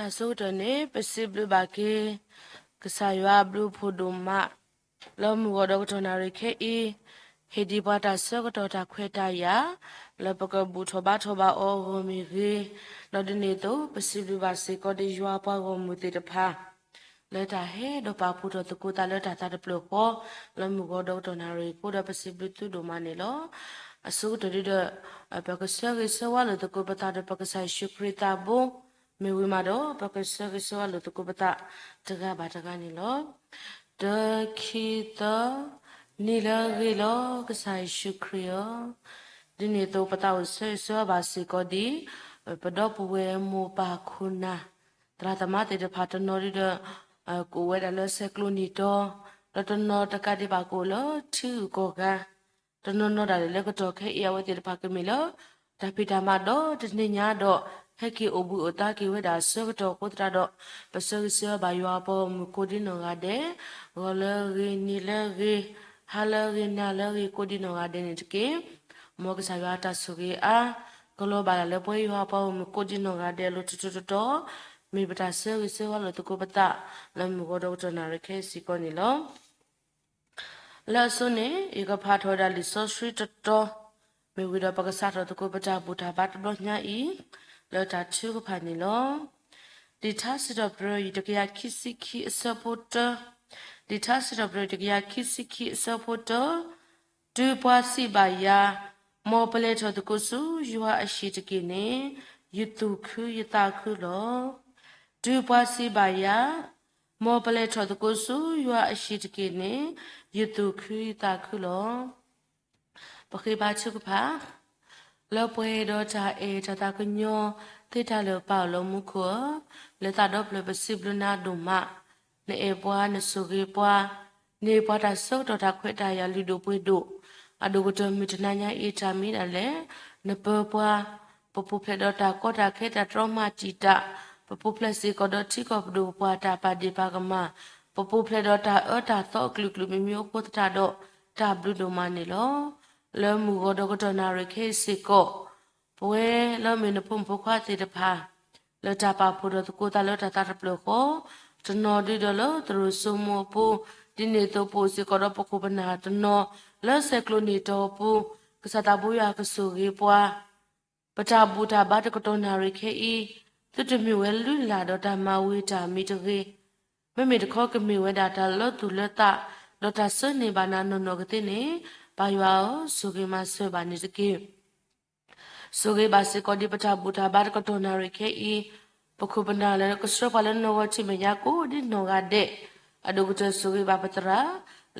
တၢ်ဆၢကတီၢ်န့ၣ် ပစံးဘျုးဘၣ်က့ၤ ကစၢ်ယွၤအဘျုးအဖှိၣ်ဒိၣ်မး လၢမုၢ်ဂီၤဒီးကတီၢ်နၣ်ရံၣ်ခဲအံၤ, ဟ့ၣ်ဒံးပှၤတၢ်ဆၢကတီၢ်တၢ်ခွဲးတၢ်ယာ် လၢပကဘူၣ်ထီၣ်ဘါထီၣ်ဘၣ်အီၤအဂီၢ်မ့ၢ်ဂ့ၤ, ဒီးဒ်န့ၣ်အသိး ပစံးဘျုးဘၣ်စ့ၢ်ကီးဒီးယွၤပှၤဂီၢ်မုၢ်သ့ၣ်တဖၣ် လၢတၢ်ဟဲဒီးပာ်ဖှိၣ်ထီၣ်သကိးသးလၢတၢ်သးတဖျၢၣ်ဃီ, လၢမုၢ်ဂီၤဒီးကတီၢ်နၣ်ရံၣ်အဃိဒီး ပစံးဘျုးသုဒိၣ်မးန့ၣ်လီၤ. အဆိကတၢၢ်ဒ်ဒီး ပကဆၢဂ့ၤဆၢဝါလိာ်သကိးပသးဒီးပကစၢ်ယ့ၣ်ၡူးခရံာ်သးဘိ, မ့ၢ်ဝံၤမးဒီး ပကဆၢဂ့ၤဆၢဝါလိာ်သကိးပသး တဂၤဘၣ်တဂၤန့ၣ်လီၤ. တၢ ခံ သၢ, နံၤလၢအဂ့ၤလီၤ ကစၢ်ယ့ၣ်ၡူးခရံာ်ဧၢ, ဒ်န့ၣ်အသိး ပသးအိၣ်ဆၢဂ့ၤဆၢဝါဘၣ်စ့ၢ်ကီးဒ် ပဒီပုၢ်ဝဲၢ်မိၢ်ပၢ်ခိၣ်နၢ် သရၣ်သမါသ့ၣ်တဖၣ်တနီၤဒ်ဒီး ကအိၣ်ဝဲဒၣ်လၢဆဲးကျိးနံၣ်တီၤ, ဒီးတနီၤတကးဒံးဘၣ်ကအိၣ်လၢထံဂုၤကီၢ်ဂၤ, တနီၤနီၤဒၣ်လဲာ်လၢကတီၢ်ခဲအံၤ အဝဲသ့ၣ်တဖၣ်ကမ့ၢ်လၢ တၢ်ဖံးတၢ်မၤဒီတနံၤညါဒီး ဟဲက့ၤအိၣ်ဘှံးအိၣ်သါက့ၤဝဲဒၣ်အဆၢကတီၢ်အဃိသတးဒီး ပဆၢဂ့ၤဆၢဝါဘၣ်ယွၤအပှၤဂီၢ်မုၢ်ကိးဒ်နီၢ်ဂၤဒဲး, ဂီၤလၢအဂ့ၤ, နံၤလၢအဂ့ၤ, ဟါလၢအဂ့ၤ, နၤလၢအဂ့ၤ ကိးဒ်နီၢ်ဂၤဒဲးန့ၣ်တက့ၢ်. မ်ကစၢ်ယွၤအတၢ်ဆိၣ်ဂ့ၤအါ ကလီၤဘၣ်ဒၣ်လၢပဝဲယွၤအပှၤဂီၢ်မုၢ်ကိးဒ်နီၢ်ဂၤဒဲးအလိၤထီထီတီတီ, မ့ၢ်ပတၢ်ဆၢဂ့ၤဆၢဝါလိာ်သကိးပသး လၢမုၢ်ဂီၤဒီးကတီၢ်နၣ်ရံၣ်ခဲအံၤစ့ၢ်ကီးန့ၣ်လီၤ. လၢအဆိန့ၣ် ယကဖးထီၣ်ဝဲဒၣ်လံာ်စီဆှံတတီၤ, မ့ၢ်ဝံၤဒီးပကစးထီၣ်သကိးပတၢ်ဘူၣ်တၢ်ဘါတဘျီညါအံၤ လၢတၢ်ထုကဖၣ်န့ၣ်လီၤ. လံာ်ထါစံးထီၣ်ပတြၢၤ တကယၤခံဆံခံအဆၢဖိတၢ, လံာ်ထါစံးထီၣ်ပတြၢၤ တကယၤခံဆံခံအဆၢဖိတၢ, တုၤပှၤစံးဘၣ်ယၤ, မ်ပလဲၤထီၣ်သကိးဆူယွၤအဟံၣ်တက့ၢ်န့ၣ်, ယသူၣ်ခုယသးခုလီၤ. တုၤပှၤစံးဘၣ်ယၤ, မ်ပလဲၤထီၣ်သကိးဆူယွၤအဟံၣ်တက့ၢ်န့ၣ်, ယသူၣ်ခုယသးခုလီၤ. ပဃ့ဘါထုကဖၣ်, လၢပှဲၤဒီးတၢ်အဲၣ်တၢ်သးကညီၤသ့တၢ်လၢာ် ပၢ်အိၣ်လၢမူခိၣ်ဧၢ, လၢသးဒီဖျၢၣ်ပစံးဘျုးနၤဒိၣ်မး, နအဲၣ်ပှၤ နဆိၣ်ဂ့ၤပှၤ, န့ၢ်ပှၤတၢ်ဆၢကတီၢ်တၢ်ခွဲးတၢ်ယာ်လုၢ်ဒိၣ်ပှ့ၤဒိၣ်, အဒိၣ်ကတၢၢ်မုၢ်တနၤညါအံၤ တၢ်မံၤဒၣ်လဲၣ်, နပၢၤပှၤ, ပပူၤဖျဲးဒီးတၢ်ကီတၢ်ခဲတၢ်တြီမၤတံာ်တာ်, ပပူၤဖျဲးစ့ၢ်ကီးဒီးထံကီၢ်ပဒိၣ်ပပှၢ်တၢ်ပာ်ဒ့ၣ်ပာ်ကမၣ်, ပပူၤဖျဲးဒီးတၢ်အၢတၢ်သီအကလုာ်ကလုာ်မ့ၢ်မ့ၢ်အိၣ်အဃိသတးဒီး တၢ်ဘျုးဒိၣ်မးန့ၣ်လီၤ. လၢမုၢ်ဂီၤဒီးကတီၢ်နၣ်ရံၣ်ခဲအံၤစ့ၢ်ကီး ပဝဲလၢမ့ၢ်နဖိမုၣ်ဖိခွါသ့ၣ်တဖၣ် လၢတၢ်ပာ်ဖှိၣ်ထီၣ်သကိးသးလၢတၢ်သးတဖျၢၣ်ဃီ, တနီၤဒ်ဒီးလၢသရိာ်စိမိၤအပူၤ, ဒ်န့ၣ်အသိးပအိၣ်စ့ၢ်ကီးဒီးပခိၣ်ပနၢ်တနီၤ လၢဆဲးကျိးနံၣ်တီၤအပူၤ, ကစၢ်သးဘိယွၤကဆိၣ်ဂ့ၤပှၤ, ပတၢ်ဘူၣ်တၢ်ဘါတကတီၢ်နၣ်ရံၣ်ခဲအံၤ, သုတမ့ၢ်ဝဲလုၢ်လၢ်ဒီးတၢ်မၤဝံၤတၢ်မံၤတဂ့ၤ, မ့မ့ၢ်တခီကမ့ၢ်ဝဲဒၣ်တၢ်လၢသူၣ်လၢသး, ဒီးတၢ်ဆၢန့ၢ်ဘၣ်နၤနီၢ်နီၢ်ကသ့န့ၣ်, ပၢ်ယွၤဧၢ, ဆိၣ်ဂ့ၤမၤစၢၤဘၣ်န့ၣ်တက့ၢ်. ဆိၣ်ဂ့ၤဘၣ်စ့ၢ်ကီးဒ်ပတၢ်ဘူၣ်တၢ်ဘါတကတီၢ်နၣ်ရံၣ်ခဲအံၤ, ပခိၣ်ပနၢ်လၢကဆှၢပှၤလၢနီၣ်ဂီၤထံးမဲာ်ညါကိးဒ်နီၢ်ဂၤဒဲး, အဒိၣ်ကတၢၢ်ဆိၣ်ဂ့ၤဘၣ်ပသရၣ်,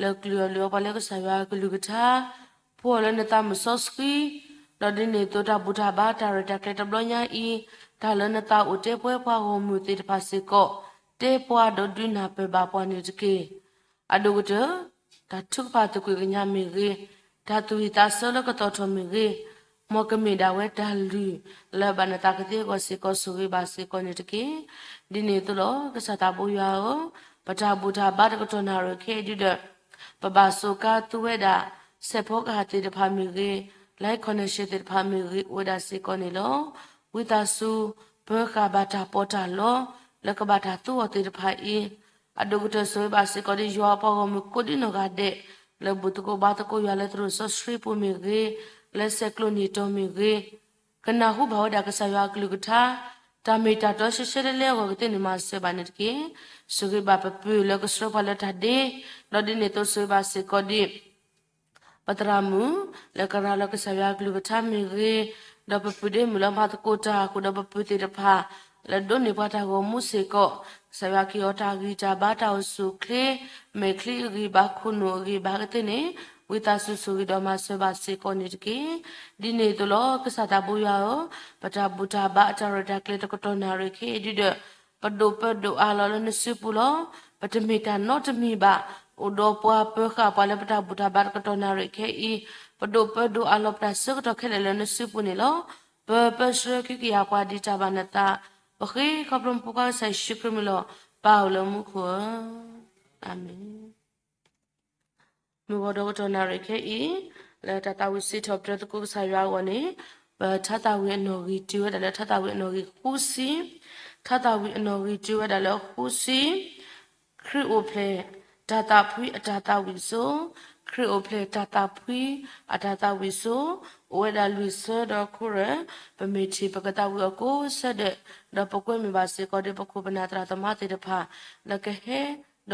လၢကလုၢ်အီၣ်လုၢ်အီပှၤလၢကစၢ်ယွၤအကလုၢ်ကထါ, ဖှူအီၤလၢနသးမုၢ်စီဆှံ, ဒီးဒ်န့ၣ်အသိးတၢ်ဘူၣ်တၢ်ဘါတၢ်ရဲၣ်တၢ်ကျဲၤတဘျီညါအံၤ, တၢ်လၢနသးအိၣ်တဲပှဲၤပှၤဂီၢ်မုၢ်သ့ၣ်တဖၣ်စ့ၢ်ကီး, တဲပှၤဒီးဒုးနၢ်ပၢၢ်ဘၣ်ပှၤန့ၣ်တက့ၢ်. အဒိၣ်ကတၢၢ်, တၢ်ထုကဖၣ်သကွံာ်ကညးမ့ၢ်ဂ့ၤ, တၢ်သူၣ်ဝံၣ်သးဆၢလၢကသီၣ်ထီၣ်မ့ၢ်ဂ့ၤ, မ်ကမ့ၢ်ဒၣ်ဝဲတၢ်လုၢ်လၢဘၣ်နသးကသ့အဂီၢ်စ့ၢ်ကီး ဆိၣ်ဂ့ၤဘၣ်စ့ၢ်ကီးန့ၣ်တက့ၢ်. ဒ်န့ၣ်အသိးလီၤ ကစၢ်သးဘိယွၤဧၢ, ပတၢ်ဘူၣ်တၢ်ဘါတကတီၢ်နၣ်ရံၣ်ခဲအံၤဒုဒီး ပဘၣ်စိာ်ကါသူဝဲဒၣ် စဲးဖီကဟၣ်သ့ၣ်တဖၣ်မ့ၢ်ဂ့ၤ, line connection သ့ၣ်တဖၣ်မ့ၢ်ဂ့ၤ အိၣ်ဝဲဒၣ်စ့ၢ်ကီးန့ၣ်လီၤ. ဝံသးစူၤ ပၢၤဃာ်ဘၣ်တၢ်ပီးတၢ်လီ လၢကဘၣ်တၢ်သူအီၤသ့ၣ်တဖၣ်အံၤ, အဒိၣ်ကတၢၢ်ဆိၣ်ဂ့ၤဘၣ်စ့ၢ်ကီးဒ်ယွၤအပှၤဂီၢ်မုၢ်ကိးဒ်နီၢ်ဂၤဒဲး, လၢဘူၣ်သကိးဘါသကိးယွၤလၢသရိာ်စီဆှံပူၤမ့ၢ်ဂ့ၤ, လၢဆဲးကျိးနံၣ်တီၤမ့ၢ်ဂ့ၤ, ကနၢ်ဟူဘၣ်ဝဲဒၣ်ကစၢ်ယွၤအကလုၢ်ကထါ, တၢ်မ့ၢ်တၢ်တီရှဲရှဲလဲလဲအဂီၢ်ကသ့န့ၣ် မၤစၢၤဘၣ်န့ၣ်တက့ၢ်. ဆိၣ်ဂ့ၤဘၣ်ပပုၢ်လၢကဆှၢပှၤလၢတၢ်ဒ့, ဒီးဒ်န့ၣ်အသိးဆိၣ်ဂ့ၤဘၣ်စ့ၢ်ကီးဒ် ပသရၣ်မုၣ် လၢကရၤလီၤကစၢ်ယွၤအကလုၢ်ကထါမ့ၢ်ဂ့ၤ, ဒီးပပုၢ်ဒ့မုၣ်လၢမၤသကိးတၢ်အဃိဒီးပပုၢ်သ့ၣ်တဖၣ် လၢဒိးန့ၢ်ပှၤတၢ်ဂီၤမူစ့ၢ်ကီး, ကစၢ်ယွၤကဟ့ၣ်အီၤတၢ်ဂံၢ်တၢ်ဘါတၢ်အိၣ်ဆူၣ်အိၣ်ချ့, မဲာ်ချံအဂံၢ်ဘါခိၣ်နူာ်အဂံၢ်ဘါကသ့န့ၣ်, ဝံသးစူၤဆိၣ်ဂ့ၤဒီးမၤစၢၤဘၣ်စ့ၢ်ကီးန့ၣ်တက့ၢ်. ဒ်န့ၣ်အသိးလီၤ ကစၢ်သးဘိယွၤဧၢ, ပတၢ်ဘူၣ်တၢ်ဘါအတၢ်ရဲၣ်တၢ်ကျဲၤတကတီၢ်နၣ်ရံၣ်ခဲအံၤဒုဒီး ပဒိၣ်ပၢဒိၣ်အါလီၤလၢနစုပူၤလီၤ. ပတမ့ၢ်တၢ်နီတမံၤဘၣ်, အိၣ်ဒီးပှၤပၢၤဃာ်ပှၤလၢပတၢ်ဘူၣ်တၢ်ဘါတကတီၢ်နၣ်ရံၣ်ခဲအံၤ, ပဒိၣ်ပၢဒိၣ်အါလီၤပတၢ်ဆၢကတီၢ်ခဲလၢာ်လၢနစုပူၤန့ၣ်လီၤ. ပၢပၢဆှၢခံကယၤပှၤဒ်တၢ်ဘၣ်နသး, ပဃ့ခီဖျိနဖိခွါကစၢ်ယ့ၣ်ၡူးခရံာ်မံၤလီၤ. ပၢ်အိၣ်လၢမူခိၣ်ဧၢ, အၤမ့ၣ်. မုၢ်ဂီၤဒီးကတီၢ်နၣ်ရံၣ်ခဲအံၤ, လၢတၢ်သးဝံၣ်စံးထီၣ်ပတြၢၤသကိးကစၢ်ယွၤအဂီၢ်န့ၣ်, ပထါသးဝံၣ်အနီၣ်ဂံၢ်တုၤဝဲဒၣ်လၢထါသးဝံၣ်အနီၣ်ဂံၢ်ဃုဆံ, တၢ် ထါသးဝံၣ်အနီၣ်ဂံၢ် တုၤဝဲဒၣ်လၢအဃုဆံ, ခရံာ်အိၣ်ဖျဲၣ်တၢ်သးဖှံအတၢ်သးဝံၣ်စိ, ခရံာ်အိၣ်ဖျဲၣ်တၢ်သးဖှံအတၢ်သးဝံၣ်စိ, အိၣ်ဝဲဒၣ်လွံၢ်ဆၢဒီးခိၣ်ရၢၢ်, ပမ့ၢ်ထံၣ်ပကသးဝံၣ်အီၤကိးဆၢဒဲး, ဒီးပကွဲမုာ်ဘၣ်စ့ၢ်ကီးဒီးပခိၣ်ပနၢ်သရၣ်သမါသ့ၣ်တဖၣ် လၢကဟဲ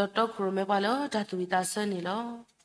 ဒီးတီခိၣ်ရိၣ်မဲပှၤလၢတၢ်သူၣ်ဝံၣ်သးဆၢန့ၣ်လီၤ.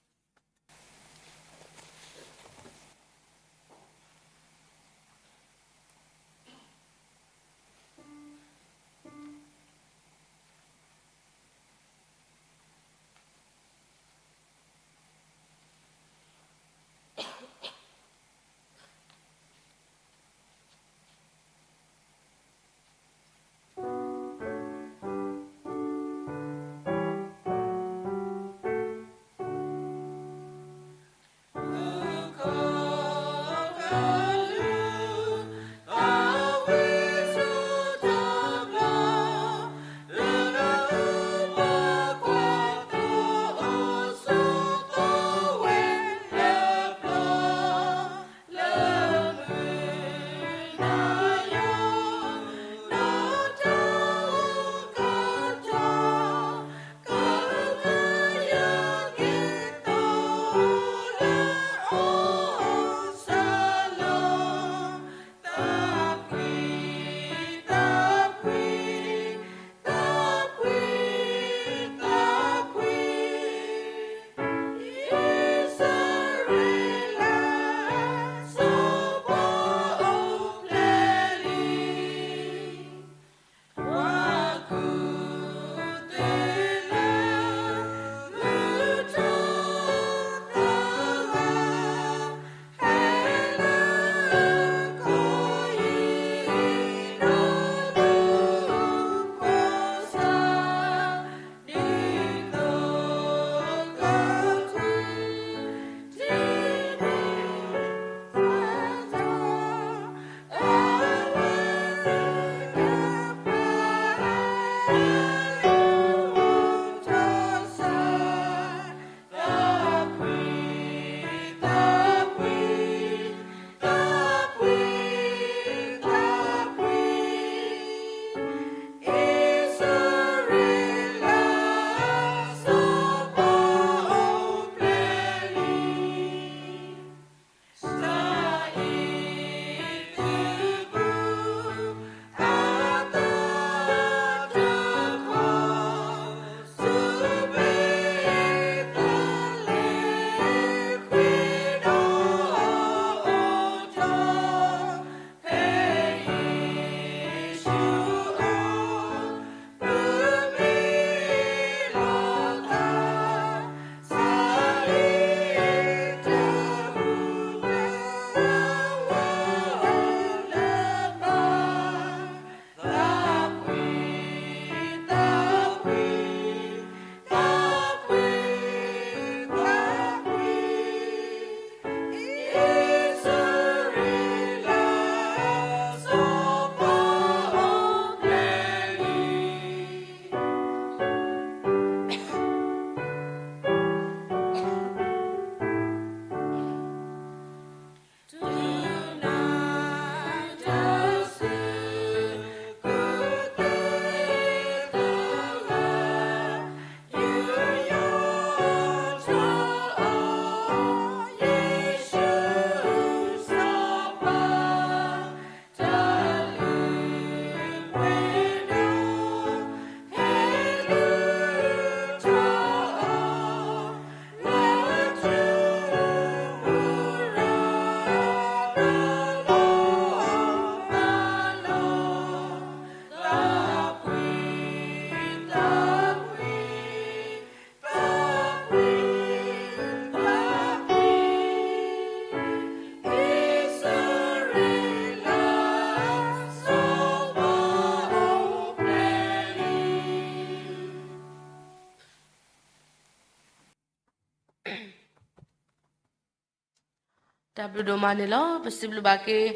တၢ်ဘျုးဒိၣ်မးန့ၣ်လီၤ. ပစံးဘျုးဘၣ်က့ၤ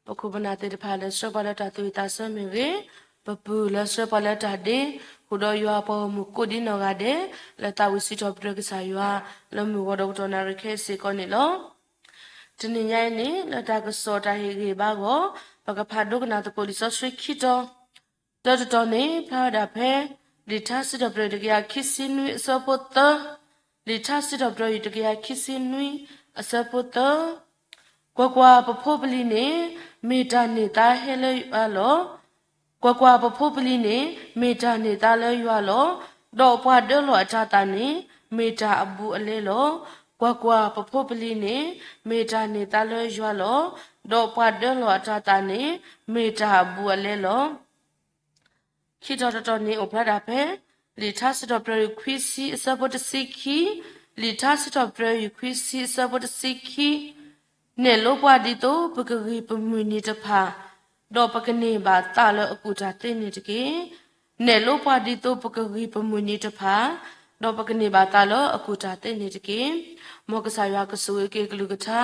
ပခိၣ်ပနၢ်သ့ၣ်တဖၣ်လၢဆှၢပှၤလၢတၢ်သူၣ်ဝံၣ်သးဆၢမ့ၢ်ဂ့ၤ, ပပုၢ်လၢဆှၢပှၤလၢတၢ်ဒ့, ဃုာ်ဒီးယွၤအပှၤဂီၢ်မုၢ်ကိးဒံနီၢ်ဂၤဒဲး လၢသးဝံၣ်စံးထီၣ်ပတြၢၤကစၢ်ယွၤ လၢမုၢ်ဂီၤဒီးကတီၢ်နၣ်ရံၣ်ခဲအံၤစ့ၢ်ကီးန့ၣ်လီၤ. တနံၤညါအံၤန့ၣ် လၢတၢ်ကစီၣ်တၢ်ဟ့ၣ်ဂံၢ်ဟ့ၣ်ဘါအဂီၢ် ပကဖးဒိကနၣ်သကိးလံာ်စီဆှံခံတီၤ, တၢတတီၤန့ၣ် ဖျါဝဲဒၣ်ဖဲ လံာ်ထါစံးထီၣ်ပတြၢၤတကယၤခံဆံနွံအဆၢဖိသၢ, လံာ်ထါစံးထီၣ်ပတြၢၤတကယၤခံဆံနွံအဆၢဖိသၢ, ကွၢ်ကွၢ်, ပဖိပလံၤန့ၣ် မ့ၢ်တၢ်န့ၢ်သါဟဲလၢယွၤလီၤ. ကွၢ်ကွၢ်, ပဖိပလံၤန့ၣ် မ့ၢ်တၢ်န့ၢ်သါလၢယွၤလီၤ. ဒီးပှၤဒၢလီၤအတၤသၣ်န့ၣ် မ့ၢ်တၢ်အဘူးအလဲလီၤ. ကွၢ်ကွၢ်, ပဖိပလံၤန့ၣ် မ့ၢ်တၢ်န့ၢ်သါလၢယွၤလီၤ. ဒီးပှၤဒၢလီၤအတၤသၣ်န့ၣ် မ့ၢ်တၢ်အဘူးအလဲလီၤ. ခံတီၤတတီၤန့ၣ် အိၣ်ဖျါဒၣ်ဖဲ လံာ်ထါစံးထီၣ်ပတြၢၤ ယူၢ်ခွံဆံအဆၢဖိတဆံခံ, လံာ်ထါစံးထီၣ်ပတြၢၤ ယူၢ်ခွံဆံအဆၢဖိတဆံခံ, နဲၣ်လိပှၤဒ်သိးပကဂံၢ်ပမုၢ်နံၤတဖၣ်, ဒီးပကန့ၢ်ဘၣ်သးလၢအကူၣ်တၢ်သ့န့ၣ်တက့ၢ်. နဲၣ်လိပှၤဒ်သိးပကဂံၢ်ပမုၢ်နံၤတဖၣ်, ဒီးပကန့ၢ်ဘၣ်သးလၢအကူၣ်တၢ်သ့န့ၣ်တက့ၢ်. မ်ကစၢ်ယွၤကဆိၣ်ဂ့ၤက့ၤကလုၢ်ကထါ,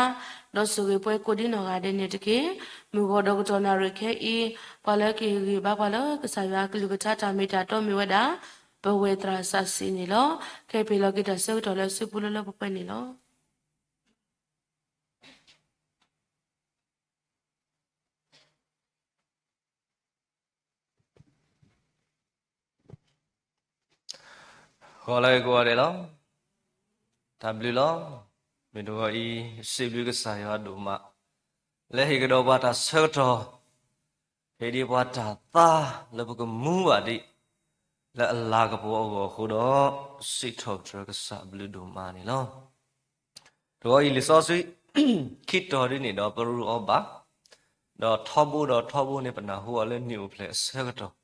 ဒီးဆိၣ်ဂ့ၤပှၤကိးဒ်နီၢ်ဂၤဒဲးန့ၣ်တက့ၢ်. မုၢ်ဂီၤဒီးကတီၢ်နၣ်ရံၣ်ခဲအံၤ, ပှၤလၢကဟ့ၣ်ဂံၢ်ဘါပှၤလၢကစၢ်ယွၤကလုၢ်ကထါတၢ်မ့ၢ်တၢ်တီမ့ၢ်ဝဲဒၣ် ပဝဲသရၣ်စးစံးန့ၣ်လီၤ. ခဲအံၤပဟ့ၣ်လီၤက့ၤတၢ်ဆၢကတီၢ်လၢအစုပူၤလၢလၢပှဲၤပှဲၤန့ၣ်လီၤ. ဂီၤလၢအဂ့ၤကိးဂၤဒဲးလီၤ. တၢ်ဘျုးလီၤ. မုၢ်တဂီၤအံၤ စံးဘျုးကစၢ်ယွၤဒိၣ်မး လၢဟ့ၣ်ကဒီးပှၤတၢ်ဆၢကတီၢ်, ဟ့ၣ်ဒံးပှၤတၢ်သါလၢပကမူဘၣ်ဒံး လၢအလၤကပီၤအဂီၢ်အဃိဒီး, စံးထီၣ်ပတြၢၤကစၢ်ဘျုးဒိၣ်မးန့ၣ်လီၤ. တဂီၤအံၤလံာ်စီဆှံ ခံတီၤဒ်န့ၣ်ဒီးပရူးအီၤဘၣ်, ဒီးထီဘိဒီးထီဘိန့ၣ် ပနၢ်ဟူအီၤလၢနံၣ်အိၣ်ဖျဲၣ်အဆၢကတီၢ်,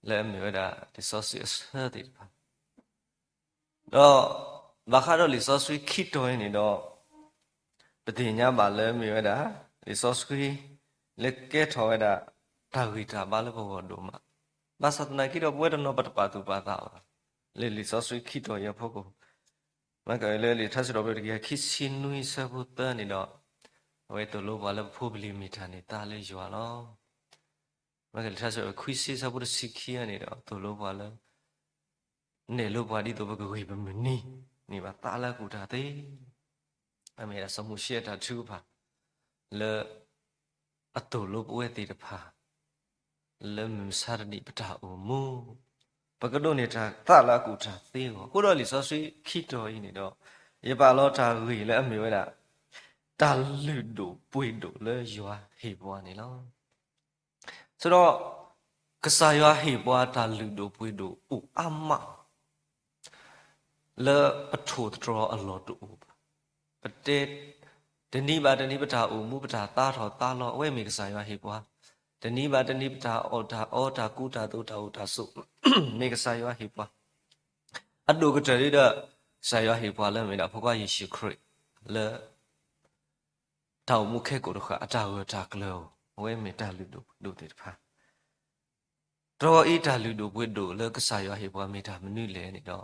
လၢအမ့ၢ်ဝဲဒၣ်လံာ်စီဆှံအဆၢသ့ၣ်တဖၣ် ဒီးဘၣ်ဃးဒီးလံာ်စီဆှံခံတီၤအံၤန့ၣ်ဒီး, ပသ့ၣ်ညါဘၣ်လၢမ့ၢ်ဝဲဒၣ် လံာ်စီဆှံ လၢကဲထီၣ်ဝဲဒၣ် တၢ်ဂံၢ်တၢ်ဘါလၢပဂီၢ်ဒိၣ်မး, ဘၣ်ဆၣ်သနာ်က့ဒီး ပဝဲတနီၤပတပာ်သူၣ်ပာ်သးဘၣ်, လၢလံာ်စီဆှံခံတီၤအံၤအဖီခိၣ်, မ့ၢ်ကလၢလံာ်ထါစံးထီၣ်ပတြၢၤတကယၤခံဆံနွံဆၢဖိသၢန့ၣ်ဒီး, အဝဲသိၣ်လိပှၤလၢပဖိပလံၤမ့ၢ်တၢ်န့ၢ်သါလၢယွၤလီၤ. မ့ၢ်ကလၢလံာ်ထါစံးထီၣ်ပတြၢၤခွံဆံဆၢဖိတဆံခံန့ၣ်ဒီး သိၣ်လိပှၤလၢ နဲၣ်လိပှၤဒ်သိးပကဂံၢ်ပမုၢ်နံၤ, န့ၢ်ဘၣ်သးလၢအကူၣ်တၢ်သ့, အမ့ၢ်ဒၣ်စီၤမိၤၡ့အတၢ်ထုကဖၣ် လၢ အသိၣ်လိပဝဲသ့ၣ်တဖၣ် လၢမုၢ်မဆါတနံၤပတၢ်အိၣ်မူ, ပကဒိးန့ၢ်တၢ်သးလၢအကူၣ်တၢ်သ့အဂီၢ်, အဃိဒီးလံာ်စီဆှံခံတီၤအံၤန့ၣ်ဒီး, ယပာ်လီၤတၢ်ဂ့ၢ်လၢအမ့ၢ်ဝဲဒၣ် တၢ်လုၢ်ဒိၣ်ပှ့ၤဒိၣ်လၢယွၤဟ့ၣ်ပှၤန့ၣ်လီၤ. ဆိုတော့, ကစၢ်ယွၤဟ့ၣ်ပှၤတၢ်လုၢ်ဒိၣ်ပှ့ၤဒိၣ်အိၣ်အါမး လၢပထိၣ်သတြီၤအလီၢ်တအိၣ်ဘၣ်. ပတဲ, တနံၤဘၣ်တနံၤပတၢ်အိၣ်မူ ပတၢ်သါထီၣ်သါလီၤ အဝဲမ့ၢ်ကစၢ်ယွၤဟ့ၣ်ပှၤ, တနံၤဘၣ်တနံၤ ပတၢ်အီၣ်တၢ်အီ တၢ်ကူတၢ်သိး တၢ်အိၣ်တၢ်ဆိး မ့ၢ်ကစၢ်ယွၤဟ့ၣ်ပှၤ, အဒိၣ်ကတၢၢ်ဒ်ဒီး ကစၢ်ယွၤဟ့ၣ်ပှၤလၢမ့ၢ်ဒၣ်ဖိခွါယ့ၣ်ၡူးခရံာ် လၢ တၢ်အိၣ်မူခဲကိာ်တဃၣ် အတၢ်ဂၢၢ်တၢ်ကျၢၤဧိၤ, အဝဲမ့ၢ်တၢ်လုၢ်ဒိၣ်ပှ့ၤဒိၣ်သ့ၣ်တဖၣ်. တဂီၤအံၤတၢ်လုၢ်ဒိၣ်ပှ့ၤဒိၣ်လၢကစၢ်ယွၤဟ့ၣ်ပှၤမ့ၢ်တၢ်မနုၤလဲၣ်န့ၣ်ဒီး,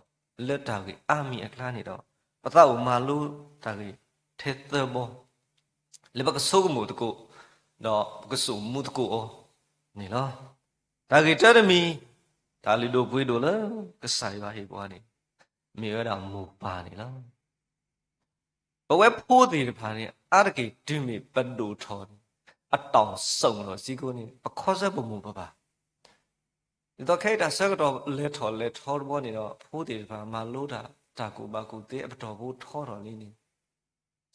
လၢတၢ်ဂ့ၢ်အါမံၤအကျါန့ၣ်ဒီး, ပသးအိၣ်မၤလိတၢ်ဂ့ၢ်ထဲသၢဘီ, လၢပကဆိကမိၣ်သကိး, ဒီးပကစိာ်မူသကိးအီၤန့ၣ်လီၤ. တၢ်ဂ့ၢ်တၢတမံၤ, တၢ်လုၢ်ဒိၣ်ပှ့ၤဒိၣ်လၢကစၢ်ယွၤဟ့ၣ်ပှၤန့ၣ်, မ့ၢ်ဝဲဒၣ်မိၢ်ပၢ်န့ၣ်လီၤ. ပဝဲဖိသ့ၣ်တဖၣ်န့ၣ် အါတက့ၢ်တုၤမ့ၢ်ပဒိၣ်ထီၣ်န့ၣ်, အတီၢ်စိာ်လီၤစ့ၢ်ကီးန့ၣ် ပခီဆၢပမိၢ်ပပၢ်, ဒ်သိးခဲအံၤတၢ်ဆၢကတီၢ်လဲၤထီၣ်လဲၤထီတဘျီန့ၣ်ဒီး ဖိသ့ၣ်တဖၣ်မၤလိတၢ်, တၢ်ကူၣ်ဘၣ်ကူၣ်သ့အပတီၢ်ဖိထီထီၣ်လံန့ၣ်,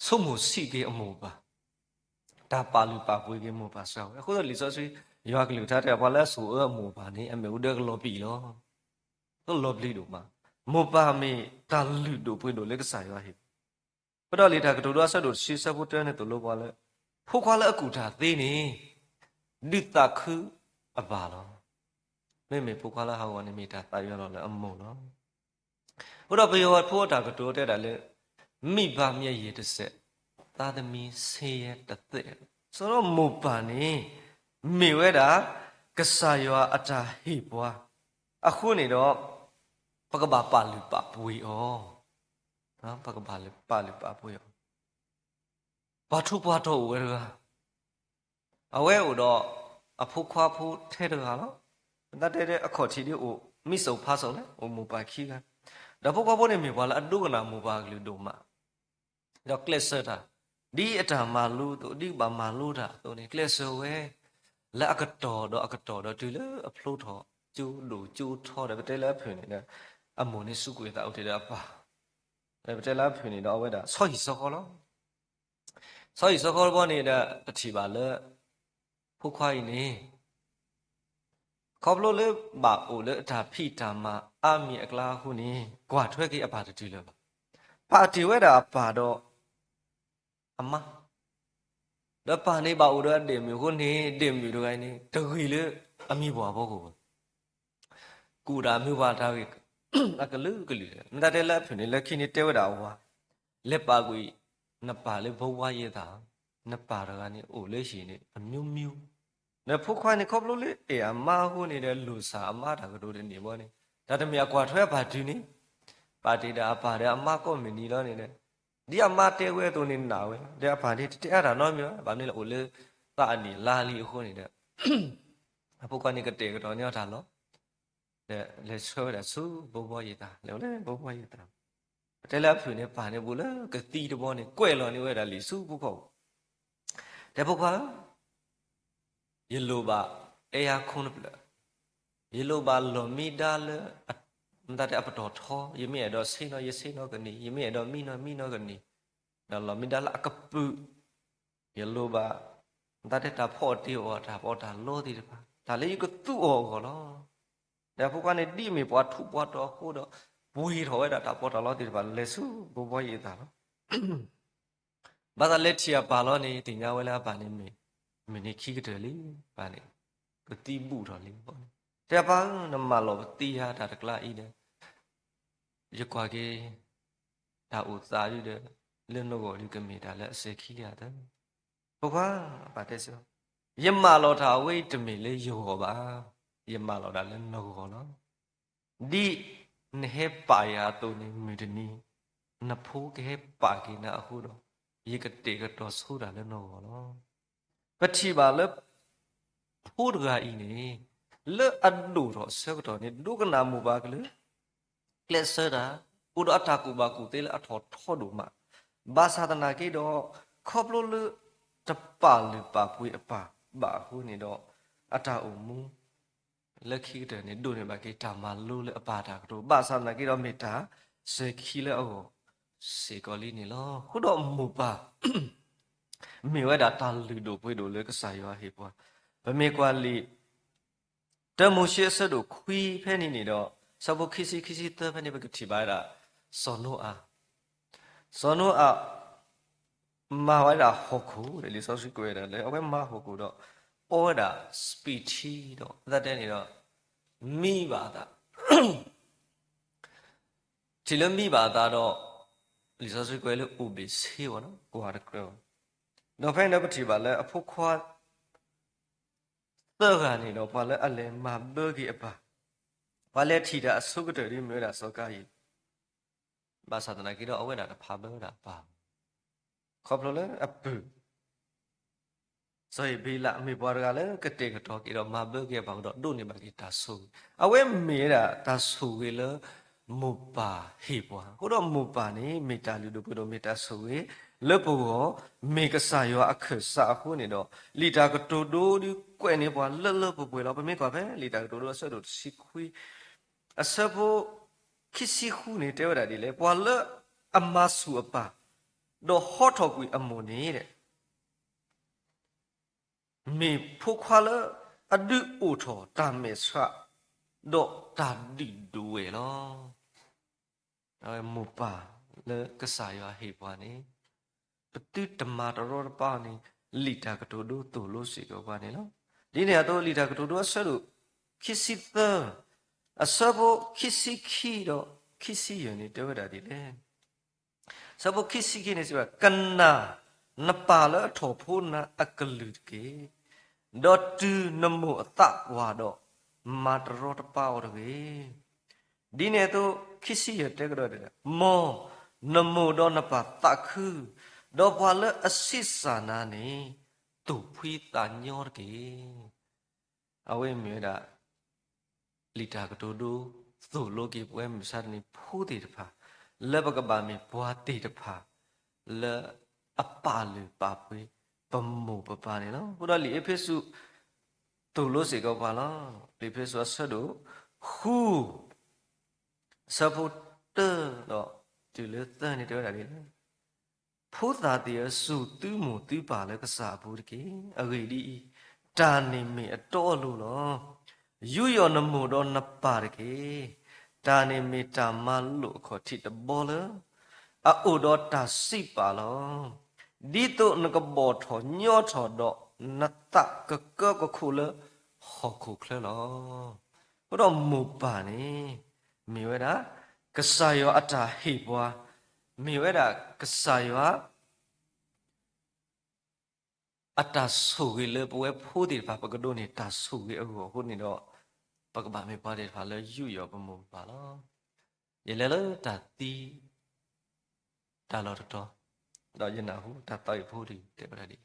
ဆိကမိၣ်ဆံးက့ၤအမိၢ်ပၢ်, တၢ်ပာ်လုၢ်ပာ်ပှ့ၤက့ၤမိၢ်ပၢ်စှၤဝဲ. အဃိဒီးလံာ်စီဆှံ ယွၤကလုၢ်ကထါတဲ ပှၤလၢအဆိၣ်အၢအမိၢ်ပၢ်န့ၣ် အမ့ၢ်အူဒၢကလီၤပံာ်လီၤ. လီၤပျံၤဒိၣ်မး, မိၢ်ပၢ်မ့ၢ်တၢ်လုၢ်ဒိၣ်ပှ့ၤဒိၣ်လၢကစၢ်ယွၤဟ့ၣ်ပှၤ. ပဒီးလံာ်တၢ်ကတိၤဒိအဆၢဒိၣ်တဆံဆၢဖိတၢန့ၣ် သိၣ်လိပှၤလၢ ဖိခွါလၢအကူၣ်တၢ်သ့န့ၣ် ဒုးသးခုအဘၣ်လီၤ. မ့မ့ၢ်ဖိခွါလၢဟးဂီၤန့ၣ် မ့ၢ်တၢ်သးယွၤလီၤလၢအမိၢ်လီၤ. အဃိဒီးပယီၤဖိအတၢ်ကတိၤတဲဒၣ်လၢ မိဘမျက်ရည်တစ်စက်, သားသမီးဆင်းရဲတစ်သက်. ဆိုတော့မိၢ်ပၢ်န့ၣ် မ့ၢ်ဝဲဒၣ် ကစၢ်ယွၤအတၢ်ဟ့ၣ်ပှၤအဃိန့ၣ်ဒီး ပကဘၣ်ပာ်လုၢ်ပာ်ပှ့ၤအီၤ, ပကဘၣ်ပာ်လုၢ်ပာ်ပှ့ၤအီၤ. ပှၤထူးပှၤတီၤအိၣ်ဝဲတဂၤ အဝဲအိၣ်ဒီးအဖိခွါဖိထဲတဂၤလီၤ. မ့ၢ်သးတဲအခီၣ်ထံးဒ်အိၣ် မံစိၣ်ဖါစိၣ်လဲၣ် အိၣ်မိၢ်ပၢ်ခံဂၤ, ဒီးဖိခွါဖိန့ၣ်မ့ၢ်ပှၤလၢအဒိကနၣ်မိၢ်ပၢ်အကလုၢ်ဒိၣ်မး, ဒီးကျဲးစၢးတၢ် ဒ်အတၢ်မၤလိအသိး ဒ်ကဘၣ်မၤလိတၢ်အသိးန့ၣ် ကျဲးစၢးဝဲ, လၢအကတီၢ်ဒီးအကတီၢ်ဒီးတုၤလၢအဖျိထီၣ်ကၠိဒိၣ်ကၠိထီဒီး ပတဲလၢအဖုၣ်န့ၣ်ဒီး အမိၢ်န့ၣ်စူးကွံာ်အသးအိၣ်တ့ၢ်ဒီးအပၢ်, ဒီးပတဲလၢအဖုၣ်န့ၣ်ဒီး အဝဲဒၣ်ဆီဟံၣ်ဆီဃီလီၤ. ဆီဟံၣ်ဆီဃီတဘျီန့ၣ်ဒီး ပထံၣ်ဘၣ်လၢ ဖိခွါအံၤန့ၣ် ခီဖျိလၢဘၣ်အိၣ်လၢအတၢ်ဖံးတၢ်မၤအါမံၤအကျါအဃိန့ၣ် ကွၢ်ထွဲက့ၤအပၢ်တတုၤလၢၤဘၣ်. ပာ်တ့ၢ်ဝဲဒၣ်အပၢ်ဒီး အမါ, ဒီးပၢ်န့ၣ်ဘၣ်အိၣ်ဒီးအဒဲၣ်မုၣ်အဃိန့ၣ် ဒဲၣ်မုၣ်တဂၤအံၤန့ၣ် တဂ့ၤလၢအမံၤပှၢ်ဖီခိၣ်ဘၣ်. ကူၣ်တၢ်မုာ်ပှၤတၢ်ဂ့ၢ် အကလုာ်ကလုာ်, မ့ၢ်တၢ်တဲလၢအဖုၣ်န့ၣ် လၢခံန့ၣ်တဲဝဲဒၣ်အဝၤ, လဲၤပာ်ကွံာ်နပၢ်လၢဘိးဘှါယသး, နပၢ်တဂၤန့ၣ်အိၣ်လၢဟံၣ်န့ၣ် အမျိုးမျိုး, ဒီးဖိခွါန့ၣ် ခီဖျိလၢအဲၣ်အမါအဃိန့ၣ်ဒီး လိၣ်စၢ်အမါတၢ်ကတိၤတန့ၢ်ဘၣ်န့ၣ် တၢ်တမံၤအကွၢ်ထွဲအပၢ်တုၤန့ၣ် ပာ်တ့ၢ်ဒၣ်အပၢ်ဒီးအမါကိးမုၢ်နံၤလီၤန့ၣ်ဒီး ဒ်အမါတဲဝဲအသိးန့ၣ်နာ်ဝဲလီၤ. ဒီးအပၢ်န့ၣ် တတဲအါတၢ်နီတမံၤဘၣ်, ဘၣ်မနုၤလဲၣ် အိၣ်လၢသးအနံၣ်လါလံအဃိန့ၣ်ဒီး အဖိခွါန့ၣ်ကတဲာ်ကတီၤန့ၢ်အီၤတၢ်လီၤ. ဒီးလဲၤဆှၢဝဲဒၣ်ဆူဘိးဘှါယသး, လဲၤဝဲလၢဘိးဘှါယသး, ပတဲလၢအဖုၣ်န့ၣ် ပၢ်န့ၣ်ဘူးလၢကသံတဘီန့ၣ် ကွဲးလီၤန့ၢ်ဝဲဒၣ်လံာ်ဆူဖီခိၣ်, တဲဖိခွါဧၢ, ယလိၣ်ဘၣ်အဲၣ်ယၤခိၣ်နဖျၢၣ်, ယလိၣ်ဘၣ်လီၢ်မံဒါလၢ မ့ၢ်တၢ်တဲအပတီၢ်ထီ, ယမ့ၢ်အဲၣ်ဒိးဆ့ၣ်နီၤ ယဆ့ၣ်နီၤကန့ၢ်, ယမ့ၢ်အဲၣ်ဒိးမံနီၤ မံနီၤကန့ၢ်, ဒီးလီၢ်မံဒါလၢအကပုာ်, ယလိၣ်ဘၣ် မ့ၢ်တၢ်တဲတၢ်ဖီၣ်တ့ၢ်အီၤတၢ်ပီးတၢ်လီသ့ၣ်တဖၣ်, တၢ်လၢယကသူအီၤအဂီၢ်လီၤ. ဒီးဖိခွါန့ၣ် ဒ်အမ့ၢ်ပှၤထူးပှၤတီၤအဃိဒီး ပှ့ၤထီၣ်ဝဲဒၣ်တၢ်ပီးတၢ်လီသ့ၣ်တဖၣ် လဲၤဆူဘိးဘှါယသးလီၤ. ဘၣ်ဆၣ်လဲၤထံၣ်အပၢ်လီၤန့ၣ် သ့ၣ်ညါဝဲလၢအပၢ်န့ၣ်မ့ၢ် မုၢ်နံၤခံကတၢၢ်လံ, ပၢ်န့ၣ် ကသံဘူးထီၣ်လံဘီန့ၣ်, တဲပၢ်ဧၢ, နမၢလီၤပသံယၤတၢ်တကျါအံၤဒီး ယကွၢ်က့ၤ တၢ်အိၣ်သးဒုဒီး လၢနဂီၢ်ဒုကမ့ၢ်တၢ်လၢအစဲၤခံလံဧါသၢ. ဖိခွါ, ပၢ်တဲစ့ၢ်, ယမၢလီၤတၢ်အဝဲအံၤတမ့ၢ်လၢယဂီၢ်ဘၣ်, ယမၢလီၤဒၣ်လၢနဂီၢ်လီၤ. ဒ်နဟဲပာ်ယၤအသိးန့ၣ် မုၢ်တနံၤ နဖိကဟဲပာ်က့ၤနၤအဃိဒီး ယကတဲာ်ကတီၤဆိတၢ်လၢနဂီၢ်လီၤ. ပထံၣ်ဘၣ်လၢ ဖိတဂၤအံၤန့ၣ် လၢအဒိၣ်ထီၣ်အဆၢကတီၢ်န့ၣ် ဒိကနၣ်မိၢ်ပၢ်ကလုၢ် ကျဲးစၢးတၢ် အိၣ်ဒီးအတၢ်ကူၣ်ဘၣ်ကူၣ်သ့လၢအထီၣ်ထီဒိၣ်မး, ဘၣ်ဆၣ်သနာ်က့ဒီး ခီဖျိလၢတပာ်လုၢ်ပာ်ပှ့ၤအပၢ်ဘၣ်အဃိန့ၣ်ဒီး အတၢ်အိၣ်မူ လၢခံကတၢၢ်န့ၣ် ဒိးန့ၢ်ဘၣ်က့ၤတၢ်မၤလိလၢအပၢ်တၢ်ကတိၤ ဘၣ်ဆၣ်သနာ်က့ဒီးမ့ၢ်တၢ်စဲၤခံလၢအဂီၢ်စ့ၢ်ကီးလံန့ၣ်လီၤ. အဃိဒီးမိၢ်ပၢ် မ့ၢ်ဝဲဒၣ်တၢ်လုၢ်ဒိၣ်ပှ့ၤဒိၣ်လၢကစၢ်ယွၤဟ့ၣ်ပှၤ, ပမ့ၢ်ကွၢ်လံာ် တၢမိၤၡ့အဆၢဒိၣ်ခွံဖဲန့ၣ်န့ၣ်ဒီး ဆၢဖိခံဆံ ခံဆံသၢဖဲန့ၣ် ပကထံၣ်ဘၣ်ဝဲဒၣ် စီၤနိအၤ, စီၤနိအၤ မၤဝဲဒၣ်ဟီၣ်ခိၣ်ဒီး လံာ်စီဆှံကွဲးဝဲဒၣ်လၢ အဝဲမၤဟီၣ်ခိၣ်ဒီး အီဝဲဒၣ်စပံးထံဒီး အသးတဲန့ၣ်ဒီး မံဘၣ်အသး ထံၣ်လၢမံဘၣ်အသးဒီး လံာ်စီဆှံကွဲးလၢအိၣ်ဘ့ၣ်ဆ့ဝဲနီၤ ကွၢ်တကြၢး, ဒီးဖဲန့ၣ်ဒီးပထံၣ်ဘၣ်လၢအဖိခွါ သၢဂၤန့ၣ်ဒီး ပှၤလၢအလဲၤမၤဘၢက့ၤအပၢ်, ပှၤလဲၤထံၣ်တၢ်အဆိကတၢၢ်ဒ်မ့ၢ်ဝဲဒၣ်စီၤကၤယံၣ်, ဘၣ်ဆၣ်သနာ်က့ဒီးအဝဲဒၣ်တဖးဘၢဝဲဒၣ်အပၢ်, ခီဖျိလၢအပုၢ် စီၤဧ့ၤဘ့လး မ့ၢ်ပှၤတဂၤလၢကတဲာ်ကတီၤက့ၤဒီးမၤဘၢက့ၤအပၢ်အဃိဒီး ဒိးန့ၢ်ဘၣ်က့ၤတၢ်ဆိၣ်ဂ့ၤ, အဝဲမ့ၢ်ဝဲဒၣ်တၢ်ဆိၣ်ဂ့ၤလၢ မိၢ်ပၢ်ဟ့ၣ်ပှၤ, အဃိဒီးမိၢ်ပၢ်န့ၣ် မ့ၢ်တၢ်လုၢ်ဒိၣ်ပှ့ၤဒိၣ်မ့ၢ်တၢ်ဆိၣ်ဂ့ၤလၢပဂီၢ်, မ့ၢ်ကစၢ်ယွၤအခၢၣ်စးအဃိန့ၣ်ဒီး လံာ်တၢ်ကတိၤဒိဒုးကွဲးန့ၢ်ပှၤလၢလၢပှဲၤပှဲၤလီၤ. ပမ့ၢ်ကွၢ်ဖဲလံာ်တၢ်ကတိၤဒိအဆၢဒိၣ်တဆံခွံ အဆၢဖိခံဆံဃုန့ၣ် တဲဝဲဒၣ်ဒ်လဲၣ်, ပှၤလၢအမၤဆူၣ်အပၢ် ဒီးဟီထီၣ်ကွံာ်အမိၢ်န့ၣ် မ့ၢ်ဖိခွါလၢအဒုးအိၣ်ထီၣ်တၢ်မဲာ်ဆှး ဒီးတၢ်ဒုၣ်ဒိၣ်ဝဲၢ်လီၤ. အဝဲမိၢ်ပၢ်လၢကစၢ်ယွၤဟ့ၣ်ပှၤန့ၣ် ပသုတမၤတရီတပါန့ၣ် လံာ်တၢ်ကတိၤဒိသိၣ်လိစ့ၢ်ကီးပှၤန့ၣ်လီၤ. ဒ်န့ၣ်အသိး လံာ်တၢ်ကတိၤဒိအဆၢဒိၣ်ခံဆံသၢ အဆၢဖိခံဆံခံဒီးခံဆံယဲၢ်န့ၣ် တဲဝဲဒၣ်ဒ်လဲၣ်. ဆၢဖိခံဆံခံန့ၣ်စံးဝဲ, ကနၣ်နပၢ်လၢအထီၣ်ဖိနၤအကလုၢ်တက့ၢ်. ဒီးတုၤနမိၢ်အသးပှၢ်ဒီး မၤတရီတပါအီၤတဂ့ၤ. ဒ်န့ၣ်အသိး ခံဆံယဲၢ်တဲကဒီးဒ်လဲၣ်, မ်နမိၢ်ဒီးနပၢ်သးခု, ဒီးပှၤလၢအဆံးစၢ်နၤန့ၣ် သူၣ်ဖှံသးညီတက့ၢ်. အဝဲမ့ၢ်ဝဲဒၣ် လံာ်တၢ်ကတိၤဒိ သိၣ်လိက့ၤပဝဲမုၢ်မဆါတနံၤဖိသ့ၣ်တဖၣ် လၢပကဘၣ်မ့ၢ်ပှၤသ့ၣ်တဖၣ် လၢအပာ်လုၢ်ပာ်ပှ့ၤပမိၢ်ပပၢ်န့ၣ်လီၤ. အဃိဒီးလံာ်အ့းဖ့းစူး သိၣ်လိစ့ၢ်ကီးပှၤလီၤ. ဖံလံးပံၤအဆၢဒိၣ်ဃု အဆၢဖိတၢဒီးတုၤလၢသၢန့ၣ်တဲဝဲဒၣ်ဒ်လဲၣ်, ဖိသၣ်သ့ၣ်ဧၢ, စူၢ်သုမိၢ်သုပၢ်လၢကစၢ်အပူၤတက့ၢ်. အဂ့ၢ်ဒ်အံၤ, တၢ်န့ၣ်မ့ၢ်အတီအလိၤလီၤ. ယူးယီၣ်နမိၢ်ဒီးနပၢ်တက့ၢ်. တၢ်န့ၣ်မ့ၢ်တၢ်မၤလိာ်အခီၣ်ထံးတဘီလၢ အအိၣ်ဒီးတၢ်စံးပာ်လီၤ. ဒ်သိးနကဘီၣ်ထီၣ်ညီထီၣ်ဒီးနသးကကၢကခိၣ်လၢဟီၣ်ခိၣ်ချၢလီၤ. အဃိဒီးမိၢ်ပၢ်န့ၣ် မ့ၢ်ဝဲဒၣ် ကစၢ်ယွၤအတၢ်ဟ့ၣ်ပှၤ, မ့ၢ်ဝဲဒၣ်ကစၢ်ယွၤ အတၢ်ဆိၣ်ဂ့ၤလၢပဝဲဖိသ့ၣ်တဖၣ် ပကဒိးန့ၢ်တၢ်ဆိၣ်ဂ့ၤအဂီၢ်အဃိန့ၣ်ဒီး ပကဘၣ်မ့ၢ်ပှၤသ့ၣ်တဖၣ်လၢယူးယီၣ်ပမိၢ်ပပၢ်လီၤ. ယလဲၤလၢတၢ်သံ တၢ်လီၢ်တတီၤ, ဒီးယနၢ်ဟူတၢ်သးဝံၣ်ဖိတဂၤတဲဝဲဒၣ်ဒ်အံၤ,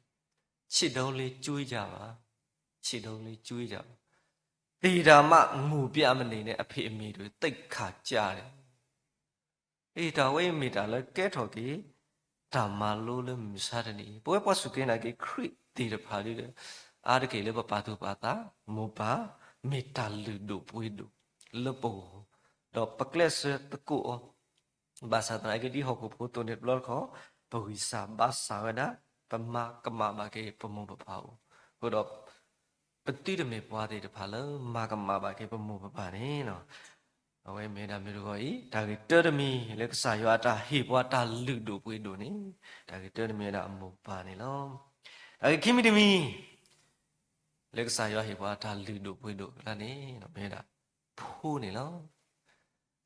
ခြေတုံးလေး ကျွေးကြပါ, ခြေတုံးလေး ကျွေးကြပါ. သေတာမှ ငိုပြမနေနဲ့ အဖေအမေတွေ သိက္ခာကျတယ်. အံၤတၢ်ဝဲအံၤမ့ၢ်တၢ်လၢကဲထီၣ်က့ၤ တၢ်မၤလိလၢမုၢ်မဆါတနံၤအံၤ ပဝဲပှၤစူၢ်က့ၤနာ်က့ၤခရံာ်သ့ၣ်တဖၣ်ဒီး အါတက့ၢ်လၢပပာ်သူၣ်ပာ်သး မိၢ်ပၢ် မ့ၢ်တၢ်လုၢ်ဒိၣ်ပှ့ၤဒိၣ်လၢပဂီၢ်, ဒီးပကျဲးစၢးသကိးအီၤ, ဘၣ်ဆၣ်သနာ်က့ ဒ်ဟီၣ်ခိၣ်ဖိသိၣ်န့ၢ်တဘျီတခီၣ် ပဂံၢ်စၢ်ဘါစၢ်ဝဲဒၣ်, ပမၤကမၣ်ဘၣ်က့ၤပမိၢ်ပပၢ်အအိၣ်, အဃိဒီး ပသုတမ့ၢ်ပှၤသ့ၣ်တဖၣ်လၢမၤကမၣ်ဘၣ်က့ၤပမိၢ်ပပၢ်န့ၣ်လီၤ. အဝဲမ့ၢ်ဒၣ်မ့ၢ်တဂီၢ်အံၤ တၢ်ဂ့ၢ်တၢတမံၤလၢကစၢ်ယွၤအတၢ်ဟ့ၣ်ပှၤတၢ်လုၢ်ဒိၣ်ပှ့ၤဒိၣ်န့ၣ်, တၢ်ဂ့ၢ်တၢတမံၤဝဲဒၣ်မိၢ်ပၢ်န့ၣ်လီၤ. တၢ်ဂ့ၢ်ခံမံၤတမံၤ လၢကစၢ်ယွၤဟ့ၣ်ပှၤတၢ်လုၢ်ဒိၣ်ပှ့ၤဒိၣ်လၢန့ၣ် မ့ၢ်ဝဲဒၣ်ဖိန့ၣ်လီၤ.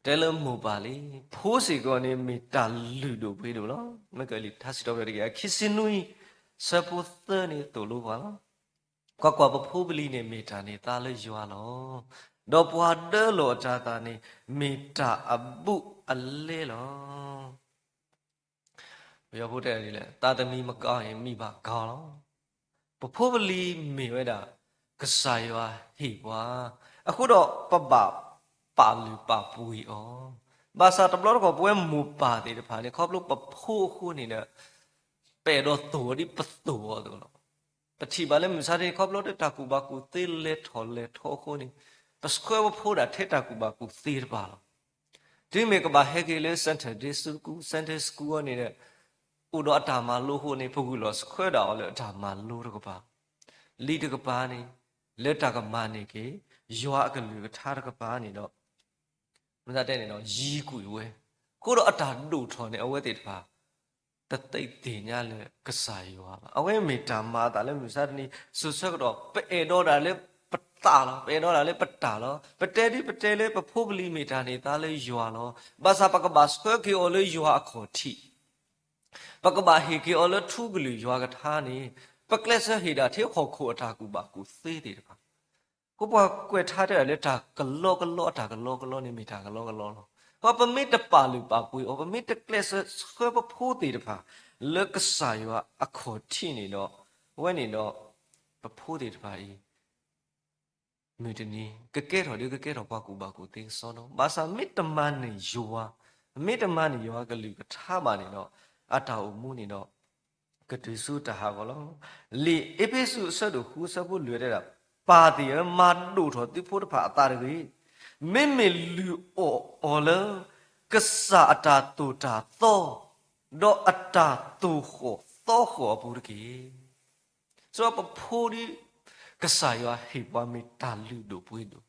တဲလၢမိၢ်ပၢ်လံ, ဖိစ့ၢ်ကီးန့ၣ် မ့ၢ်တၢ်လုၢ်ဒိၣ်ပှ့ၤဒိၣ်လီၤ. မ့ၢ်ကလံာ်ထါစံးထီၣ်ပတြၢၤတကယၤခံဆံနွံ ဆၢဖိသၢန့ၣ်သိၣ်လိပှၤလီၤ. ကွၢ်ကွၢ်, ပဖိပလံၤန့ၣ် မ့ၢ်တၢ်န့ၢ်သါလၢယွၤလီၤ. ဒီးပှၤဒၢလီၤအတၤသၣ်န့ၣ် မ့ၢ်တၢ်အဘူးအလဲလီၤ. ပယီၤဖိတဲဒ်လဲၣ်, သားသမီးမကောင်းရင် မိဘကောင်းလီၤ. ပဖိပလံၤမ့ၢ်ဝဲဒၣ် ကစၢ်ယွၤဟ့ၣ်ပှၤ, အဃိဒီးပဘၣ် ပာ်လုၢ်ပာ်ပှ့ၤအီၤ, ဘၣ်ဆၣ်တဘျီတခီၣ် ပဝဲမိၢ်ပၢ်သ့ၣ်တဖၣ်န့ၣ် ခီဖျိပဖိအဃိန့ၣ်ဒီး ပအဲၣ်ဒိးသိၣ်အီၤဒ်ပသိၣ်အီၤအသိးလီၤ. ပထံၣ်ဘၣ်လၢမုၢ်မဆါတနံၤ ခီဖျိလၢတၢ်ကူၣ်ဘၣ်ကူၣ်သ့လဲၤထီၣ်လဲၤထီအဃိန့ၣ် ပဆှၢပဖိဒၣ်ထဲတၢ်ကူၣ်ဘၣ်ကူၣ်သ့တပၤလီၤ. တုၤမ့ၢ်ကဘၣ်ဟဲက့ၤလၢ Sunday school, Sunday school အံၤန့ၣ်ဒီး အိၣ်ဒီးအတၢ်မၤလိအဃိန့ၣ် ပဂုာ်လီၤဆှၢဒၣ်အီၤလၢအတၢ်မၤလိတကပၤ, လံာ်တကပၤန့ၣ် လၢတၢ်ကမၤန့ၢ်က့ၤ ယွၤအကလုၢ်ကထါတကပၤန့ၣ်ဒီး မ့ၢ်သးတဲန့ၣ်ဒီး ယံၤကွံာ်ဝဲ, အဃိဒီးအတၢ်ဒိၣ်ထီၣ်န့ၣ် အဝဲသ့ၣ်တဖၣ် တသ့ၣ်ညါလၢကစၢ်ယွၤဘၣ်. အဝဲမ့ၢ်တၢ်မၤအသးလၢမုၢ်မဆါတနံၤ စိၤဆၢကတီၢ် ပအဲၣ်ဒိးဒၣ်လၢပသးလီၤ, ပအဲၣ်ဒိးဒၣ်လၢပတၢ်လီၤ, ပတဲဒ်ပတဲလၢပဖိပလံၤမ့ၢ်တၢ်န့ၢ်သါလၢယွၤလီၤ. ဘၣ်ဆၣ်ပကဘၣ်ဆှၢက့ၤအီၤလၢယွၤအခီၣ်ထံး, ပကဘၣ်ဟ့ၣ်က့ၤအီၤလၢထူကလုာ်ယွၤကထါန့ၣ် ပကျဲးစၢးဟ့ၣ်ဒၣ်ထဲဟီၣ်ခိၣ်အတၢ်ကူၣ်ဘၣ်ကူၣ်သ့သ့ၣ်တဖၣ် အဃိပှၤကွဲးထါတဲဒၣ်လၢတၢ်ကလီကလီ အတၢ်ကလီကလီန့ၣ်မ့ၢ်တၢ်ကလီကလီလီၤ. ပမ့ၢ်တပာ်လုၢ်ပာ်ပှ့ၤအီၤ, ပမ့ၢ်တကျဲးစၢးဆှၢပဖိသ့ၣ်တဖၣ် လၢကစၢ်ယွၤအခီၣ်ထံးန့ၣ်ဒီး အဝဲန့ၣ်ဒီး ပဖိသ့ၣ်တဖၣ်အံၤ မုၢ်တနံၤ ကကဲထီၣ်ဒ်ကကဲထီၣ်ပှၤကူၣ်ဘၣ်ကူၣ်သ့ကစီဒီ, ဘၣ်ဆၣ်မ့ၢ်တမၤန့ၢ်ယွၤ, မ့ၢ်တမၤန့ၢ်ယွၤကလုၢ်ကထါဘၣ်န့ၣ်ဒီး အတၢ်အိၣ်မူန့ၣ်ဒီး ကတုၤဆူတၢ်ဟးဂီၤလီၤ. လံာ်အ့းဖ့းစူးအဆၢဒိၣ်ဃုအဆၢဖိလွံၢ်တဲဒၣ်, ပၢ်သ့ၣ်ဧၢ, မၤဒိၣ်ထီၣ်သုဖိတဖၣ်အသးတဂ့ၤ. မ့မ့ၢ်လုၢ်အီၣ်အီၤလၢ ကစၢ်အတၢ်သိၣ်တၢ်သီ ဒီးအတၢ်သိၣ်ဃီၣ်သီဃီၣ်အပူၤတက့ၢ်. စံးပဖိဒ်ကစၢ်ယွၤဟ့ၣ်ပှၤမ့ၢ်တၢ်လုၢ်ဒိၣ်ပှ့ၤဒိၣ်,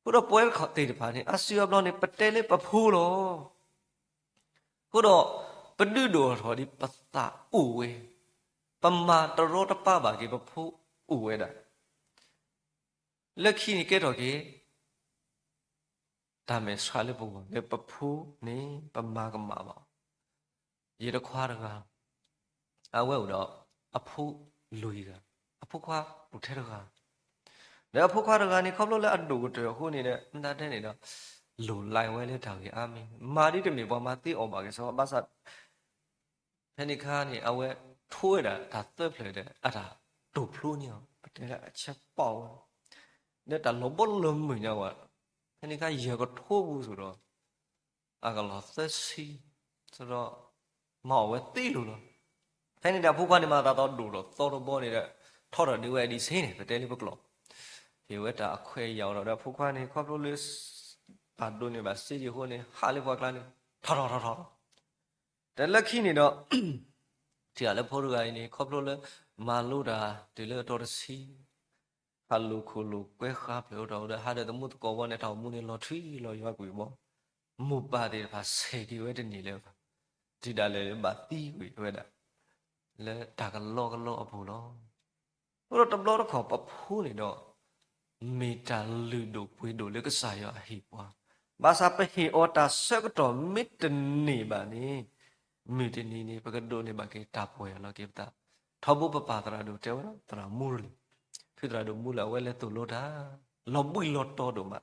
အဃိဒီးပဝဲသ့ၣ်တဖၣ်န့ၣ် အါစုအါဘျီန့ၣ် ပတဲလၢပဖိလီၤ. အဃိဒီး ပဒုးဒိၣ်ထီၣ်ဒ်ပသးအိၣ်ဝဲ, ပမၤတရီတပါဘၣ်က့ၤပဖိအိၣ်ဝဲဒၣ်, လၢခံန့ၣ်ကဲထီၣ်က့ၤ တၢ်မဲာ်ဆှးလၢပဂီၢ်လၢပဖိန့ၣ် ပမၤကမၣ်ဘၣ်အီၤ. ယတခွါတဂၤ အဝဲအိၣ်ဒီးအဖိလွံၢ်ဂၤ, အဖိခွါအိၣ်ထဲတဂၤ, ဒီးအဖိခွါတဂၤန့ၣ် ခီဖျိလၢအဒိၣ်ကတၢၢ်အဃိန့ၣ်ဒီး မ့ၢ်သးတဲန့ၣ်ဒီး လိၣ်လၢဝဲလၢတၢ်ဂ့ၢ်အါမံၤ, မၤဒ်တမ့ၢ်ပှၤမၤသ့အီၣ်ဘၣ်က့ၤစီ, ဘၣ်ဆၣ် ဖဲန့ၣ်အခါန့ၣ် အဝဲထိဝဲဒၣ်တၢ်သၢဖျၢၣ်ဒီး အတၢ်တိာ်ဖျိန့ၢ်အီၤ, ပတဲဒၣ်အဆၢပီၢ်ဝဲ, ဒီးတၢ်လီၤဘီလီၤမုၢ်ညါဝဲ, ဖဲန့ၣ်အခါယဲၢ်ကထိပူၤဆိဒီး အကလီၢ်သၢဆံ, ဆိဒီး မၤအီၣ်ဝဲသ့လိၤလီၤ. ဖဲန့ၣ်ဒီးအဖိခွါန့ၣ်မၤသးသီဒိၣ်ထီၣ်သီတဘီန့ၣ်ဒီး ထီထီၣ်ဒုးဝဲဒံးဆ့န့ၣ် ပတဲလၢပကျိာ် အဝဲတၢ်အခွဲးအယာ်အိၣ်ထီၣ်ဒီးအဖိခွါန့ၣ် ခီဖျိလၢ ပာ်ဒိးန့ၢ်ဘၣ်စ့ယံၤအဃိန့ၣ် ဟးလၢပှၤကျါန့ၣ် ထီၣ်ထီၣ်ထီၣ်ထီၣ်လီၤ. တၢ်လၢခံန့ၣ်ဒီး ထံၣ်အီၤလၢဖိတဂၤအံၤန့ၣ် ခီဖျိလၢ မၤလိတၢ်တုၤလၢအတီတဆံ ဟးလိာ်ခိၣ်လိာ်ကွဲဃါဖျၢၣ်အိၣ်ထီၣ်ဒီး ဟးဒီးသမူသကိးဘီန့ၣ် တၢ်အိၣ်မူန့ၣ်လီၤထွံလီၤယွၤကွံာ်ဘီ, မိၢ်ပၢ်သ့ၣ်တဖၣ်ဆဲးက့ၤဝဲတန့ၢ်လၢၤဘၣ်, တုၤဒၣ်လဲာ်လၢဘၣ်သံကွံာ်ဝဲဒၣ် လၢတၢ်ကလီကလီအပူၤလီၤ. အဃိဒီးတဘျီတခီၣ်ပဖိန့ၣ်ဒီး မ့ၢ်တၢ်လုၢ်ဒိၣ်ပှ့ၤဒိၣ်လၢကစၢ်ယွၤအဟ့ၣ်ပှၤ, ဘၣ်ဆၣ်ပဟ့ၣ်အီၤတၢ်ဆၢကတီၢ်မ့ၢ်တန့ၢ်ဘၣ်န့ၣ် မုၢ်တနံၤန့ၣ် ပကဒိးန့ၢ်ဘၣ်က့ၤတၢ်ပီၢ်ယၢ်လီၤက့ၤပသး, ထီဘိပပၢ်သရၣ်ဒိၣ်တဲဝဲဒၣ် သရၣ်မူရလံ, ဖုသရၣ်ဒိၣ်မူလၢအဝဲလဲၤသိၣ်လိတၢ် လီၤဘှံးလီၤတီၤဒိၣ်မး,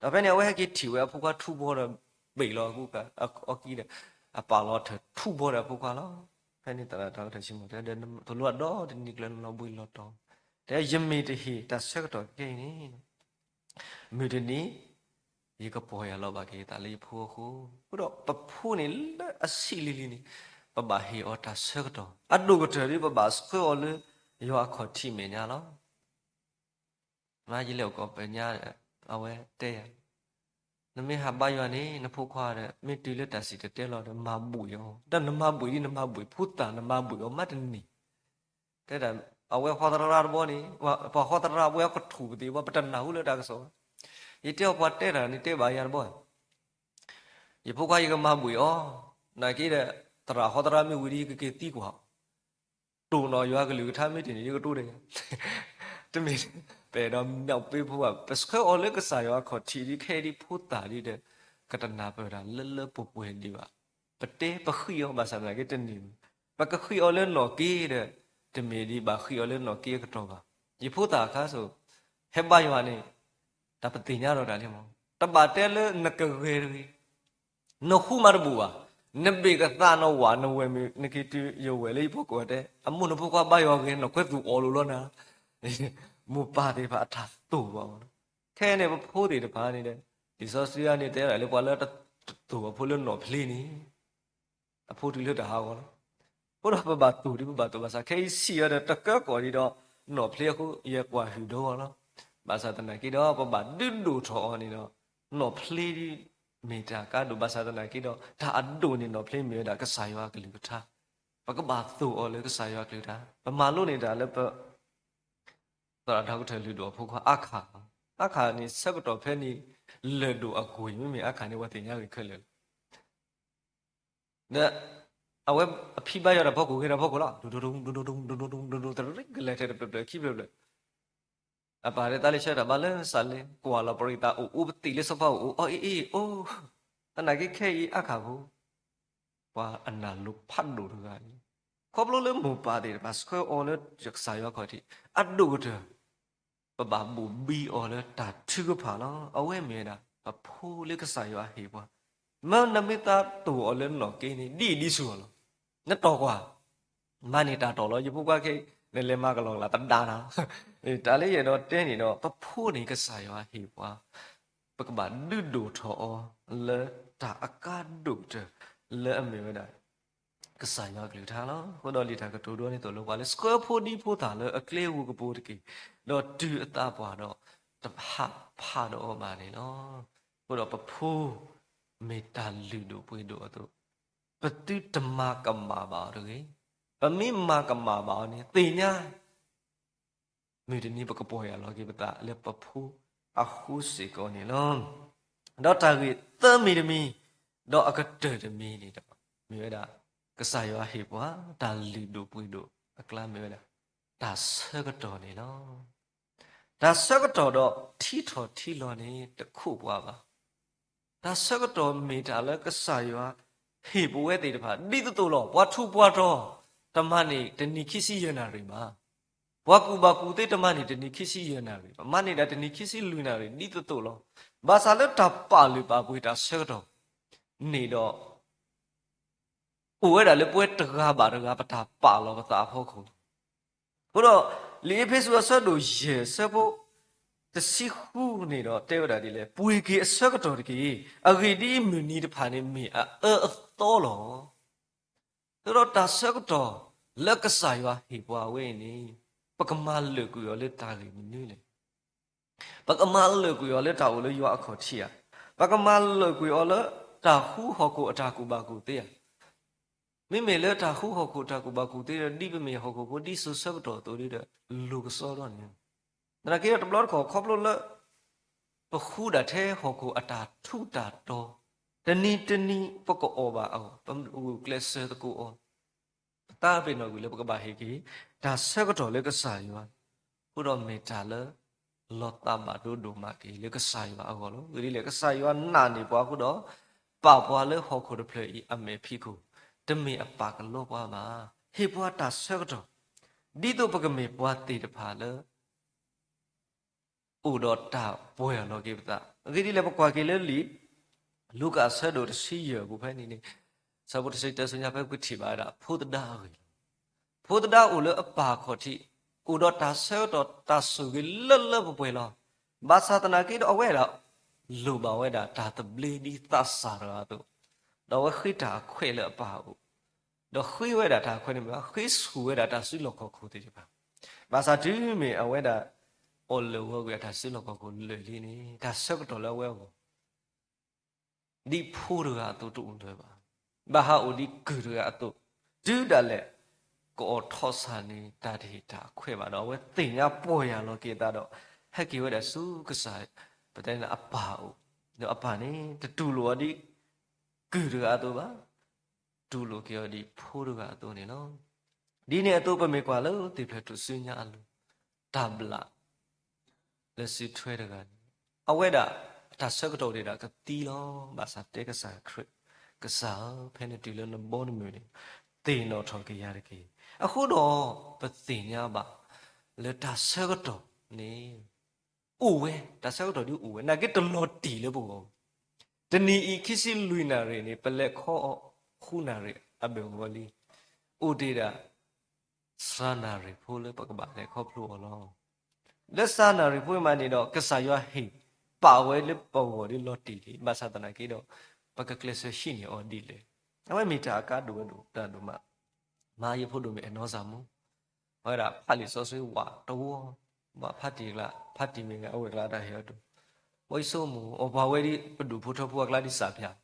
ဒီးဖဲန့ၣ် အဝဲဟဲက့ၤထံၣ်ဝဲအဖိခွါထူဘီဒီး ဘ့ၣ်လီၤအကူအကၤ အအီကံဒီး အပာ်လီၤထၢၣ်ထူဘီဒီးအဖိခွါလီၤ. ဖဲန့ၣ်သရၣ်တၢ်ကထၢၣ်စံးမီၣ်တဲ ဒီးသိၣ်လိအဒီတနံၤကျၢၤလီၤဘှံးလီၤတီၤ, တဲယမ့ၢ်တဟ့ၣ်တၢ်ဆၢကတီၢ်ခဲအံၤန့ၣ် မုၢ်တနံၤ ယကပီၢ်ယၢ်လီၤဘၣ်က့ၤသးလၢယဖိအဃိ, အဃိဒီးပဖိန့ၣ်လၢအဆံးလံၤလံၤန့ၣ် ပဘၣ်ဟ့ၣ်အီၤတၢ်ဆၢကတီၢ်, အဒိၣ်ကတၢၢ်ဒီးပဘၣ်ဆှၢအီၤလၢ ယွၤအခီၣ်ထံးမဲာ်ညါလီၤ. မ့ၢ်ယလဲၤအိၣ်ကီၢ်ပညါ အဝဲတဲယၤ, နမ့ၢ်ဟးဘါယွၤန့ၣ် နဖိခွါဒီး မ့ၢ်တုၤလၢတၢ်စံၣ်တဲၤတဲလီၤဒီး မၤဘှံးအီၤ, ဒီးနမၤဘှံးဒ်နမၤဘှံးဖိသၣ် နမၤဘှံးအီၤမးတန့ၢ် တဲဒၣ် အဝဲဟီသရၣ်တဘီန့ၣ် ပှၤဟီသရၣ်ဘီကထူၣ်ပသ့ၣ်ဘၣ် ပတနၢ်ဟူလၢတၢ်ကစီၣ်ဘၣ်. ယတဲအီၤပှၤတဲတၢ်န့ၣ်တဲဘၣ်ယၤတဘီ, ယဖိခွါယကမၤဘှံးအီၤ, နာ်က့ဒီး သရၣ်ဟီသရၣ်မ့ၢ်ဝံၤဒီး ယကက့ၤသံကွၢ်အီၤ, တိၢ်နီၣ်ယွၤကလုၢ်ကထါမ့ၢ်တန့ၢ် ယကတိၤဒီးယၤ တမ့ၢ် ပအဲၣ်ဒိးမ့ၢ်ပ့ဖိဘၣ်, ပဆှၢအီၤလၢကစၢ်ယွၤအခီၣ်ထံးဒ်ခဲအံၤဒ်ဖိသၣ်ဒ်ဒီး ကတနၢ်ပၢၢ်တၢ်လၢလၢပှဲၤပှဲၤဒံးဘၣ်. ပတဲပဃံးအီၤဘၣ်ဆၣ်သနာ်က့တန့ၢ်ဘၣ်. ပကဃံးအီၤလၢနီၣ်က့ဒီး တမ့ၢ်ဒ်ဘၣ်ဃံးအီၤလၢနီၣ်က့အကတီၢ်ဘၣ်. ယဖိသၣ်အခါစိ ဟဲဘါယွၤန့ၣ် တၢ်ပသ့ၣ်ညါဒီးတၢ်လံမး, တဘၣ်တဲလၢနကဂဲၤတဂ့ၤ နဃူမးတဘူၣ်ဘၣ်. နဘ့ၣ်ကသးနဝးနဝဲၢ်မ့ၢ် နက့ၤတုၤယဝဲၢ်လၢယဖီခိၣ်တဲ အမိၢ်နဖိခွါဘါယွၤဂ့ၤ နီၢ်ခွဲသူၣ်အီၣ်လိာ်လီၤနၤ. မိၢ်ပၢ်သ့ၣ်တဖၣ်အတၢ်သိၣ်ဘၣ်မး. ခဲအံၤန့ၣ် ပဖိသ့ၣ်တဖၣ်န့ၣ်ဒီး လံာ်စီဆှံအံၤန့ၣ် တဲဒၣ်လၢပှၤလၢတသိၣ်အဖိလၢနီၣ်ဖျ့န့ၣ် အဖိတုၤလၢတဟးဂီၤလီၤ. အဃိဒီးပဘၣ်သိၣ်ဒ်ပဘၣ်သိၣ်ဘၣ်ဆၣ် ခဲအံၤဆံးအီၤဒီးတကၢကီၢ်ဒံးဒီး နီၣ်ဖျ့အဃိ ယကွၢ်ဟုၣ်ဒီဂီၢ်လီၤ. ဘၣ်ဆၣ်သနာ်က့ဒီး ပဘၣ်ဒုးဒိၣ်ထီၣ်အီၤန့ၣ်ဒီး နီၣ်ဖျ့ဒ်မ့ၢ်တၢ်ကါဒိၣ် ဘၣ်ဆၣ်သနာ်က့ဒီး တၢ်အဒိၣ်န့ၢ်နီၣ်ဖျ့မ့ၢ်ဝဲဒၣ်ကစၢ်ယွၤအကလုၢ်ကထါ, ပကဘၣ်သိၣ်အီၤလၢကစၢ်ယွၤအကလုၢ်ကထါ, ပမၤလိန့ၢ်တၢ်လၢပ သရၣ်ဒီကထၢၣ်လုၢ်ဒိၣ်အဖိခွါအါခၣ်, အါခၣ်န့ၣ် ဆၢကတီၢ်ဖဲန့ၣ် လၢၢ်ဒိၣ်အကွံာ် မ့မ့ၢ်အါခၣ်န့ၣ်ပှၤသ့ၣ်ညါဂ့ၤခဲလၢာ်လီၤ. ဒီး အဝဲအဖံဘါယွၤတၢ်ဖီခိၣ်ဂ့ၤတၢ်ဖီခိၣ်လီၤ, ဒိၣ်ဒိၣ်ဒိၣ်ဒိၣ်ဒိၣ်ဒိၣ်ဒိၣ်ဒိၣ်ဒိၣ် တရံးကလဲၤထဲတဖျၢၣ်ဖျၢၣ်ခံဖျၢၣ်ဖျၢၣ်, အပၢ်ဒီးသးလၢဆၢတၢ်ဘါလၢစးလဲၤ ကွၢ်လီၤပရံးသးအိၣ်အိၣ် ပသ့ၣ်လၢစီၤပၤအိၣ်အိၣ် အီအ့ၣ်အ့ၣ်အိၣ်, သနာ်က့ခဲအံၤအါခၣ်ဖိ ပှၤအနၢ်လိၤဖးဒိၣ်တဂၤအံၤ, ခီဖျိလၢမိၢ်ပၢ်သ့ၣ်တဖၣ်ဆှၢအီၤလၢကစၢ်ယွၤခီၣ်ထံး အဒိၣ်ကတၢၢ် ပဘၣ်ဘိၣ်ဘံအီၤလၢတၢ်ထုကဖၣ်လီၤ. အဝဲမ့ၢ်ဝဲဒၣ် ပဖိလၢကစၢ်ယွၤဟ့ၣ်ပှၤ, မ့ၢ်နမ့ၢ်သးသိၣ်အီၤလၢနီၣ်က့န့ၣ် ဒ်အံၤဒ်ဆူၣ်အီၤလီၤ. နတီၢ်ကွၢ် မၤန့ၢ်တၢ်တီၢ်လီၤ. ယဖိခွါခဲအံၤ နလဲၤမၤကလီၢ်ကလး ပဒါနၤလီၤ. တၢ်လၢယအဲၣ်ဒိးတဲန့ၣ်ဒီး ပဖိန့ၣ်ကစၢ်ယွၤဟ့ၣ်ပှၤ, ပကဘၣ်ဒုးဒိၣ်ထီၣ်အီၤလၢတၢ်အကါဒိၣ်ကတၢၢ် လၢအမ့ၢ်ဝဲဒၣ် ကစၢ်ယွၤကလုၢ်ကထါလီၤ. အဃိဒီးလံာ်တၢ်ကတိၤဒိန့ၣ်သိၣ်လိပှၤလၢ ဆှၢဖိဒံဖိသၣ်လၢအကျဲအူကပိာ်တက့ၢ်, ဒီးတုၤအသးပှၢ်ဒီး တဟးဖးဒီးအီၤဘၣ်န့ၣ်လီၤ. အဃိဒီးပဖိ မ့ၢ်တၢ်လုၢ်ဒိၣ်ပှ့ၤဒိၣ်အသိး ပသုတမၤကမၣ်ဘၣ်အီၤတဂ့ၤ. ပမ့ၢ်မၤကမၣ်ဘၣ်အီၤန့ၣ် သ့ၣ်ညါ မုၢ်တနံၤပကပီၢ်ယၢ်လီၤက့ၤပသးလၢပဖိအဃိစ့ၢ်ကီးန့ၣ်လီၤ. ဒီးတၢ်ဂ့ၢ်သၢမံၤတမံၤ, ဒီးအကတၢၢ်တမံၤန့ၣ်ဒီး မ့ၢ်ဝဲဒၣ် ကစၢ်ယွၤဟ့ၣ်ပှၤ တၢ်လုၢ်ဒိၣ်ပှ့ၤဒိၣ်အကျါမ့ၢ်ဝဲဒၣ် တၢ်ဆၢကတီၢ်န့ၣ်လီၤ. တၢ်ဆၢကတီၢ်ဒီးထံထီၣ်ထံလီၤန့ၣ် တခိးပှၤဘၣ်. တၢ်ဆၢကတီၢ်မ့ၢ်တၢ်လၢကစၢ်ယွၤဟ့ၣ်ပဝဲသ့ၣ်တဖၣ် ဒ်သိးသိးလီၤ. ပှၤထူးပှၤတီၤ တမၤန့ၢ်တနံၤခံဆံယဲၢ်နၣ်ရံၣ်ဘၣ်. ပှၤကူၣ်ဘၣ်ကူၣ်သ့တမၤန့ၢ်တနံၤခံဆံယဲၢ်နၣ်ရံၣ်ဘၣ်. မၤန့ၢ်ဒၣ်တနံၤခံဆံလွံၢ်နၣ်ရံၣ် ဒ်သိးသိးလီၤ. ဘၣ်ဆၣ်လၢတၢ်ပာ်လုၢ်ပာ်ပှ့ၤတၢ်ဆၢကတီၢ်န့ၣ်ဒီး အိၣ်ဝဲဒၣ်လၢပဝဲတဂၤဘၣ်တဂၤ ပတၢ်ပာ်လီၤပသးအဖီခိၣ်လီၤ. အဃိဒီး လံာ်အ့းဖ့းစူးအဆၢဒိၣ်ယဲၢ် အဆၢဖိတဆံဃုန့ၣ်ဒီး တဲဝဲဒၣ်ဒ်လဲၣ်, ပှ့ၤက့ၤအဆၢကတီၢ်တက့ၢ်. အဂ့ၢ်ဒ်အံၤ, မုၢ်နံၤတဖၣ်န့ၣ်မ့ၢ်အအၢအသီလီၤ. အဃိဒီးတၢ်ဆၢကတီၢ်လၢကစၢ်ယွၤဟ့ၣ်ပှၤဝဲအံၤန့ၣ် ပကမၤလၢာ်ကွံာ်အီၤလၢတၢ်ဂ့ၢ်မနုၤလဲၣ်. ပကမၤလၢာ်ကွံာ်အီၤလၢတၢ်အိၣ်လၢယွၤအခီၣ်ထံးဧါ, ပကမၤလၢာ်ကွံာ်အီၤလၢတၢ်ဃူဟီၣ်ခိၣ်အတၢ်ကူၣ်ဘၣ်ကူၣ်သ့ဧါ. မ့မ့ၢ်လၢတၢ်ဃူဟီၣ်ခိၣ်တၢ်ကူၣ်ဘၣ်ကူၣ်သ့ဒီး ဒ်ပမ့ၢ်ဟီၣ်ခိၣ်ဖိဒ်စိၤဆၢကတီၢ်အသိးဒီး လိၤကစီဒီန့ၣ်, သနာ်က့ဒီးတဘျီတခီၣ်ခီဖျိလၢ ပဃူဒၣ်ထဲဟီၣ်ခိၣ်အတၢ်ထူးတၢ်တီၤ, တနံၤတနံၤပကအီၣ်ဘၣ်အီၤ, ပဂုာ်ကျဲးစၢးသကိးအီၤ, ပသးပ့ၤနီၣ်ကွံာ်လၢပကဘၣ်ဟ့ၣ်က့ၤ တၢ်ဆၢကတီၢ်လၢကစၢ်ယွၤ, အဃိဒီးမ့ၢ်တၢ်လၢ လီၤသးဘၣ်ဒိဒိၣ်မးက့ၤလၢကစၢ်ယွၤအဂီၢ်လီၤ. အဂ့ၢ်ဒ်လဲၣ်, ကစၢ်ယွၤနာ်န့ၢ်ပှၤအဃိဒီး ပာ်ပှၤလၢဟီၣ်ခိၣ်တဖျၢၣ်အံၤအမဲာ်ဖံးခိၣ်, တမ့ၢ်အပၢ်ကလီပှၤဘၣ်. ဟ့ၣ်ပှၤတၢ်ဆၢကတီၢ်, ဒ်သိးပကမ့ၢ်ပှၤသ့ၣ်တဖၣ်လၢ အိၣ်ဒီးတၢ်ပှဲၤအလီၤက့ၤပသး. အဂ့ၢ်ဒ်လဲၣ်, ပကွၢ်က့ၤလၢလံာ် လူၤကၣ်အဆၢဒိၣ်တဆံယဲၢ်အပူၤဖဲန့ၣ်န့ၣ်, ဆၢဖိတဆံတၢ ဆူညါဖဲပထံၣ်ဘၣ်ဝဲဒၣ် ဖိသဒါအဂ့ၢ်လီၤ. ဖိသဒါအိၣ်လၢအပၢ်အခီၣ်ထံး, အိၣ်ဒီးတၢ်ဆၢကတီၢ် တၢ်ဆိၣ်ဂ့ၤလၢလၢပှဲၤပှဲၤလီၤ. ဘၣ်ဆၣ်သနာ်က့ဒီး အဝဲဒၣ်လိၣ်ဘၣ်ဝဲဒၣ်တၢ်သဘျ့ဒ်သးစၢ်တဂၤအသိး, ဒီးအဝဲဃ့တၢ်အခွဲးလၢအပၢ်အအိၣ်, ဒီးဃ့ဝဲဒၣ်တၢ်အခွဲးန့ၣ်မ့ၢ် ဃ့ဆူၣ်ဝဲဒၣ်တၢ်စုလီၢ်ခီၣ်ခိၣ်သ့ၣ်တဖၣ်. ဘၣ်ဆၣ်တုၤမ့ၢ်အဝဲဒၣ် အီၣ်လၢာ်ဝီကွံာ်အတၢ်စုလီၢ်ခီၣ်ခိၣ်လၢာ်လံန့ၣ်, တၢ်ဆၢကတီၢ်လၢအဝဲအဂီၢ် ဒ်ဖိတဂၤအသိးတအိၣ်လၢၤဘၣ်. ဘၣ်ဟးအိၣ်ဒ်ကုၢ်တဂၤအသိး, တုၤဒၣ်လဲာ် ကအီၣ်ထီၣ်ဆၣ်န့ၣ် တၢ်တဟ့ၣ်တၢ်အခွဲးဘၣ်ဒီး အဝဲသ့ၣ်ညါပီၢ်ယၢ်လီၤက့ၤအသးဒီး ဟဲက့ၤဝဲဒၣ်ဆူကစၢ် ပတဲန့ၣ်အပၢ်အအိၣ်, ဒီးအပၢ်န့ၣ် တတူၢ်လိာ်အီၤဒ် ကုၢ်တဂၤအသိးဘၣ်, တူၢ်လိာ်က့ၤအီၤဒ်ဖိတဂၤအသိးန့ၣ်လီၤ. ဒ်န့ၣ်အသိး ပမ့ၢ်ကွၢ်လၢသ့ၣ်ဖျၢၣ်ထူၣ်စုညါအလိၤ, တၢ်ဘျၣ် လၢစုထွဲတဂၤန့ၣ်, အဝဲဒၣ် တၢ်ဆၢကတီၢ်ဒၣ်ကသံလီၤ. ဘၣ်ဆၣ်တဲကစၢ်ခရံာ်, ကစၢ်ဧၢ, ဖဲနတုၤလၢနဘီနမုၢ်န့ၣ် သ့ၣ်နီၣ်ထီၣ်က့ၤယၤတက့ၢ်. အဃိဒီး ပသ့ၣ်ညါဘၣ်လၢတၢ်ဆၢကတီၢ်န့ၣ် အိၣ်ဝဲ, တၢ်ဆၢကတီၢ်ဒ်အိၣ်ဝဲ, နာ်က့တလီၤတံၢ်လၢပဂီၢ်. တနံၤအံၤ ခံဆံလွံၢ်နၣ်ရံၣ်န့ၣ် ပလဲၤခီအီၤ ဃုနၣ်ရံၣ်အဘၢၣ်ဂီၤလံ. အိၣ်တ့ၢ်ဒၣ် သၢနၣ်ရံၣ်ဖိလၢပကဘၣ်လဲၤခီဖျိအီၤလီၤ. လၢသၢနၣ်ရံၣ်ဖိမးန့ၣ်ဒီး ကစၢ်ယွၤဟ့ၣ်ပာ်ဝဲလၢပဂီၢ်ဒ်လီၤတံၢ်လံ. ဘၣ်ဆၣ်သနာ်က့ဒီး ပကကျဲးစၢးဟံးန့ၢ်အီၤဒ်လဲၣ်. အဝဲမ့ၢ်တၢ်အကါဒိၣ်ဝဲဒိၣ်တၢ်ဒိၣ်မး. မဟါယဖိဒိၣ်မုၣ်အဲၣ်နီစၢ်မူ အဝဲဒၣ်ဖးလံာ်စီဆှံဝးတဝီ, ဘၣ်ဖးတံၢ်ကျါ, ဖးတံၢ်မ့ၢ်ဂ့ၤ အဝဲၢ်ကျါတၢ်ဟဲအီၤဒိၣ်, ဘၣ်ယဆိကမိၣ် အပှၤဝဲဒ်ပဒိၣ်ဖိထၢဖိအကျါဒ်စၢ်ဖၠၣ်,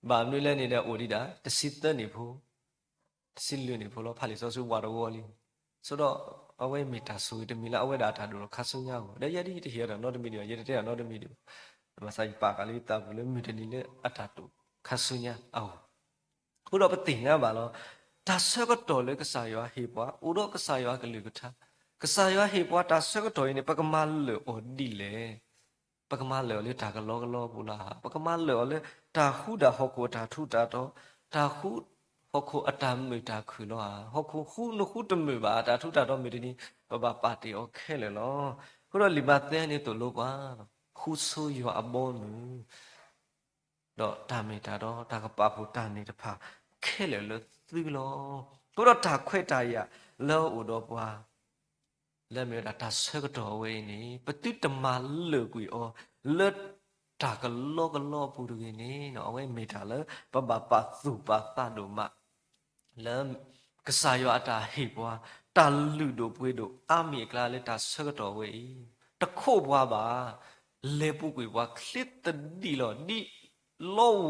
ဘၣ်မနုၤလဲၣ်န့ၣ်ဒီး အိၣ်ဒံးဒၣ် တဆံသၢနံၣ်ဖိ, တဆံလွံၢ်နံၣ်ဖိလီၤ. ဖးလံာ်စီဆှံဝးတဝီလံ. ဆိဒီး အဝဲမ့ၢ်တၢ်ဆိၣ်ဂ့ၤတမံၤလၢအဝဲဒၣ်အတၢ်ဒိၣ်ထီၣ်ခါဆူညါအဂီၢ်, ဒီးယဲဒ်ယတဟ့ၣ်အီၤတၢ်နီတမံၤဒံးဘၣ်, ယတတဲတၢ်နီတမံၤဒံးဘၣ်. ဘၣ်ဆၣ်ယပာ်ဃာ်လၢယသးပူၤလၢ မုၢ်တနံၤလၢအတၢ်ဒိၣ်ထီၣ်ခါဆူညါအဂီၢ်, အဃိဒီးပသ့ၣ်ညါဘၣ်လီၤ. တၢ်ဆၢကတီၢ်လၢကစၢ်ယွၤဟ့ၣ်ပှၤ အိၣ်ဒီးကစၢ်ယွၤအကလုၢ်ကထါ, ကစၢ်ယွၤဟ့ၣ်ပှၤတၢ်ဆၢကတီၢ်အံၤန့ၣ် ပကမၤလၢာ်အီၤဒ်လဲၣ်. ပကမၤလၢာ်အီၤလၢတၢ်ကလီကလီအပူၤလီၤဧါ, ပကမၤလၢာ်အီၤလၢတၢ်ဃူတၢ်ဟီၣ်ခိၣ်အတၢ်ထူးတၢ်တီၤ, တၢ်ဃူဟီၣ်ခိၣ်အတၢ်မုာ်တၢ်ခုၣ်လီၤဧါ. ဟီၣ်ခိၣ်ဃူနဃူတမုာ်ဘၣ်, တၢ်ထူးတၢ်တီၤမုၢ်တနံၤ ပဘၣ်ပာ်တ့ၢ်အီၤခဲလၢာ်လီၤ. အဃိဒီးလံာ်မးသဲန့ၣ်သိၣ်လိပှၤ, ဃူဆိယွၤအဘီအမုၢ် ဒီးတၢ်မ့ၢ်တၢ်တီ တၢ်ကပာ်ဖှိၣ်တၢ်န့ၣ်တဖၣ်ခဲလၢာ်လၢသုလီၤ. အဃိဒီးတၢ်ခွဲးတၢ်ယာ်လၢအအိၣ်ဒီးပှၤ လၢအမ့ၢ်ဝဲဒၣ်တၢ်ဆၢကတီၢ်အဝဲအံၤန့ၣ် ပသုတမၤလၢာ်ကွံာ်အီၤလၢတၢ်ကလီကလီအပူၤတဂ့ၤန့ၣ်, အဝဲမ့ၢ်တၢ်လၢပဘၣ်ပာ်သူၣ်ပာ်သးဒိၣ်မး လၢကစၢ်ယွၤအတၢ်ဟ့ၣ်ပှၤ တၢ်လုၢ်ဒိၣ်ပှ့ၤဒိၣ်အါမံၤအကျါလၢတၢ်ဆၢကတီၢ်အဝဲအံၤ, တခိးပှၤဘၣ်, လဲၤပူၤကွံာ်ပှၤချ့သဒံးလီၤ ဒ်လီ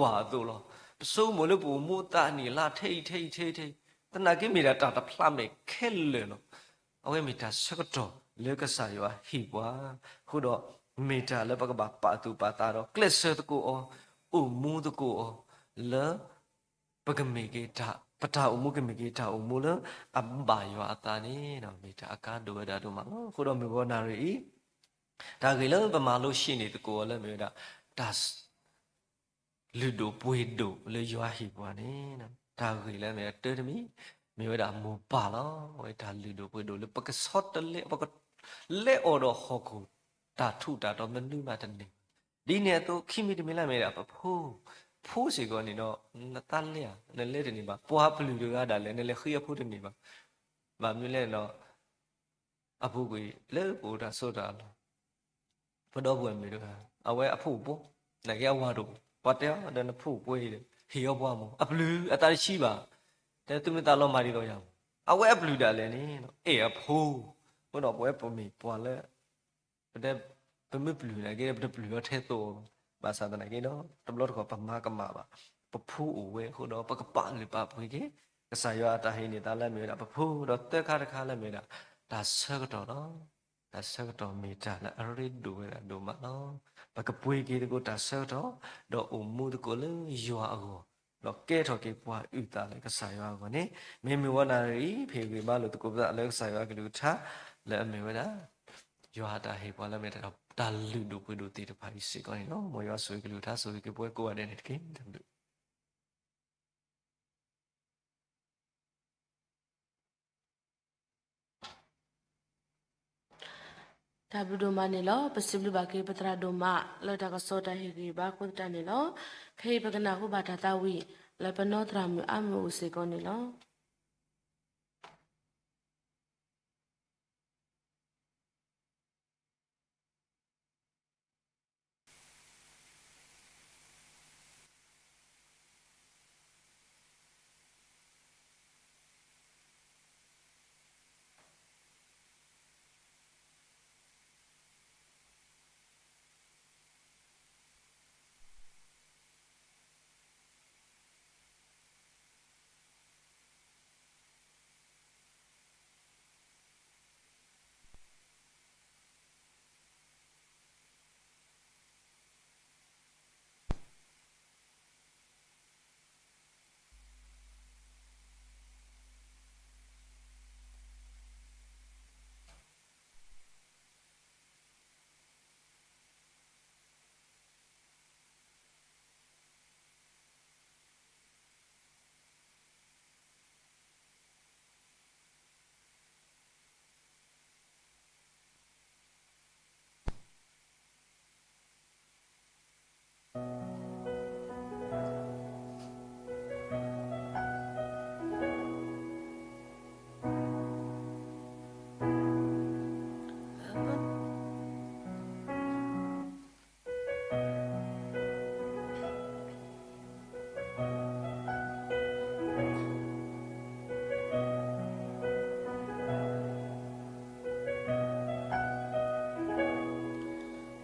ဝၢ်အသိးလီၤ. ပဆိကမိၣ်လၢပအိၣ်မူအသးနံၣ်လါထဲအံၤထဲအံၤထဲအံၤထဲအံၤ, သနာ်က့မ့ၢ်ဒၣ်တၢ်တဖျါမဲာ်ခဲလၢာ်လီၤ. အဝဲမ့ၢ်တၢ်ဆၢကတီၢ်လၢကစၢ်ယွၤဟ့ၣ်ပှၤ, အဃိဒီးမ့ၢ်တၢ်လၢပကဘၣ်ပာ်သူၣ်ပာ်သးဒီး ကျဲးစၢးသကိးအီၤ, အိၣ်မူသကိးအီၤ, လၢ ပကမ့ၢ်က့ၤတၢ်, ပတၢ်အိၣ်မူကမ့ၢ်က့ၤတၢ်အိၣ်မူလၢအဘၣ်ယွၤအသးန့ၣ် မ့ၢ်တၢ်အကါဒိၣ်ဝဲဒၣ်ဒိၣ်မးလီၤ. အဃိဒီးမုၢ်ဂီၤနၣ်ရံၣ်အံၤ, တၢ်ဂ့ၢ်လၢပမၤလိဆှံးန့ၢ်သကိးအီၤလၢမ့ၢ်ဝဲဒၣ် တၢ် လုၢ်ဒိၣ်ပှ့ၤဒိၣ်လၢယွၤဟ့ၣ်ပှၤန့ၣ်, တၢ်ဂ့ၢ်လၢမ့ၢ်တၢတမံၤ, မ့ၢ်ဝဲဒၣ်မိၢ်ပၢ်လီၤ. အဝဲတၢ်လုၢ်ဒိၣ်ပှ့ၤဒိၣ်လၢပကဆီတလဲ, ပကလဲၤအီၤဒီးဟီၣ်ခိၣ် တၢ်ထူးတၢ်တီၤမနုၤမးတန့ၢ်ဘၣ်. ဒ်န့ၣ်အသိး ခံမံၤတမံၤလၢမ့ၢ်ဒၣ်ပဖိ, ဖိစ့ၢ်ကီးန့ၣ်ဒီး နသးလဲဧါ, နလဲတန့ၢ်ဘၣ်. ပှၤပျုၢ်တဂၤဒၣ်လဲာ် နလဲၤဃ့အဖိတန့ၢ်ဘၣ်. ဘၣ်မနုၤလဲၣ်န့ၣ်ဒီး အပူၤကွံာ်လၢပအိၣ်တၢ်ဆိးတၢ်အလီၢ် ပဒီပုၢ်ဝဲၢ်မုၣ်တဂၤ အဝဲအဖိအိၣ်ပှဲၤ, နာ်က့အဝၤတအိၣ်, ပှၤတဲအီၤဒီးနဖိအိၣ်ပှဲၤအံၤဒီး ဟ့ၣ်အီၤပှၤမၢ်, အပျုၢ်အသးတဆံဘၣ်, တဲသုမ့ၢ်သးလီၤမၤဒ်သိးယၤမၢ်. အဝဲအပျုၢ်ဒၣ်လဲာ်န့ၣ် အဲၣ်အဖိ, အဃိဒီးပဝဲပမ့ၢ်ပှၤလၢ ပတဲ ပမ့ၢ်ပျုၢ်နာ်က့ဒီး ပတပျုၢ်ဒီးထဲသိးအီၤဘၣ်. ဘၣ်ဆၣ်သနာ်က့ဒီး တဘျီတခီၣ်ပမၤကမၣ်ဘၣ်, ပဖိအိၣ်ဝဲအဃိဒီး ပကပာ်လုၢ်ပာ်ပှ့ၤက့ၤ ကစၢ်ယွၤအတၢ်ဟ့ၣ်န့ၢ်သါလၢအမ့ၢ်ဝဲဒၣ်ပဖိ, ဒီးသၢခါတခါလၢအမ့ၢ်ဝဲဒၣ် တၢ်ဆၢကတီၢ်လီၤ. တၢ်ဆၢကတီၢ်မ့ၢ်တၢ်လၢအရ့ဒိၣ်ဝဲဒၣ်ဒိၣ်မးလီၤ. ပကပှ့ၤက့ၤသကိးတၢ်ဆၢကတီၢ်, ဒီးအိၣ်မူသကိးလၢယွၤအဂီၢ်, ဒီးကဲထီၣ်က့ၤပှၤအုၣ်သးလၢကစၢ်ယွၤအဂီၢ်န့ၣ်, မ့မ့ၢ်ဝဲဒၣ်အံၤ ဖဲအဂံၢ်ဘါလိာ်သကိးပသးလၢကစၢ်ယွၤအကလုၢ်ကထါ လၢအမ့ၢ်ဝဲဒၣ် ယွၤအတၢ်ဟ့ၣ်ပှၤလၢအမ့ၢ်တၢ်တၢ်လုၢ်ဒိၣ်ပှ့ၤဒိၣ်သ့ၣ်တဖၣ်အံၤစ့ၢ်ကီးန့ၣ်လီၤ. မ်ယွၤဆိၣ်ဂ့ၤကလုၢ်ကထါ ဆိၣ်ဂ့ၤက့ၤပဝဲကိးဂၤဒဲးန့ၣ်တက့ၢ်. တၢ်ဘျုး တၢ်ဘျုးဒိၣ်မးန့ၣ်လီၤ. ပစံးဘျုးဘၣ်က့ၤပသရၣ်ဒိၣ်မး လၢတၢ်ကစီၣ်တၢ်ဟ့ၣ်ဂံၢ်ဘါအဃိသတးန့ၣ်လီၤ. ခဲအံၤပကနၢ်ဟူဘၣ်တၢ်သးဝံၣ် လၢပနီၢ်သရၣ်မုၣ်အါမုၢ်အိၣ်စ့ၢ်ကီးန့ၣ်လီၤ.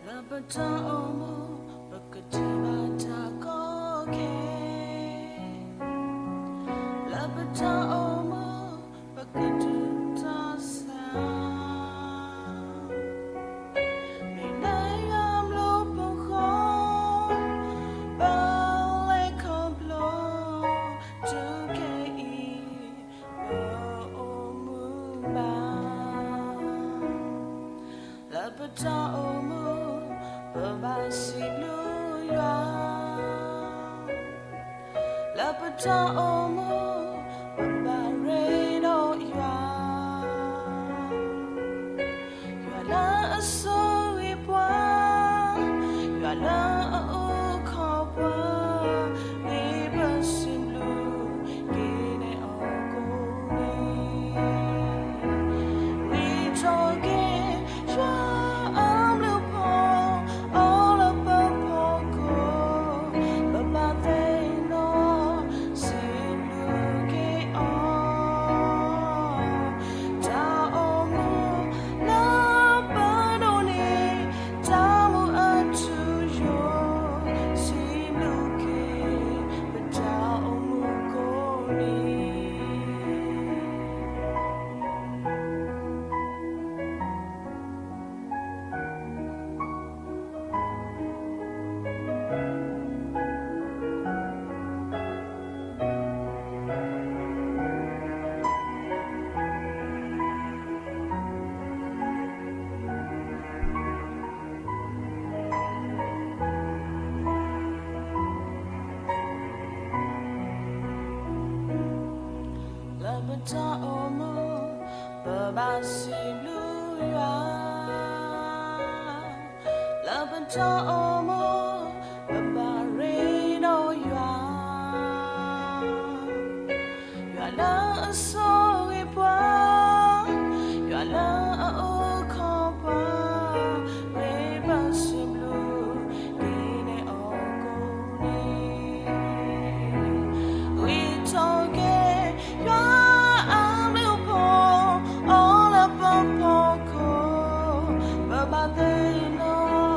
လၢပတၢ်အိၣ်မူ ပကထံၣ်ဘၣ်တၢ်ကီက့ၤ, လၢပတၢ်အိၣ်မူ ပကဒုးတၢ်ဆါ, မ့ၢ်လၢယွၤအဘျုးအဖှိၣ်အဃိ ပလဲၤခီဖျိ တုၤခဲအံၤ ပအိၣ်မူဘၣ်. လၢပတၢ်အိၣ်မူ ပဘၣ်စံးဘျုးယွၤ, လၢပတၢ်အိၣ်မူ ပဘၣ်ရ့ဒီးယွၤ, ယွၤလၢအဆိၣ်ဂ့ၤပှၤ, ယွၤလၢအအုၣ်ခီၣ်ပှၤ, မ့ၢ်ပစံးဘျုးက့ၤန့ၢ်အီၤကိးနံၤ, ဝံထီၣ်က့ၤ ယွၤအဘျုးအဖှိၣ် အိၣ်လၢပဖီခိၣ်, ပဘၣ်သ့ၣ်နီၣ် စံးဘျုးက့ၤအီၤ, တၢ်အိၣ်မူလၢပဒိးန့ၢ် တၢ်မူအထူအယိာ်, စံးဘျုးက့ၤ ပတၢ်အိၣ်မူကိးနံၤ. လၢပတၢ်အိၣ်မူ ပဘၣ်စံးဘျုးယွၤ, လၢပတၢ်အိၣ်မူ ပဘၣ်ရ့ဒီးယွၤ, ယွၤလၢအဆိၣ်ဂ့ၤပှၤ, ယွၤလၢအအုၣ်ခီၣ်ပှၤ, မ့ၢ်ပစံးဘျုးက့ၤန့ၢ်အီၤကိးနံၤ, ဝံထီၣ်က့ၤ ယွၤအဘျုးအဖှိၣ် အိၣ်လၢပဖီခိၣ်, ပဘၣ်သ့ၣ်နီၣ်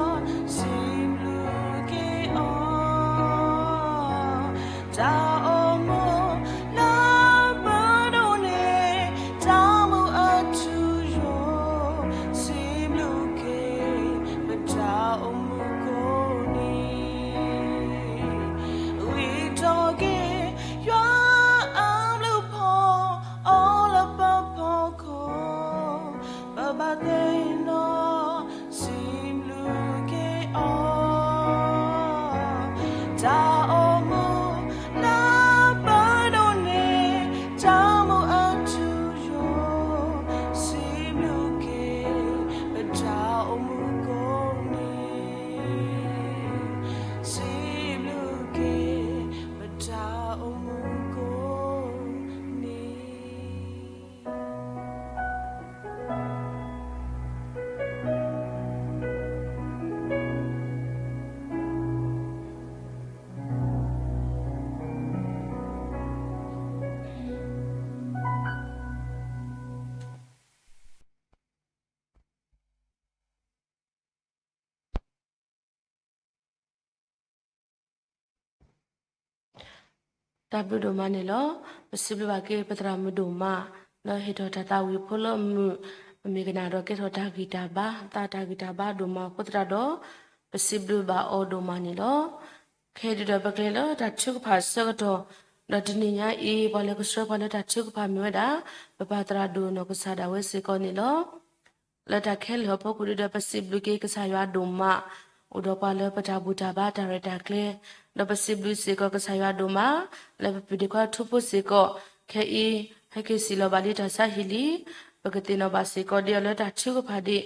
တၢ်ဘျုးဒိၣ်မးန့ၣ်လီၤ. ပစံးဘျုးဘၣ်က့ၤပသရၣ်မုၣ်ဒိၣ်မး လၢဟ့ၣ်ထီၣ်တၢ်သးဝံၣ်ဖိလၢအမုာ်, ပမ့ၢ်ကနၣ်ဒီးကဲထီၣ်တၢ်ဂံၢ်တၢ်ဘါ, သးတၢ်ဂံၢ်တၢ်ဘါဒိၣ်မးအဃိသတးဒီး, ပစံးဘျုးဘၣ်အီၤဒိၣ်မးန့ၣ်လီၤ. ခဲအံၤဒုးဒီးပကလဲၤလၢတၢ်ထုကဖၣ်အဆၢကတီၢ်, ဒီးတနံၤညါအံၤ ပှၤလၢကဆှၢပှၤလၢတၢ်ထုကဖၣ်မ့ၢ်ဝဲဒၣ် ပပၢ်သရၣ်ဒိၣ်နီၢ်ကစၢ်ဒၣ်ဝဲစ့ၢ်ကီးန့ၣ်လီၤ. လၢတၢ်ခဲလၢာ်အဖီခိၣ်ဒုးဒီး ပစံးဘျုးက့ၤကစၢ်ယွၤဒိၣ်မး, အိၣ်ဒီးပှၤလၢပတၢ်ဘူၣ်တၢ်ဘါတၢ်ရဲၣ်တၢ်ကျဲၤ, ဒီးပစံးဘျုးစ့ၢ်ကီးကစၢ်ယွၤဒိၣ်မး, လၢပပုၢ်ဒ့ခွါထူဖိစ့ၢ်ကီး, ခဲအံၤ ဟဲက့ၤစံၣ်လီၤဘၣ်လံတၢ်ဆါဟံၣ်လံ, ပကသ့ၣ်နီၣ်ဘၣ်စ့ၢ်ကီးဒ်အီၤလၢတၢ်ထုကဖၣ်ဒံး,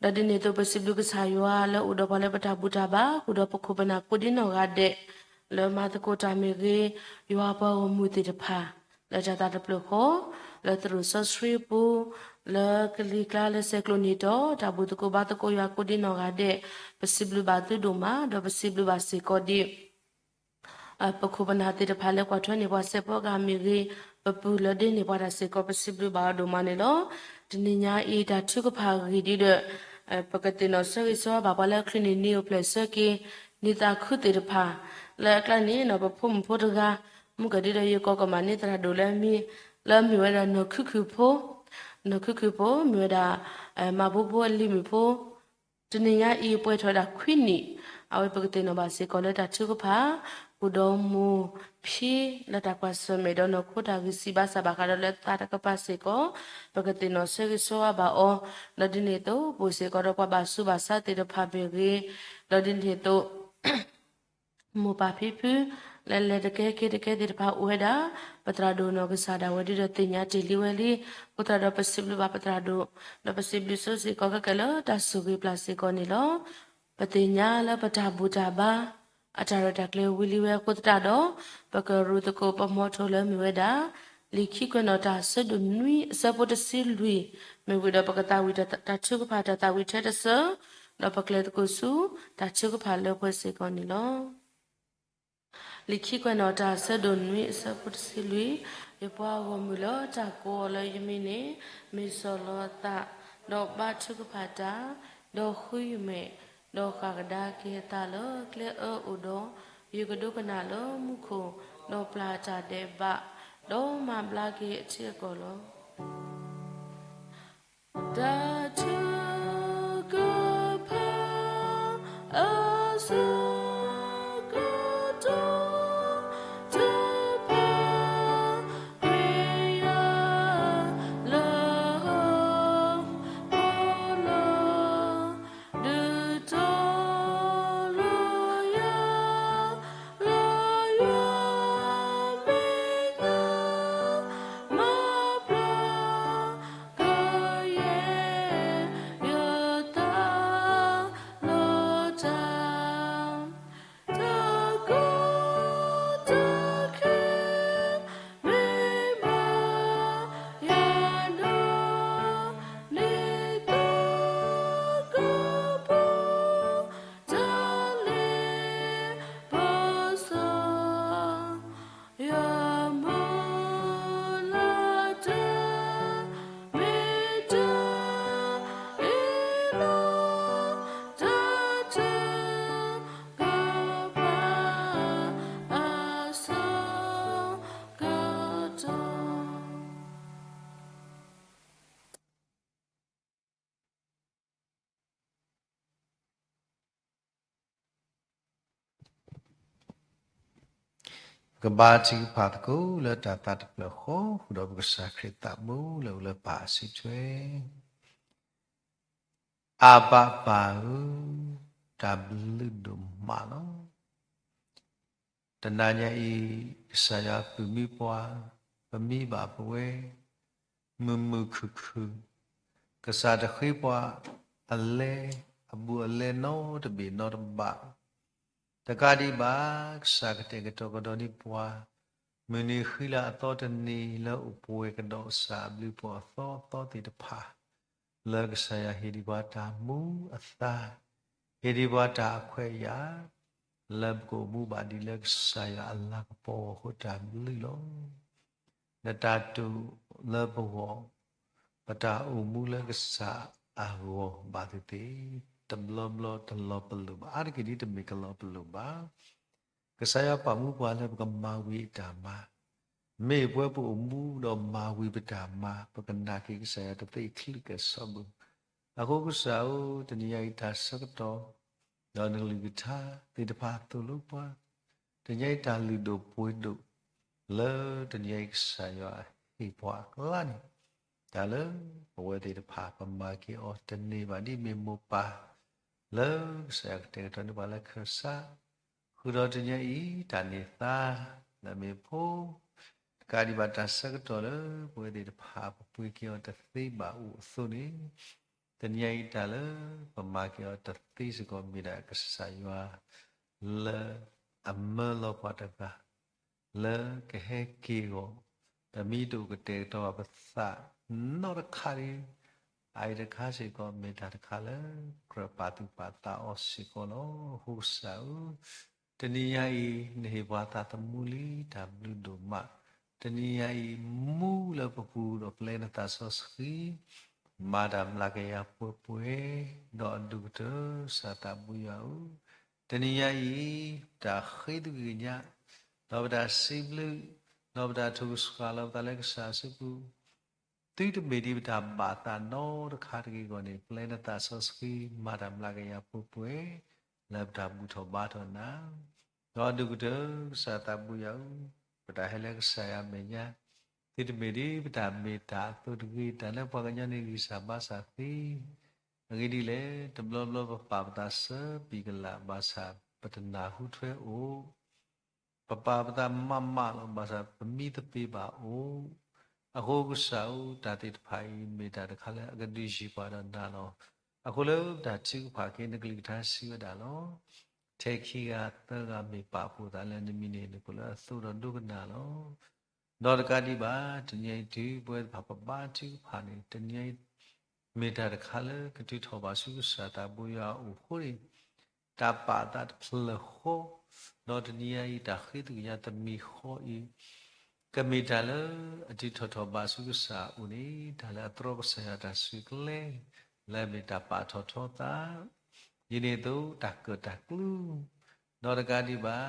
ဒီးဒ်န့ၣ်အသိး ပစံးဘျုးကစၢ်ယွၤလၢအိၣ်ဒီးပှၤလၢပတၢ်ဘူၣ်တၢ်ဘါ ဃုာ်ဒီးပခိၣ်ပနၢ်ကိးဒံနီၢ်ဂၤဒဲး, လၢမၤသကိးတၢ်မ့ၢ်ဂ့ၤ, ယွၤပှၤဂီၢ်မုၢ်သ့ၣ်တဖၣ် လၢတၢ်သးတဖျၢၣ်ဃီ, လၢသရိာ်စီဆှံအပူၤ, လၢကလံၤကျါလၢဆဲးကျိးန့ၢ်တီၢ် တၢ်ဘူၣ်သကိးဘါသကိးယွၤကိးဒံနီၢ်ဂၤဒဲး, ပစံးဘျုးဘၣ်သုဒိၣ်မး, ဒီးပစံးဘျုးဘၣ်စ့ၢ်ကီးဒံး ပခိၣ်ပနၢ်သ့ၣ်တဖၣ်လၢကွၢ်ထွဲန့ၢ်ပှၤစဲးဖီကဟၣ်မ့ၢ်ဂ့ၤ, ပပုၢ်လၢဒ့န့ၢ်ပှၤတၢ်စ့ၢ်ကီး ပစံးဘျုးဘၣ်အီၤဒိၣ်မးန့ၣ်လီၤ. တနံၤညါအံၤတၢ်ထုကဖၣ်အဂ့ၢ်ဒ်ဒီး ပကသ့ၣ်နီၣ်ဆၢဂ့ၤဆၢဝါဘၣ်ပှၤလၢအချုးန့ၢ်နံၤအိၣ်ဖျဲၣ်ဆၢက့ၤ နံၤသးခုသ့ၣ်တဖၣ်, လၢအကျါန့ၣ် ပဖိမုၣ်ဖိတဂၤ, မုၢ်ကဒုဒီးယကိးကမၣ်န့ၢ်သရၣ်ဒိၣ်လၢအမံၤ, လၢအမ့ၢ်ဝဲဒၣ်နီၢ်ခုခုၣ်ဖိ, နီၢ်ခုခုၣ်ဖိ မ့ၢ်ဝဲဒၣ် မၤဘိဘိအလံၤမုၣ်ဖိ တနံၤညါအံၤပှဲၤထီၣ်ဒၣ်ခွံနံၣ်, အဝဲပကသ့ၣ်နီၣ်ဘၣ်စ့ၢ်ကီးလၢတၢ်ထုကဖၣ်, အိၣ်ဒီးမိၢ်ဖံလၢတၢ်ကွၢ်ဆၢၣ်မဲာ်ဒီးနီၢ်ခိတၢ်ဂံၢ်စၢ်ဘါစၢ်ဘၣ်ဃးဒီးလၢသးတကပၤစ့ၢ်ကီး, ပကသ့ၣ်နီၣ်ဆၢဂ့ၤဆၢဝါဘၣ်အီၤ, ဒီးဒ်န့ၣ်အသိး ပအိၣ်စ့ၢ်ကီးဒီးပှၤဘၣ်ဆူးဘၣ်ဆါသ့ၣ်တဖၣ်မ့ၢ်ဂ့ၤ, ဒီးဒ်န့ၣ်အသိး မိၢ်ပၢ်ဖံဖု လၢလဲၤတကဲက့ၤတကဲသ့ၣ်တဖၣ်အိၣ်ဝဲဒၣ်, ပသရၣ်ဒိၣ်နီၢ်ကစၢ်ဒၣ်ဝဲဒုဒီးသ့ၣ်ညါတ့ၢ်လံဝဲလံ, အဃိသတးဒီးပစံးဘျုးဘၣ်ပသရၣ်ဒိၣ်, ဒီးပစံးဘျုးဆိစ့ၢ်ကီးခဲကဲလၢတၢ်ဆိၣ်ဂ့ၤပျၢ်စ့ၢ်ကီးန့ၣ်လီၤ. ပသ့ၣ်ညါလၢပတၢ်ဘူၣ်တၢ်ဘါ အတၢ်ရဲၣ်တၢ်ကျဲၤဝံၤလံဝဲအဃိသတးဒီး, ပကရူၢ်သကိးပမီထိၣ်လၢမ့ၢ်ဝဲဒၣ် လံာ်ခံကွဲးနီၣ်တၢ်အဆၢဒိၣ်နွံအဆၢဖိတဆံလွံၢ်, မ့ၢ်ဝံၤဒီးပကသးဝံၣ်တၢ်ထုကဖၣ်တၢ်သးဝံၣ်ထဲတစၢ, ဒီးပကျဲၤသကိးဆူ တၢ်ထုကဖၣ်လၢပှဲၤစ့ၢ်ကီးန့ၣ်လီၤ. လံာ်ခံကွဲးနီၣ်တၢ်အဆၢဒိၣ်နွံအဆၢဖိတဆံလွံၢ်, ယပှၤဂီၢ်မုၢ်လၢတၢ်ကိးအီၤလၢယမံၤန့ၣ်, မ့ၢ်ဆီၣ်လီၤအသး, ဒီးဘါထုကဖၣ်တၢ်, ဒီးဃုယမဲာ်, ဒီးဃၣ်ကဒါက့ၤအသးလၢကျဲအၢအိၣ်ဒီး, ယကဒိကနၣ်လၢမူခိၣ်, ဒီးပျၢ်တၢ်ဒဲးဘး, ဒီးမၤဘျါက့ၤအထံအကီၢ်လီၤ. တၢ်ထုကဖၣ် အဆၢကတီၢ် တဖၣ် ပှဲၤယၤလၢဟီၣ်ခိၣ်လီၤ ဒုးတီၤလၢယၤ လၢယွၤမဲာ်ညါ မၤဘျါကယဲၢ် ယသးလီၤတၢ် တၢ်ကီတၢ်ခဲ မ့ၢ်ဘၣ်ယၤဒီး နံၤသီကပူၤ တၢ်လ့ပစီ ယမုၢ်လၢ်တၢ် မ့ၢ်တၢ်အ့ၣ်လိာ် တၢ်ထုကဖၣ် အဆၢကတီၢ် ပကဘါထုကဖၣ်သကိးလၢတၢ်သးတဖျၢၣ်ဃီ ဃုာ်ဒီးပကစၢ်ခရံာ်သးဘိလၢအိၣ်လၢပၢ်အစုထွဲ အဘၣ်ပၢ်ဧၢ, တၢ်ဘျုးဒိၣ်မးလီၤ. တနၤညါအံၤ ကစၢ်ယွၤပုၢ်မံပှၤ ပမံဘၣ်ပဝဲ မုာ်မုာ်ခုၣ်ခုၣ်, ကစၢ်တဃ့ပှၤအလဲ အဘူးအလဲနီတဘ့ၣ်နီတဘၣ် တကးဒံးဘၣ် ကစၢ်ကတဲာ်ကတီၤကဒီးန့ၢ်ပှၤ မုၢ်နံၤဃံလၤအသီတနံၤ လၢအိၣ်ပှဲၤကဒီးကစၢ်အဘျုးအဖှိၣ်အသီအသီသ့ၣ်တဖၣ် လၢကစၢ်ယွၤဟ့ၣ်ဒံးပှၤတၢ်မူအသါ, ဟ့ၣ်ဒံးပှၤတၢ်အခွဲးအယာ် လၢပကအိၣ်မူဘၣ်ဒံးလၢကစၢ်ယွၤအလၤကပီၤအဃိ တၢ်ဘျုးလီၤ. နတၢ်တူၢ်လၢပဂီၢ် ပတၢ်အိၣ်မူလၢကစၢ်အဂီၢ်ဘၣ်သ့ၣ်သ့ၣ် တဘျီဘျီတလီၤပလိာ်ဘၣ်, အါတက့ၢ်ဒ်တမ့ၢ်ကလီၤပလိာ်ဘၣ်. ကစၢ်ယွၤပာ်မူပှၤလၢပကမၤဝံၤအတၢ်မၤ, မ့ၢ်ပဝဲပအိၣ်မူဒီးမၤဝံၤပတၢ်မၤ ပကနာ်က့ၤကစၢ်ယွၤတသ့အကလုၢ်ကစီဘၣ်. အဃိကစၢ်ဧၢ, တနံၤညါအံၤတၢ်ဆၢကတီၢ် ဒီးနကလုၢ်ကထါသ့ၣ်တဖၣ်သိၣ်လိပှၤ, တနံၤညါအံၤတၢ်လုၢ်ဒိၣ်ပှ့ၤဒိၣ် လၢတနံၤညါအံၤကစၢ်ယွၤဟ့ၣ်ပှၤအကျါန့ၣ်, တၢ်လၢပဝဲသ့ၣ်တဖၣ်ပမၤက့ၤအီၤတန့ၢ်ဘၣ်ဒ်မ့ၢ်မိၢ်ပၢ် လၢကစၢ်ယွၤကတဲာ်ကတီၤန့ၢ်ပှၤလၢခၢၣ်စး, ဃုာ်ဒီးတနံၤညါအံၤတၢ်န့ၢ်သါ လၢမ့ၢ်ဖိ တကးဒံးဘၣ်တၢ်ဆၢကတီၢ်လၢပဝဲသ့ၣ်တဖၣ်ပပှ့ၤက့ၤအီၤတသ့ဘၣ်အိၣ်အသိးန့ၣ်, တနံၤညါအံၤတၢ်လၢပမၤက့ၤအီၤတသ့စ့ၢ်ကီးမ့ၢ်ဒၣ်ကစၢ်ယွၤ လၢအမၢလီၤပှၤတဂၤ လၢကဟဲက့ၤအီၤ, ဒီးမ့ၢ်တအိၣ်ကတဲာ်ကတီၤဘၣ်ပသးနီတခါဒီး, အအံၤတခါစ့ၢ်ကီး မ့ၢ်တၢ်တခါလၢကြၢးပာ်သူၣ်ပာ်သးအီၤစ့ၢ်ကီးလီၤ. အဃိကစၢ်ဧၢ, တနံၤညါအံၤ နဟ့ၣ်ပှၤသးသမူလံ တၢ်ဘျုးဒိၣ်မး, တနံၤညါအံၤ မူလၢပပူၤဒီးပျဲနသးစီဆှံ မၤတၢ်မျးကယၤပှဲၤပှဲၤ, ဒီးအဒိၣ်ကတၢၢ် ကစၢ်သးဘိယွၤဧၢ, တနံၤညါအံၤ တၢ်ဃ့သုက့ၤညါ, ဒီးပတၢ်စံးဘျုး, ဒီးပတၢ်ထုကဖၣ်လၢပသးလၢကစၢ်အစုပူၤ, သုတမ့ၢ်ဒ်ပတၢ်ဘၣ်သးနီတခါတဂ့ၤအဂီၢ်န့ၣ် ပျဲနသးစီဆှံ မၤတၢ်မျးကယၤပှဲၤပှဲၤ လၢပတၢ်ဘူၣ်ထီၣ်ဘါထီၣ်နၤ ဒီးအဒိၣ်ကတၢၢ် ကစၢ်သးဘိယွၤဧၢ, ပတၢ်ဟဲလၢကစၢ်ယွၤအမဲာ်ညါ, သုတမ့ၢ်ဒ်ပတၢ်မ့ၢ်တၢ်အသိးတဂ့ၤ, တၢ်လၢပှၤကညီန့ၣ်ဂံၢ်စၢ်ဘါစၢ်သ့, အဂ့ၢ်ဒ်လဲၣ်, တဘျီဘျီပပာ်ပသးစၢပံၤကလး ဘၣ်ဆၣ်ပတနၢ်ဟူထွဲအိၣ် ပပာ်ပသးမးမးလီၤ, ဘၣ်ဆၣ်ပမံသပ့ၤဘၣ်အိၣ်, အဃိကစၢ်ဧၢ, တၢ်သ့ၣ်တဖၣ်အံၤ မ့ၢ်တၢ်တခါလၢအကဒုးယံၤပှၤဒီးနၤလီၤ. အဃိလၢပတၢ်ထုကဖၣ်က့ၤ နကလုၢ်ကထါစံးဝဲဒၣ်လီၤ. ထဲခံဂၤသၢဂၤမ့ၢ်ပာ်ဖှိၣ်သးလၢနမံၤန့ၣ် နကအိၣ်လၢအသိးဒီးဒိကနၣ်လီၤ. ဒီးတကးဒံးဘၣ် တနံၤအံၤတုၤပဝဲသ့ၣ်တဖၣ်ပဘါထုကဖၣ်န့ၣ် တနံၤအံၤ မ့ၢ်တၢ်တခါလၢကထုးထီၣ်ဘၣ်ဆူကစၢ်သးဘိယွၤအအိၣ်အဃိန့ၣ် တၢ်ပာ်အသးတဖျၢၣ်ဃီ, ဒီးတနံၤအံၤ တၢ်ဃ့သုက့ၤညါတမံၤဃီအံၤ, ကမ့ၢ်တၢ်လၢအထုးထီၣ်ထီၣ်ဘၣ်ဆူကစၢ်အအိၣ်န့ၣ် တၢ်လၢအတြီကစၢ်ယွၤတၢ်စုကျဲ, လၢအမ့ၢ်တၢ်ပာ်ထီၣ်ထီသး, ဒ်န့ၣ်အသိးတၢ်ကၢၣ်တၢ်ကျူ, ဒီးတကးဒံးဘၣ်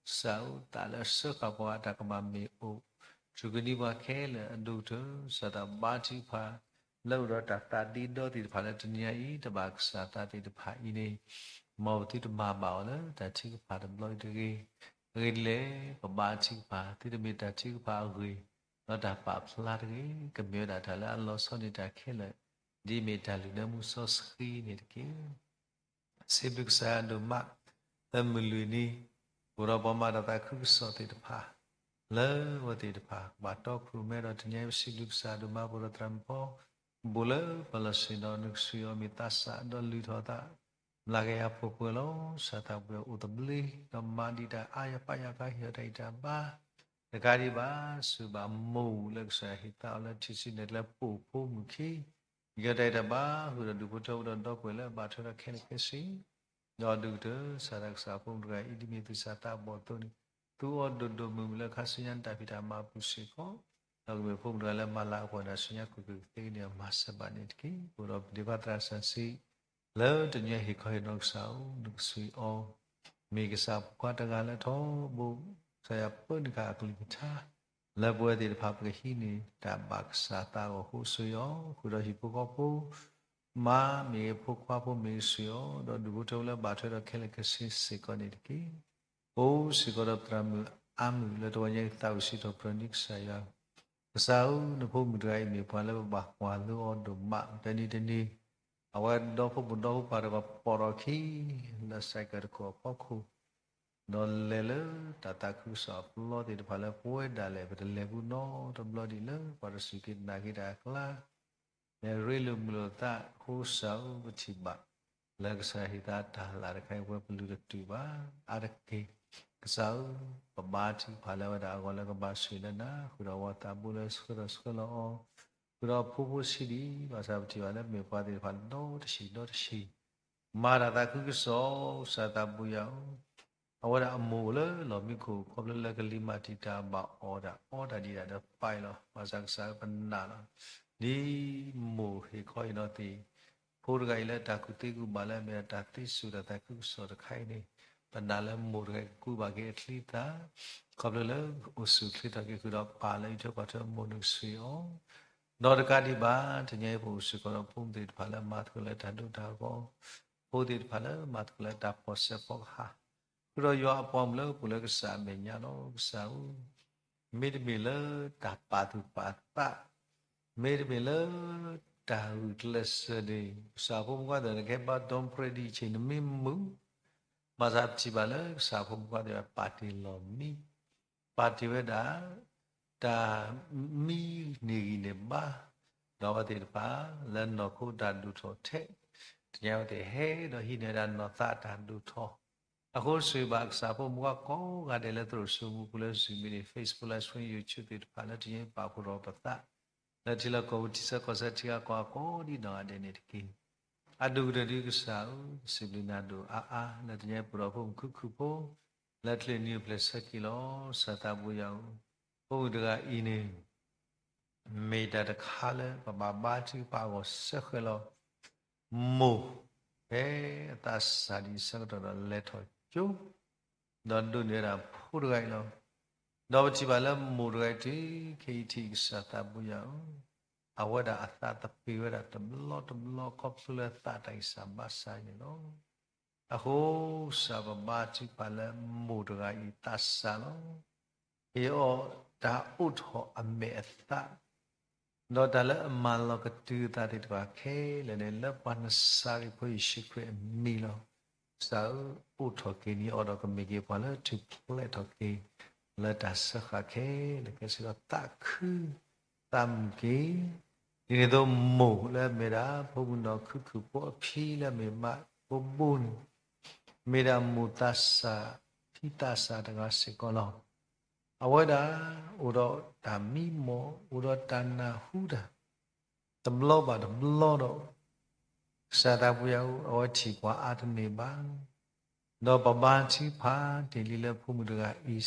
ကစၢ်ဧၢ, သးလၢအစၢဃာ်ပှၤအတၢ်ကမၣ်မ့ၢ်အိၣ်, တြူၢ်ကနံၤပှၤခဲလၢာ်အဒိၣ်ကတၢၢ် ကစၢ်သးဘါထုကဖၣ် လၢအိၣ်ဒီးတၢ်သးဒ့ဒီသ့ၣ်တဖၣ်လၢတနံၤအံၤ တဘၣ်ကစၢ်သးသ့ၣ်တဖၣ်အံၤန့ၣ်, မ်ပသုတမၤဘၣ်အီၤလၢတၢ်ထုကဖၣ်တဘျီအံၤတဂ့ၤ. အဂ့ၢ်ဒ်လဲၣ်, ပဘါထုကဖၣ် သုတမ့ၢ်တၢ်ထုကဖၣ်အဂ့ၢ်, ဒီးတၢ်ပာ်ဖျါတဂ့ၤ, ကမ့ၢ်ဝဲဒၣ်တၢ်လၢအလီၤဆီန့ၢ်တၢ်ခဲလၢာ်, ဒ်မ့ၢ်တၢ်လုၢ်လၢမူစီဆှံန့ၣ်တက့ၢ်. စံးဘျုးကစၢ်ယွၤဒိၣ်မး လၢမုၢ်လွံၢ်နံၤ အိၣ်ဒီးပှၤမၤတၢ်သးခုကစီၣ်သ့ၣ်တဖၣ်, လၢအဝဲသ့ၣ်တဖၣ် ကဘၣ်တီခိၣ်ရိၣ်မဲဒီးတနံၤအံၤ ပစံးဘျုးကစၢ်ယွၤဒိၣ်မး ပအိၣ်ဒီးသရၣ်မုၣ်ဖီ ဘူးလၢပလီၢ်ဆ့ၣ်နီၤ နကစၢ်ယွၤအမံၤသးစၢ် ဒီးလုၢ်ထီၣ်သး မျးကယၤပှဲၤပှဲၤလီၤ. ကစၢ်သးဘိယွၤအိၣ်သဘျ့ ဒီးမၤဒံးတၢ်အါယၤပာ်ယၤအခါ ဟ့ၣ်အီၤတၢ်အံးတၢ်ဘါ, တကးဒံးဘၣ် စူၢ်ဘၣ်မိၢ်လၢကစၢ်ယွၤဟ့ၣ်သါအီၤလၢထံၣ်စုနဲၣ်ကျဲ ပိာ်ဖိမုၣ်ခံ ယီၤတၢ်အံးတၢ်ဘါ ဃုာ်ဒီးဒူၣ်ဖိထၢဖိဒီးဒီပုၢ်ဝဲၢ်လၢအဘၣ်ထွဲဒီးခဲလၢာ်ခဲဆ့, ဒီးဒိၣ်ကတၢၢ် ကစၢ်တၢ်ကစၢ်ဖိမုၣ်တဂၤအံၤ ဒ်မ့ၢ်သုဆၢသးဘီၣ်အသိးန့ၣ်, သူအီၤဒိၣ်ဒိၣ်မုၢ်မုၢ်လၢခါဆူညါနတၢ်ဖံးတၢ်မၤအပူၤစ့ၢ်ကီး, ဒီးကမ့ၢ်ဖိမုၣ်တဂၤလၢမၤလၤကပီၤနၤဆူညါ ကွၢ်က့ၤကသ့န့ၣ် အမၤစၢၤဘၣ်န့ၣ်တက့ၢ်. အိၣ်ဒီးပဒ့ခွါသရၣ်စီဆှံ လၢတနံၤအံၤဟ့ၣ်ခီဟ့ၣ်နီၤကစၢ်ဧၢ, နကစၢ်အီၤ မ့ၢ်ကစၢ်ဖိခွါတဂၤလၢထီဘိ, ကစၢ်ယွၤပၢနုာ်ဃာ်အကလုၢ်ကထါ လၢပဝဲသ့ၣ်တဖၣ်ပကဟံးန့ၢ် တၢ်ဘၣ်ကစၢ်သးအဂီၢ်အဃိ ကစၢ်ယွၤဃုာ်ဒီးဟံၣ်ဖိဃီဖိ မါမ့ၢ်ဂ့ၤ ဖိခွါဖိမ့ၢ်ဂ့ၤ ကစၢ်အီၤ ဒီးဒူၣ်ဖိထၢဖိလၢဘၣ်ထွဲဒီးခဲလၢာ်ခဲဆ့စ့ၢ်ကီးန့ၣ်တက့ၢ်. အိၣ်စ့ၢ်ကီးဒီးပသရၣ်မုၣ်အါမုၢ်လၢတဝီညါအံၤ သးဝံၣ်စံးထီၣ်ပတြၢၤန့ၢ်ကစၢ်ယွၤ, ကစၢ်ဧၢ, နဖိမုၣ်တဂၤအံၤမ့ၢ်ပှၤလၢပဘၣ်ကွၢ်လိအီၤဒိၣ်မး, တနံၤတနံၤ အဝဲဒီဖိမိၢ်ဒီဖိပၢ်တဂၤပိာ်ထီၣ်အခံ လၢစဲးကဲးတကီၢ်အဖီခိၣ် ဒီးလဲၤလၢတၢ်သးခုကစီၣ်အပျီသ့ၣ်တဖၣ်လၢပဝဲဒၣ်လဲာ် ပတလဲၤဘူးနီတဘျီဒံးလၢပှၤတစူၢ်က့ၤနာ်က့ၤတၢ်အကျါ, လဲၤရ့လိာ်မုာ်လိာ်သး အဃိကစၢ်ဧၢ ပထံၣ်ဘၣ် လၢကစၢ်ယွၤဟ့ၣ်သါတၢ်လၢ်တခါအံၤ ပဝဲပလုၢ်တတုာ်ဘၣ် အါတက့ၢ်. ကစၢ်ဧၢ, ပဘါထုကဖၣ်လၢအဝဲဒၣ်အဂီၢ်လၢကဘၣ်ဆိၣ်ဂ့ၤလၢနၤ, ဃုာ်ဒီးအဝဲသးဘိလၢဆှၢလီၤဆှၢလီၤအီၤ, ဃုာ်ဒီးအဖိဖိဆံးဒံး, ဘၣ်ဆၣ်ပထံၣ်ဘၣ်လၢမ့ၢ်ပှၤသ့ၣ်တဖၣ်ဒီတဆံးဒီတဆံး မၤတၢ်သးခုကစီၣ်, ကစၢ်သးဘိယွၤဧၢ, အဝဲဒၣ်အမိၢ်အိၣ်လၢလီၢ်မံခိၣ် ခီဖျိလၢကလံၤမၤတံာ်တာ်ဘၣ်အီၣ်တၢ်အီတၢ်ဒံးဒၣ်ဒီးပာ်အံၤလီၤ. ဘၣ်ဆၣ်ကစၢ်ဧၢပနာ်လီၤ. ဒ်မိၢ်ဟ့ၣ်ခီဟ့ၣ်နီၤသ့ၣ် ဖိတဂၤအံၤလၢတၢ်ကူၣ်သ့ကူၣ်ဘၣ်လၢအမ့ၢ်တၢ်သ့စူၤတၢ်သးခုကစီၣ်တခါအံၤန့ၣ်, ပနာ်လၢမိၢ်တဂၤအံၤကကူးဘၣ်က့ၤအချံသၣ်, ခီဖျိလၢအိၣ်ဆူၣ်ချ့ထီၣ်က့ၤဃုာ်ဒီးပၢ်လၢအအံးထွဲကွၢ်ထွဲအမိၢ်န့ၣ်ကဆှၢအီၤ, ဒီးတကးဒံးဘၣ် တနံၤအံၤပအိၣ်စ့ၢ်ကီးဒီးဖိမုၣ်သ့ၣ်တဖၣ်လၢမၤသကိးလၢတၢ်ဒိၣ်တၢ်ဂီၤ, ဖိသ့ၣ်တဖၣ်လၢမၤသကိးလၢတၢ်ဖီၣ်စဲးဖီကဟၣ်, ဃုာ်ဒီးယွၤအပှၤမုၣ်လၢပူၤလၢကစၢ်အမဲာ်ညါလီၤ. ကစၢ်ဧၢ, မ့တမ့ၢ်လၢတၢ်ပာ်သူၣ်ပာ်သး, မ့တမ့ၢ်လၢတၢ်ဂုာ်ကျဲးစၢးန့ၣ် ကစၢ်ဖိမုၣ်ခွါသ့ၣ် နကဟဲဘါတီပရ့ဒံးဆ့ၣ်နမ့ၢ်မုာ်, ဘၣ်ဆၣ်ပထံၣ်ဘၣ်လၢကစၢ်ဖိမုၣ်ခွါသ့ၣ်ပာ်တ့ၢ်လီၢ်မံ, ပာ်တ့ၢ်ဝဲဒၣ် တၢ်မံန့ၢ်ဂံၢ်န့ၢ်ဘါ, ဒီးအဝဲသ့ၣ်တဖၣ် လၢနီၢ်ခိတၢ်ဒိၣ်ထီၣ်ထဲ, တနံၤအံၤအဝဲသ့ၣ်ဟဲဒီးဟံးန့ၢ်ဝဲဒၣ်နီၢ်သးတၢ်ဒိၣ်ထီၣ်, အဃိစံးဘၣ်ကစၢ်ဖိမုၣ်ခွါကိးဂၤဒဲးလၢသရိာ်စိမိၤပူၤလၢ Zoom meeting, Facebook Live Stream, YouTube သ့ၣ်တဖၣ်လၢတနံၤအံၤပာ်ဖှိၣ်ထီၣ်ပသး, လၢထံလီၢ်ကီၢ်ပူၤထံဆၢကီၢ်ဆၢထံဂၤကီၢ်ဂၤကိးဒံးနီၢ်ဂၤဒဲးန့ၣ်တက့ၢ်. အဒိၣ်ကတၢၢ်ဒုးကစၢ်ဧၢ, စံးဘျုးနၤဒိၣ်အါအါ လၢတနံၤအံၤပအိၣ်ဒီးဖိမုၣ်ခုၣ်ခုၣ်ဖိ, လၢချ့နံၤအိၣ်ဖျဲၣ်ဆၢက့ၤလီၤ. ကစၢ်သးဘိယွၤဧၢ, ဖိမုၣ်တဂၤအံၤန့ၣ် မ့ၢ်တၢ်တခါလၢပဘၣ်ဘါထုကဖၣ်အဂီၢ်စဲဃဲၤလီၤ. မိၢ်ဖဲအသးစၢ်ဒံးဆၢကတီၢ်ဒီးလဲၤထီၣ်ကၠိ, ဒီးဒိးန့ၢ်ဝဲဒၣ်ဖိတဂၤအံၤလီၤ. ဒီးပထံၣ်ဘၣ်လၢမိၢ်တဂၤအံၤတုၤခဲအံၤထံၣ်ကစၢ်သးဘိယွၤဧၢ, အဝဲဒၣ်အသးသပ့ၤဝဲဒၣ်တဘျီတဘျီခီဖျိလၢသးတၢ်ဂံၢ်စၢ်ဘါစၢ်န့ၣ်လီၤ. အဃိကစၢ်ပဘါထုကဖၣ်လၢမိၢ်တဂၤအံၤသးစၢ်လီၤ. ဟ့ၣ်အီၤတၢ်အိးထီၣ်အမဲာ်အသး, ဒီးတၢ်လၢအမၤလီၤကတုၤအသးသ့ၣ်တဖၣ်ခဲလၢာ်န့ၣ် လၢပှၤနစၤရ့းဖိယ့ၣ်ၡူးခရံာ်အမံၤလီၤ. ကစၢ်ဧၢ, အိးထီၣ်က့ၤန့ၢ်အီၤဒီးကမ့ၢ်က့ၤပှၤလၢထူၣ်ဖျဲးထီၣ်က့ၤ လၢတၢ်စၢဃာ်ခဲလၢာ်ခဲဆ့ဒီးသးခု သးမုာ်က့ၤ, ဒ်န့ၣ်အသိးမိၢ်လၢအမ့ၢ်ဒၣ်ဖိမုၣ်ဒီးခုၣ်ခုၣ်ဖိအဖံလၢအမ့ၢ်မးဖိဘိန့ၣ်, မ့ၢ်ဒၣ်မိၢ်သးစၢ်ဖံသးစၢ်တဂၤစ့ၢ်ကီးလီၤ. အဝဲဒၣ်အိၣ်ဒီးတၢ်မံမီၢ် အိၣ်ဒီးတၢ်နၢ်ဟူတၢ် တဘျီဘၣ်တဘျီဒီး ကစၢ်သးဘိယွၤဧၢ, အဝဲထံၣ်ပှၤအါတန့ၢ်ဘၣ်. ဒီးပဘါထုကဖၣ်တ့ၢ်လံလၢဖိမုၣ်တဂၤအံၤစ့ၢ်ကီ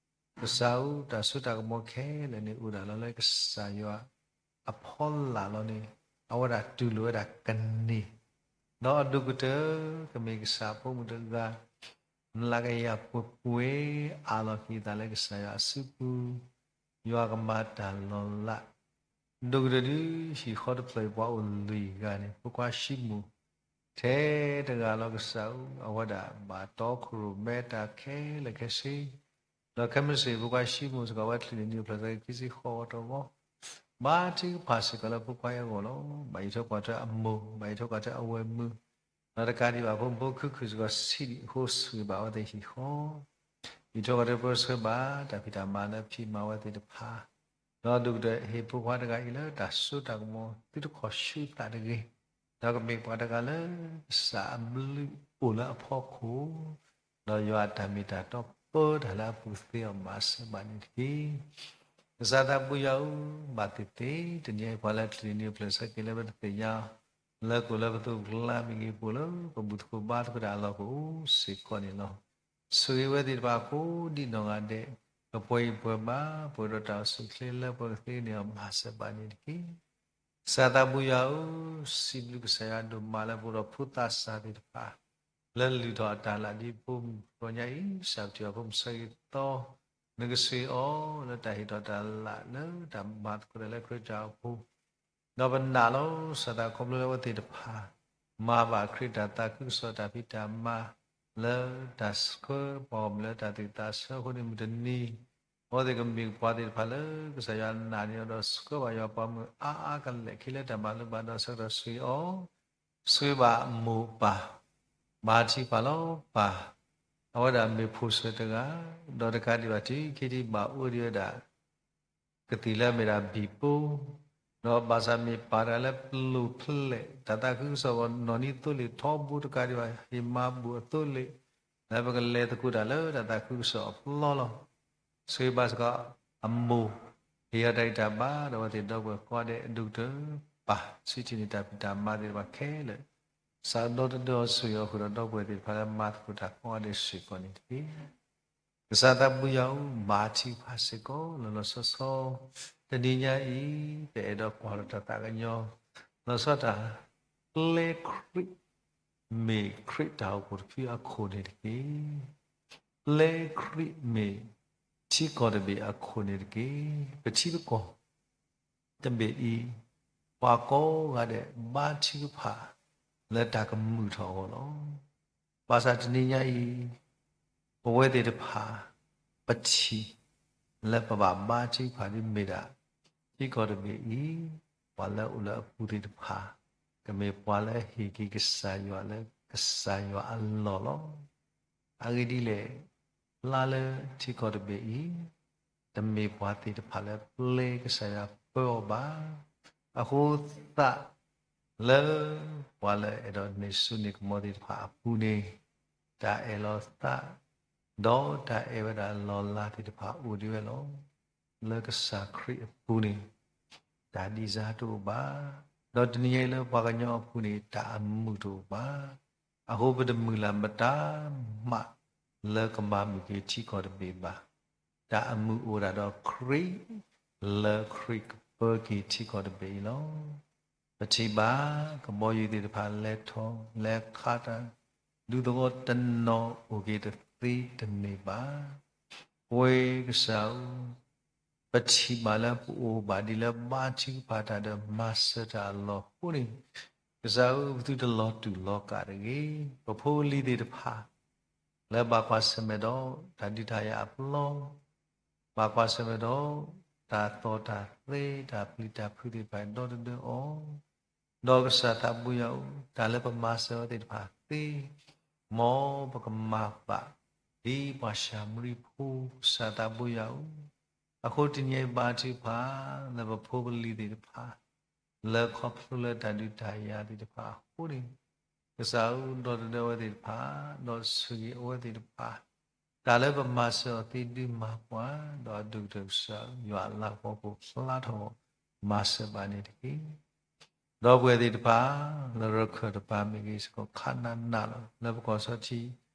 း, ကစၢ်ဧၢ, တၢ်စိတၢ်ကမီၤခဲလၢာ်န့ၣ် အိၣ်ဒၣ်လီၤလၢကစၢ်ယွၤအဖီလာ်လီၤန့ၣ်, အဝဲဒၣ်တူၢ်လိာ်ဝဲဒၣ်ကန့ၢ်, ဒီးအဒိၣ်ကတၢၢ် ကမ့ၢ်ကစၢ်ဖိမုၣ်တဂၤ နလၢကယၤပှဲၤပှဲၤ အးလီၤက့ၤအသးလၢကစၢ်ယွၤအစုပူၤ, ယွၤကမၤတၢ်လီၤလး, ဒိၣ်ကတၢၢ်ဒုး ဟံၣ်ဃီတဖျၢၣ်အံၤပှၤအိၣ်လွံၢ်ဂၤန့ၣ် ဖိခွါၡံမိၣ် ထဲတဂၤလီၤကစၢ်ဧၢ, အဝဲဒၣ်ဘၣ်တီခိၣ်ရိၣ်မဲတၢ်ခဲလၢာ်ခဲဆ့, ဒီးခဲမုၢ်ဆ့ၣ်ဖိခွါၡံမိၣ်စ့ၢ်ကီး အဝဲချ့နံၤအိၣ်ဖျဲၣ်ဆၢက့ၤခံဆံဃိးဝီတဝီ ဘါထုကဖၣ်စ့ၢ်ကီးလၢဖိခွါအဂီၢ်လီၤ. ဘၣ်အံးထွဲကွၢ်ထွဲအမိၢ်, ဘၣ်အံးထွဲကွၢ်ထွဲအဝဲၢ်မုၣ်, ဒီးတကးဒံးဘၣ်ဖိမုၣ်ဖိခုၣ်ခုၣ်စ့ၢ်ကီး ဆံးဒံးအဃိ ဆှၢဘၣ်အဝဲသ့ၣ်ဟံၣ်ဃီ, အံးထွဲကွၢ်ထွဲပၢဆှၢဘၣ် တၢ်ဖံးတၢ်မၤလၢဖံးမၤဝဲသ့ၣ်တဖၣ်, ဒီးဒိၣ်ကတၢၢ်ဟ့ၣ်ဖိခွါတဂၤအံၤလၢတၢ်စိတၢ်ကမီၤ သုတခီၣ်ဆူသးတဂ့ၤ, ဒီးကမ့ၢ်ပှၤတဂၤလၢကစၢ်အဘျုးအိၣ်လၢအဖီခိၣ် ဒီးယွၤအတၢ်မ့ၢ်တၢ်တီပၢတၢ်လၢအပူၤသ့အီၤဘၣ်ဆၢဘၣ်န့ၣ်တက့ၢ်. ကစၢ်သးဘိယွၤဧၢ, ဘၣ်သ့ၣ်သ့ၣ် တနံၤအံၤပှၤလၢချ့နံၤအိၣ်ဖျဲၣ်ဆၢက့ၤလၢပတသ့ၣ်ညါ လၢကိၣ်လၢပသူၣ်ပကျါမ့ၢ်ဂ့ၤ ပအိၣ်လၢပဘူးသကိးဘါသကိးတၢ်အလီၢ်ကအိၣ်စ့ၢ်ကီးန့ၣ်လီၤ. ဆိၣ်ဂ့ၤဝဲသ့ၣ်တဖၣ်ကိးဒံးနီၢ်ဂၤဒဲး, ကပှဲၤဂံၢ်ပှဲၤဘါ ပှဲၤဒီးတၢ်အိၣ်ဆူၣ်အိၣ်ချ့လၢပှဲၤကသ့န့ၢ်အီၤဘၣ်ဆၢဘၣ်န့ၣ်တက့ၢ်. ကစၢ်သးဘိယွၤဧၢ, စံးဘျုးကစၢ်ယွၤဒိၣ်မးလၢပအိၣ်ဒီးဖိသးစၢ်သ့ၣ်တဖၣ် လၢလုၢ်ထီၣ်အတၢ်လၢ်ဒ်ဖိမုၣ်တဂၤညါအံၤ စၢ်ပထံၣ်အီၤဖိမုၣ်ဆၢဂ့ၤသီ နကဆှၢအီၤလၢတၢ်ဟ့ၣ်ထီၣ်တၢ်လၢ်လၢတၢ်မၤသကိးတၢ်လၢခရံာ်တၢ်အိၣ်ဖှိၣ်, ဒီးပနာ်လီၤစၢ်သးခီဖျိလၢအဝဲသ့ၣ်တဖၣ် မၤဘၣ်ခရံာ်တၢ်သးခုကစီၣ်တၢ်ဖံးတၢ်မၤ လၢတၢ်ဆှၢပှၤဂီၢ်မုၢ်လၢတၢ်သးခုကစီၣ်အဃိန့ၣ် မုၢ်တနံၤ အဝဲသ့ၣ်ကမ့ၢ်ပှၤသ့ၣ်တဖၣ်လၢကစၢ်ယွၤနာ်န့ၢ်အီၤဒီးဆှၢဘၣ်ယွၤပှၤမုၣ်အါအါကလဲာ် ခ့လၢတၢ်မၤလိဘၣ်ဒီးဆၢကတီၢ်ဆှၢအီၤ, ဆှၢဘၣ်မိၢ်ပၢ်, ဘါထုကဖၣ်လီၤပၢ်, အဝဲဒၣ်မ့ၢ်ဖိၣ်ဆၢတဂၤ, ဒီးတကးဒံးဘၣ်တုၤခဲအံၤဘၣ်အိၣ်ဒံးဝဲဒၣ် ကသံၣ်လၢအမ့ၢ်ဒၣ်ဘံၣ်ပိ, ဒီးဘၣ်ဆၣ်မ့ၢ်ပၢ်တဂၤလၢပျိၢ်ဖျဲး တၢ်သးခုကစီၣ်ဂီၢ်နီၢ်နံအသိလ့ၣ်ထီဘိတကးဒံးဘၣ် ဟ့ၣ်မၤဘူၣ်အသိလ့ၣ် လၢပကလဲၤသကိးတၢ်လၢတၢ်သးခုကစီၣ်အပျီလီၤ. ဆှၢဘၣ်စ့ၢ်ကီးအမိၢ် ဟ့ၣ်အီၤတၢ်ဂံၢ်တၢ်ဘါ ဒီးအဝဲသ့ၣ်ဒီပုၢ်ဝဲၢ်ကိးဂၤဒဲးအဒိၣ်ကတၢၢ် ပၢ်ဆူထံၣ်န့ၢ်တၢ်ဖံးတၢ်မၤသ့ၣ်တဖၣ်ခဲလၢာ်, စးဒီတဒီဆူယွၤဃုာ်ဒီးဒီပုၢ်ဝဲၢ်သ့ၣ်တဖၣ်လၢမၤသကိးတၢ်ကိးဂၤဒဲးစ့ၢ်ကီးန့ၣ်တက့ၢ်. ကစၢ်သးဘိယွၤဧၢ, ဘါထုကဖၣ်စ့ၢ်ကီးလီၤလီၤဆီဆီ, တနံၤညါအံၤ ပအဲၣ်ဒိးကွၢ်လီၤတၢ်သးကညီၤ လီၤဆီတၢ် ကျဲခရံာ် မ့ၢ်ခရံာ်တၢ်အိၣ်ဖှိၣ်တဖုအခိၣ်န့ၣ်တက့ၢ်. ပျဲခရံာ်မ့ၢ်ထံကီၢ်တဘ့ၣ်အခိၣ်န့ၣ်တက့ၢ်. ပထံပကီၢ် တဘ့ၣ်အံၤ, ပှၤကိးဂၤဒဲးဘါထုကဖၣ်လၢတၢ်ကမုာ်ထီၣ်အဂီၢ်လီၤ. ဘၣ်ဆၣ်တနံၤညါအံၤ, ပဝဲသ့ၣ်တဖၣ်, ပထံၣ်လၢပဘၣ်ဘါထုကဖၣ်ဒ်မ့ၢ်ဒၣ် ထံကီၢ်တဘ့ၣ်အံၤ, ပှၤလၢအအိၣ်လၢအပူၤသ့ၣ်တဖၣ်, ကမ့ၢ်ပှၤလၢဟ့ၣ်က့ၤကစၢ်ယွၤလၢကစၢ်ယွၤအလီၢ်လီၤ. အဂ့ၢ်ဒ်လဲၣ်, ပျၢ်လၢထံကီၢ်တဘ့ၣ်အံၤ, တမ့ၢ်ပှၤသ့ၣ်တဖၣ်လၢပျဲကစၢ်ယွၤပၢအီၤဘၣ်. အဃိသတးလၢ ပှၤလၢအအဲၣ်ဒိးန့ၢ်စိန့ၢ်ကမီၤသ့ၣ်တဖၣ်အပူၤန့ၣ်, တၢ်အဲၣ်လီၤသး, ဒီးတၢ်အဲၣ်ဝဲဒၣ်လီၤလးသ့ၣ်တဖၣ်အိၣ်ဒံးဝဲလီၤ. လၢကစၢ်ခရံာ်အပူၤန့ၣ်, တၢ်ဒံးစၢ်တအိၣ်ဘၣ်. ဒီးတနံၤညါအံၤလၢပှၤကညီအပူၤန့ၣ် တၢ်အမုာ်တအိၣ်ဘၣ်. အဃိပတမုၢ်လၢ်မတၤမးလၢကဘၣ်မုာ်က့ၤထံကီၢ်တဘ့ၣ်ဘၣ်. တၢ်အမုာ်အိၣ်ဒၣ်ဒီးခရံာ်, လၢခရံာ်ကပၢက့ၤထံကီၢ်တဘ့ၣ်အံၤလီၤ. ပထံၣ်ဘၣ်ကဘီယူၤသ့ၣ်တဖၣ်လဲၤထီၣ်လဲၤခးတၢ်, ဒူသဝီတနီၤအိၣ်က့ၤတသ့တန့ၢ်ဘၣ်. ပဝဲကစၢ်ဧၢ, ပထံၣ်ဘၣ်လၢပအိၣ်ဘၣ်ဒ်လၢဘါထုကဖၣ်တၢ်ဒီးမၤစၢၤတၢ်အလီၢ်အဃိန့ၣ်, ကစၢ်ဧၢ ပသုတလီၤတူာ်လီၤကာ်တဂ့ၤ. ပဖိပလံၤသ့ၣ်တဖၣ် လၢဘၣ်ကွၢ်ဆၢၣ်မဲာ်ဒီးတၢ်ဒုးတၢ်ယၤအပျီ, ဘၣ်ကွၢ်ဆၢၣ်မဲာ်ဒီး တၢ်သီၣ်တၢ်သဲ တၢ်ပျံၤတၢ်ဖုးသ့ၣ်တဖၣ်ဒီတဒၢအီၤ, ဒီးကစၢ်သးဘိယွၤဧၢ, တၢ်လၢပမၤစၢၤအီၤသ့ၣ်တဖၣ်သ့, မ်ပကမၤဘၣ် ဒ်ပှၤၡၤမရံဖိ ကစၢ်သးဘိယွၤဧၢ, အဃိတနံၤအံၤဘါထုကဖၣ် လၢပဖိပလံၤသ့ၣ်တဖၣ် လၢခီဖျိလၢတၢ်ဒုးတၢ်ယၤသ့ၣ်တဖၣ်အဃိန့ၣ်, ကစၢ်ဧၢ ဒီတဒၢအဝဲသ့ၣ်တဖၣ်, ဒီးဆိၣ်ဂ့ၤအဝဲသ့ၣ်တဖၣ်, တၢ်လၢပမၤစၢၤအီၤသ့ဒုးမၤပှၤ, ဒီးအဒိၣ်ကတၢၢ်ကစၢ်ဧၢ ယွၤအလၤကပီၤဖိဖျါထီၣ် မၤစၢၤဘၣ်န့ၣ်တက့ၢ်. ဒီပုၢ်ဝဲၢ်သ့ၣ်တဖၣ်, လၢရခၢၣ်တပၤမ့ၢ်ဂ့ၤစ့ၢ်ကီး ခးနးနးလီၤ, လၢပကီၢ်စီ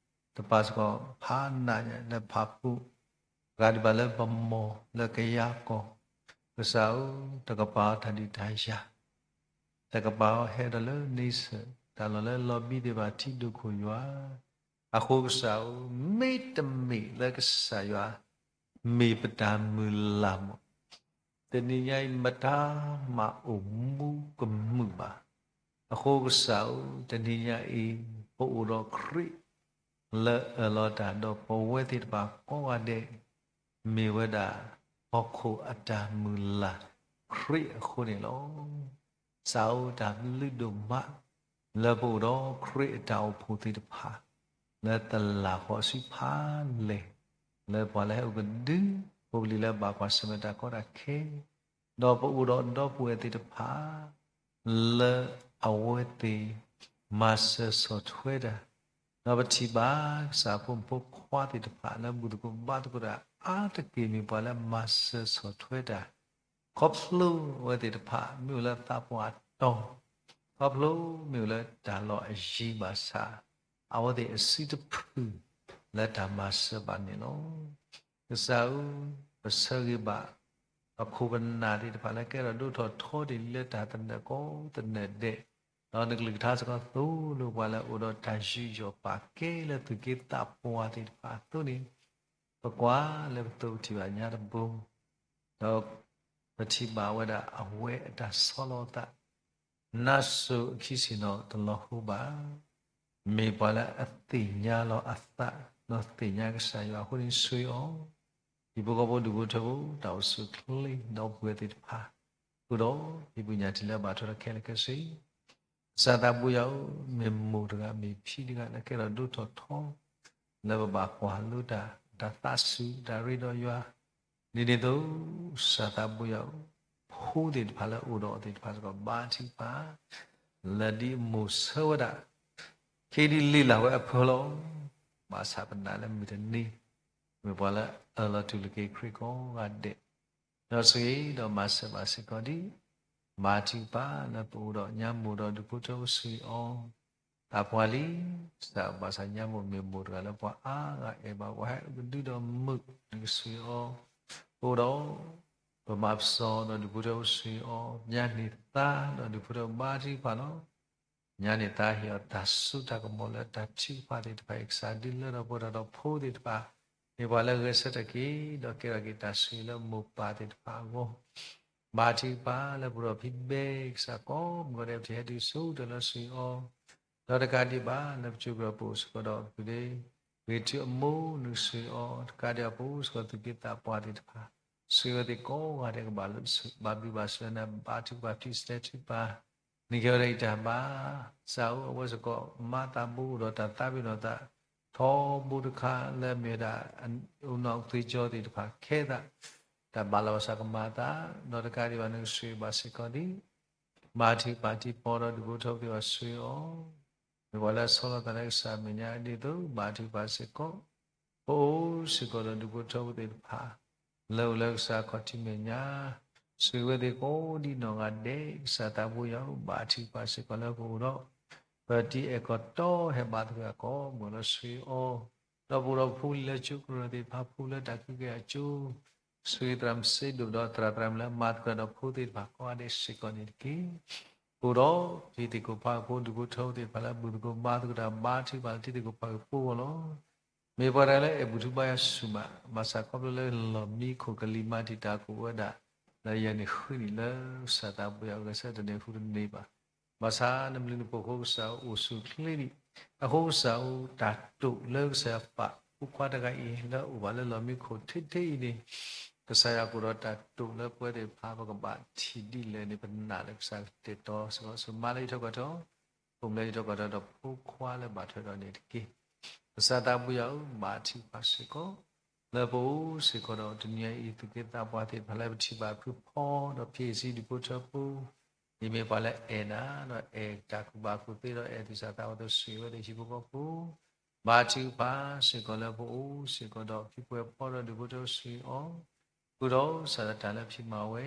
ထံတပၤစ့ၢ်ကီး ဖးနးညါလၢဖးပူၤ, ပှၤဒံးဘၣ်လၢပမီၢ်လၢကယၤကီၢ်, ကစၢ်ဧၢ တကပၤအီၤတၢ်ဒုးတၢ်ယၤ, တကပၤအီၤဟဲဒီးလၢန့ဆၢၣ်, တၢ်လီၢ်လၢလီၤဘံသ့ၣ်တဖၣ်ထံဒိၣ်ခိၣ်ယွၤ, အဃိကစၢ်ဧၢ, မ့တမ့ၢ်လၢကစၢ်ယွၤ မ့ၢ်ပတၢ်မုၢ်လၢ်မး တနံၤညါအံၤ မတၤမၤအိၣ်မူကမုာ်ဘၣ်. အဃိကစၢ်ဧၢ, တနံၤညါအံၤ ပအိၣ်ဒီးခရံာ်လၢအၢၣ်လီၤတၢ်ဒီး ပဝဲသ့ၣ်တဖၣ်ကိးဂၤဒဲး မ့ၢ်ဝဲဒၣ်ဟီၣ်ခိၣ်အတၢ်မုၢ်လၢ်ခရံာ်အဃိန့ၣ်လီၤ. ကစၢ်ဧၢ, တၢ်ဘျုးဒိၣ်မး လၢပအိၣ်ဒီးခရံာ်အတၢ်အိၣ်ဖှိၣ်သ့ၣ်တဖၣ် လၢတလၢ်ဃီအစုဖးလဲၢ်, လၢပှၤလၢဟဲအိၣ်ကဒု ဖိပလံၤလၢဘၣ်ကွၢ်ဆၢၣ်မဲာ်တၢ်ကီတၢ်ခဲ, ဒီးပအိၣ်ဒီးဒီပုၢ်ဝဲၢ်သ့ၣ်တဖၣ် လၢအဝဲသ့ၣ်မၤစၢၤဆီၣ်ထွဲတၢ်, ဒီးပထံၣ်ဘၣ်ကစၢ်ဖိမုၣ်ဖိခွါသ့ၣ်တဖၣ် လၢဘူၣ်သကိးဘါသကိးတၢ်အါတက့ၢ် မ့ၢ်ပှၤလၢမၤစၢၤဆီၣ်ထွဲတၢ်, ခီဖျိအဝဲသ့ၣ်တဖၣ် မ့ၢ်အိၣ်လၢသးပှၢ်တီၤ, ခီဖျိမ့ၢ်အိၣ်လၢတၢ်လီၢ်အယံၤဘၣ်ဆၣ်, အဝဲသ့ၣ်အစုတဖုၣ်လၢတၢ်မၤစၢၤဘၣ်န့ၣ်လီၤ. ကစၢ်ဧၢ, ပဆၢဂ့ၤဘၣ် ပခိၣ်ပနၢ်သ့ၣ်တဖၣ်လၢကဲထီၣ်ဒိၣ်ထီၣ်ထီဒံးလၢတၢ်သနၢၣ်ကိးသနၢၣ်ဒဲး, ဒီးနကလုၢ်ကထါစ့ၢ်ကီးသိၣ်လိပှၤလၢအိၣ်ဒီးတၢ်ယူးယီၣ်ပာ်ကဲလၢသူၣ်က့သးပှၢ်သ့ၣ်တဖၣ်အသိးန့ၣ်, ပကွၢ်လၢပသိးပထံၣ်ဘၣ်ညါတဘိ, ဒီးပထံၣ်ဘၣ်ဝဲဒၣ်အဝဲအတၢ်ဆီလီၤအသး, နါစိၤအခံဆ့ၣ်နီၤတလီၤဟိဘၣ်, မ့ၢ်ပှၤလၢအသ့ၣ်ညါလီၤအသး, ဒီးသ့ၣ်ညါကစၢ်ယွၤအဃိန့ၣ် ဆိၣ်ဂ့ၤအီၤ, ဟံၣ်ဖိဃီဖိဒူၣ်ဖိထၢဖိ တၢ်အိၣ်ဆူၣ်အိၣ်ချ့ ဒီပုၢ်ဝဲၢ်သ့ၣ်တဖၣ်, ဃုာ်ဒီးဟံၣ်ပူၤညၣ်ထံးလၢအဘၣ်ထွဲဒီးခဲလၢာ်ခဲဆ့ ကစၢ်သးဘိယွၤဧၢ, မ့ၢ်မိၢ်တဂၤ မ့ၢ်ဖံတဂၤ လၢကဲထီၣ်ဒိၣ်ထီၣ်ထီ, လၢပဘၣ်ကွၢ်လိတၢ်, တၢ်သးစူၤ, တၢ်ရ့ဒီးယွၤ, ဒ်န့ၣ်အသိး ကစၢ်သးဘိယွၤဧၢ, ဖိသ့ၣ်တဖၣ်လၢအိၣ်ဒီးအီၤသ့ၣ်တဖၣ်စ့ၢ်ကီး ဘါထုကဖၣ်, လၢဒ်အမိၢ်ဆၢဝဲဒၣ်, ခဲဒ်လံာ်လၢ်ဝဲအဖၢလီၤ. ဘၣ်ဆၣ်ပနာ်လၢမုၢ်တနံၤ, မ့ၢ်ပှၤလၢအၢၣ်လီၤတူၢ်လိာ်က့ၤခရံာ်ကိးဂၤဒဲး ဒီးဆိၣ်ဂ့ၤဒီးမၤစၢၤဘၣ်စ့ၢ်ကီးဒ်, ဘါထုကဖၣ်လၢပအိၣ်ဒီးညါမိၢ်ဒီးဒူၣ်ဖိထၢဖိဆိၣ်ဂ့ၤအီၤ, သးပှၢ်လံ, ကစၢ်ဘၣ်ဆၣ်ညါမိၢ်မ့ၢ်မိၢ်တဂၤလၢပှၤအါဂၤအဲၣ်ဘၣ် ပှၤဟဲကဒုဒီးမုာ် နကဆိၣ်ဂ့ၤအီၤ, အိၣ်ဒီး ပမၤပစီဒီးဒူၣ်ဖိထၢဖိဆိၣ်ဂ့ၤအီၤ, ညါန့ၢ်သါဒီးဒူၣ်ဖိထၢဖိဘါထုကဖၣ်လီၤ. ညါန့ၣ်သးဟ့ၣ်အီၤတၢ်စိတၢ်ကမီၤလၢတၢ်ထုကဖၣ်သ့ၣ်တဖၣ်အံၤ ကစၢ်ဒုးလၢထီၣ်ပှဲၤထီၣ်ဒီးဖိသ့ၣ်တဖၣ်, မ့ၢ်ပှၤလၢဂဲၤဆၢထၢၣ်က့ၤ ဒီးကဲထီၣ်က့ၤတၢ်ဆိၣ်ဂ့ၤလၢမိၢ်ပၢ်သ့ၣ်တဖၣ်အဂီၢ်, ဘါထုကဖၣ်လၢပူၤဒီးဖံးဘဲကစၢ်ကိးမုၢ်နံၤဒဲး ပထံၣ်ဟဲတုၤဆူတၢ်လၢဆိၣ်ဂ့ၤအီၤ, ဒီးတကးဒံးဘၣ် လၢပစိၤကရၢၢ်ပအိၣ်စ့ၢ်ကီးဒီးပူၤန့ၣ်, ဂ့ၤထူအမိၢ်နကဆိၣ်ဂ့ၤအီၤ, တကးဒံးအပအိၣ်စ့ၢ်ကီးသူၣ်က့သးပှၢ်သ့ၣ်တဖၣ်, ဆိၣ်ဂ့ၤဝဲသ့ၣ်ကိးဂၤဒဲးကဘၣ်လၢ ဘၣ်ဘျုးဘၣ်ဆိၣ်လၢနၤ ဘါထုကဖၣ်ဖံးစတဲထုကဖၣ် နကဲဝဲဒၣ်အံၤတၢ်ဘါ, စးအိၣ်အဝဲစ့ၢ်ကီး မၤသးဘိဒီးတၢ်သးပ့ၤနီၣ်သး ထီဘိတခါလၢအမ့ၢ်ဝဲဒၣ် အိၣ်နီၢ်သွံၣ်ကၠီသ့ၣ်တဖၣ်ခဲသး, တၢ်ဘၣ်လီၤဘၣ်စးကမၤသး, ဒီးတကးဒံးဘၣ်နကဆိၣ်ဂ့ၤဘၣ်စ့ၢ်ကီးဒ် ဘါထုကဖၣ်တံၤပီဒီးဒူၣ်ဖိထၢဖိသ့ၣ်တဖၣ်ဆိၣ်ဂ့ၤအီၤ, မ့ၢ်ပှၤလၢအဆီလီၤသးလၢကစၢ်အမဲာ်ညါဒ်သိး ဘါထုကဖၣ်စ့ၢ်ကီး, ပအိၣ်စ့ၢ်ကီးဒီးဒူၣ်ဖိထၢဖိသ့ၣ်တဖၣ် လၢအိၣ်လၢကစၢ်ခီၣ်ထံးမဲာ်ညါ, ဆိၣ်ဂ့ၤဝဲသ့ၣ်ကိးဒ်နီၢ်ဂၤဒဲး, ကစၢ်သးဘိယွၤဧၢ, ဘါထုကဖၣ်စ့ၢ်ကီးလၢပအိၣ်ဒီး ပတံၤအဲၣ်ကီၢ်တီဟဲဘါသဂၢၢ်ကိးမုၢ်နံၤလီၤဆိၣ်ဂ့ၤအီၤ, ဒီးပအိၣ်ဒီးပဖိပလံၤလၢကၠိကရၢၢ်သ့ၣ်တဖၣ် ဖိလၢတၢ်ကဲက့ၤအကၠိ ဆိၣ်ဂ့ၤသရၣ်မုၣ်စ့ဒိၣ်ဒီးသရၣ်သရၣ်မုၣ်လၢမၤသကိးဒီးဖိသ့ၣ်တဖၣ်ကိးဂၤဒဲးစ့ၢ်ကီးန့ၣ်တက့ၢ်. ပအိၣ်ဒီးထံသကိးဖးသကိး ဒူၣ်ဖိထၢဖိသ့ၣ်တဖၣ်လၢဘူၣ်သကိးဘါသကိးတၢ် ဘါထုကဖၣ်လၢထံသကိးဖးသကိးအဂီၢ်လီၤ. မ့ၢ်ပှၤတဂၤလၢအဲၣ်ဘူၣ်ထူဘါယွၤဆူၣ်မး ဘၣ်ဆၣ်ခီဖျိလၢလီၢ်မံခိၣ်ကလံၤမၤတံာ်တာ်ကအိၣ်ဝဲဒၣ် လၢယဲၢ်နံၣ်ဃုနံၣ်လၢ ကစၢ်သးဘိယွၤအဂဲၤဆၢထၢၣ်န့ၣ် ဟူတန့ၢ်ဘၣ်. ဘၣ်ဆၣ်နဘျုးနဖှိၣ်အဃိ ကစၢ်အိၣ်ဆူၣ်ချ့ဒံး, အဃိကစၢ်အိၣ်တၢ်တိာ်လၢကစၢ်ယွၤပာ်ဖိခွါတဂၤအံၤ လၢအအိၣ်ဘၣ်လၢလီၢ်မံခိၣ်ထဲထဲအံၤန့ၣ်, ကစၢ်ယွၤကအိၣ်ဒီးတၢ်တိာ်လၢပဝဲသ့ၣ်တဖၣ် ပကဘၣ်ထံၣ်ဒ်လဲၣ်န့ၣ် ပနာ်လၢကစၢ်ကတဲာ်ကတီၤစ့ၢ်ကီး ဆိၣ်မၤလၢယထီၣ်ကီၢ်ထီၣ်, အိၣ်မူလၢယထီၣ်ကီၢ်ထီၣ်ဒီးဖိခွါလၢဘၣ်ထွဲဒီးန့ၣ်တက့ၢ်. ကစၢ်သးဘိယွၤဧၢ, ဘါထုကဖၣ်စ့ၢ်ကီး လၢပအိၣ်စ့ၢ်ကီးဒီးတနံၤအံၤ သူၣ်က့သးပှၢ်သ့ၣ်တဖၣ်လၢပထံၣ်ဘၣ်ဖုဖီဒီးဖံးစံဒူၣ်ဖိထၢဖိ, ယမ့ၢ်ပှၤလၢအဲၣ်နၤ ဒီးအဲၣ်တၢ်ကူၣ်ဘၣ်ကူၣ်သ့ဒီးအဲၣ်သူၣ်စၢ်သးဘီၣ်အသိး ဆိၣ်ဂ့ၤဝဲသ့ၣ်ဟံၣ်ဖိဃီဖိ, ဘါထုကဖၣ်စ့ၢ်ကီးလၢပအိၣ်စ့ၢ်ကီးဒီးဖံပှဲၤဖီဒီးဒူၣ်ဖိထၢဖိဆိၣ်ဂ့ၤအီၤ, ဃုာ်ဒီးကစၢ်လၢတၢ်လၢဖံးမၤဝဲ,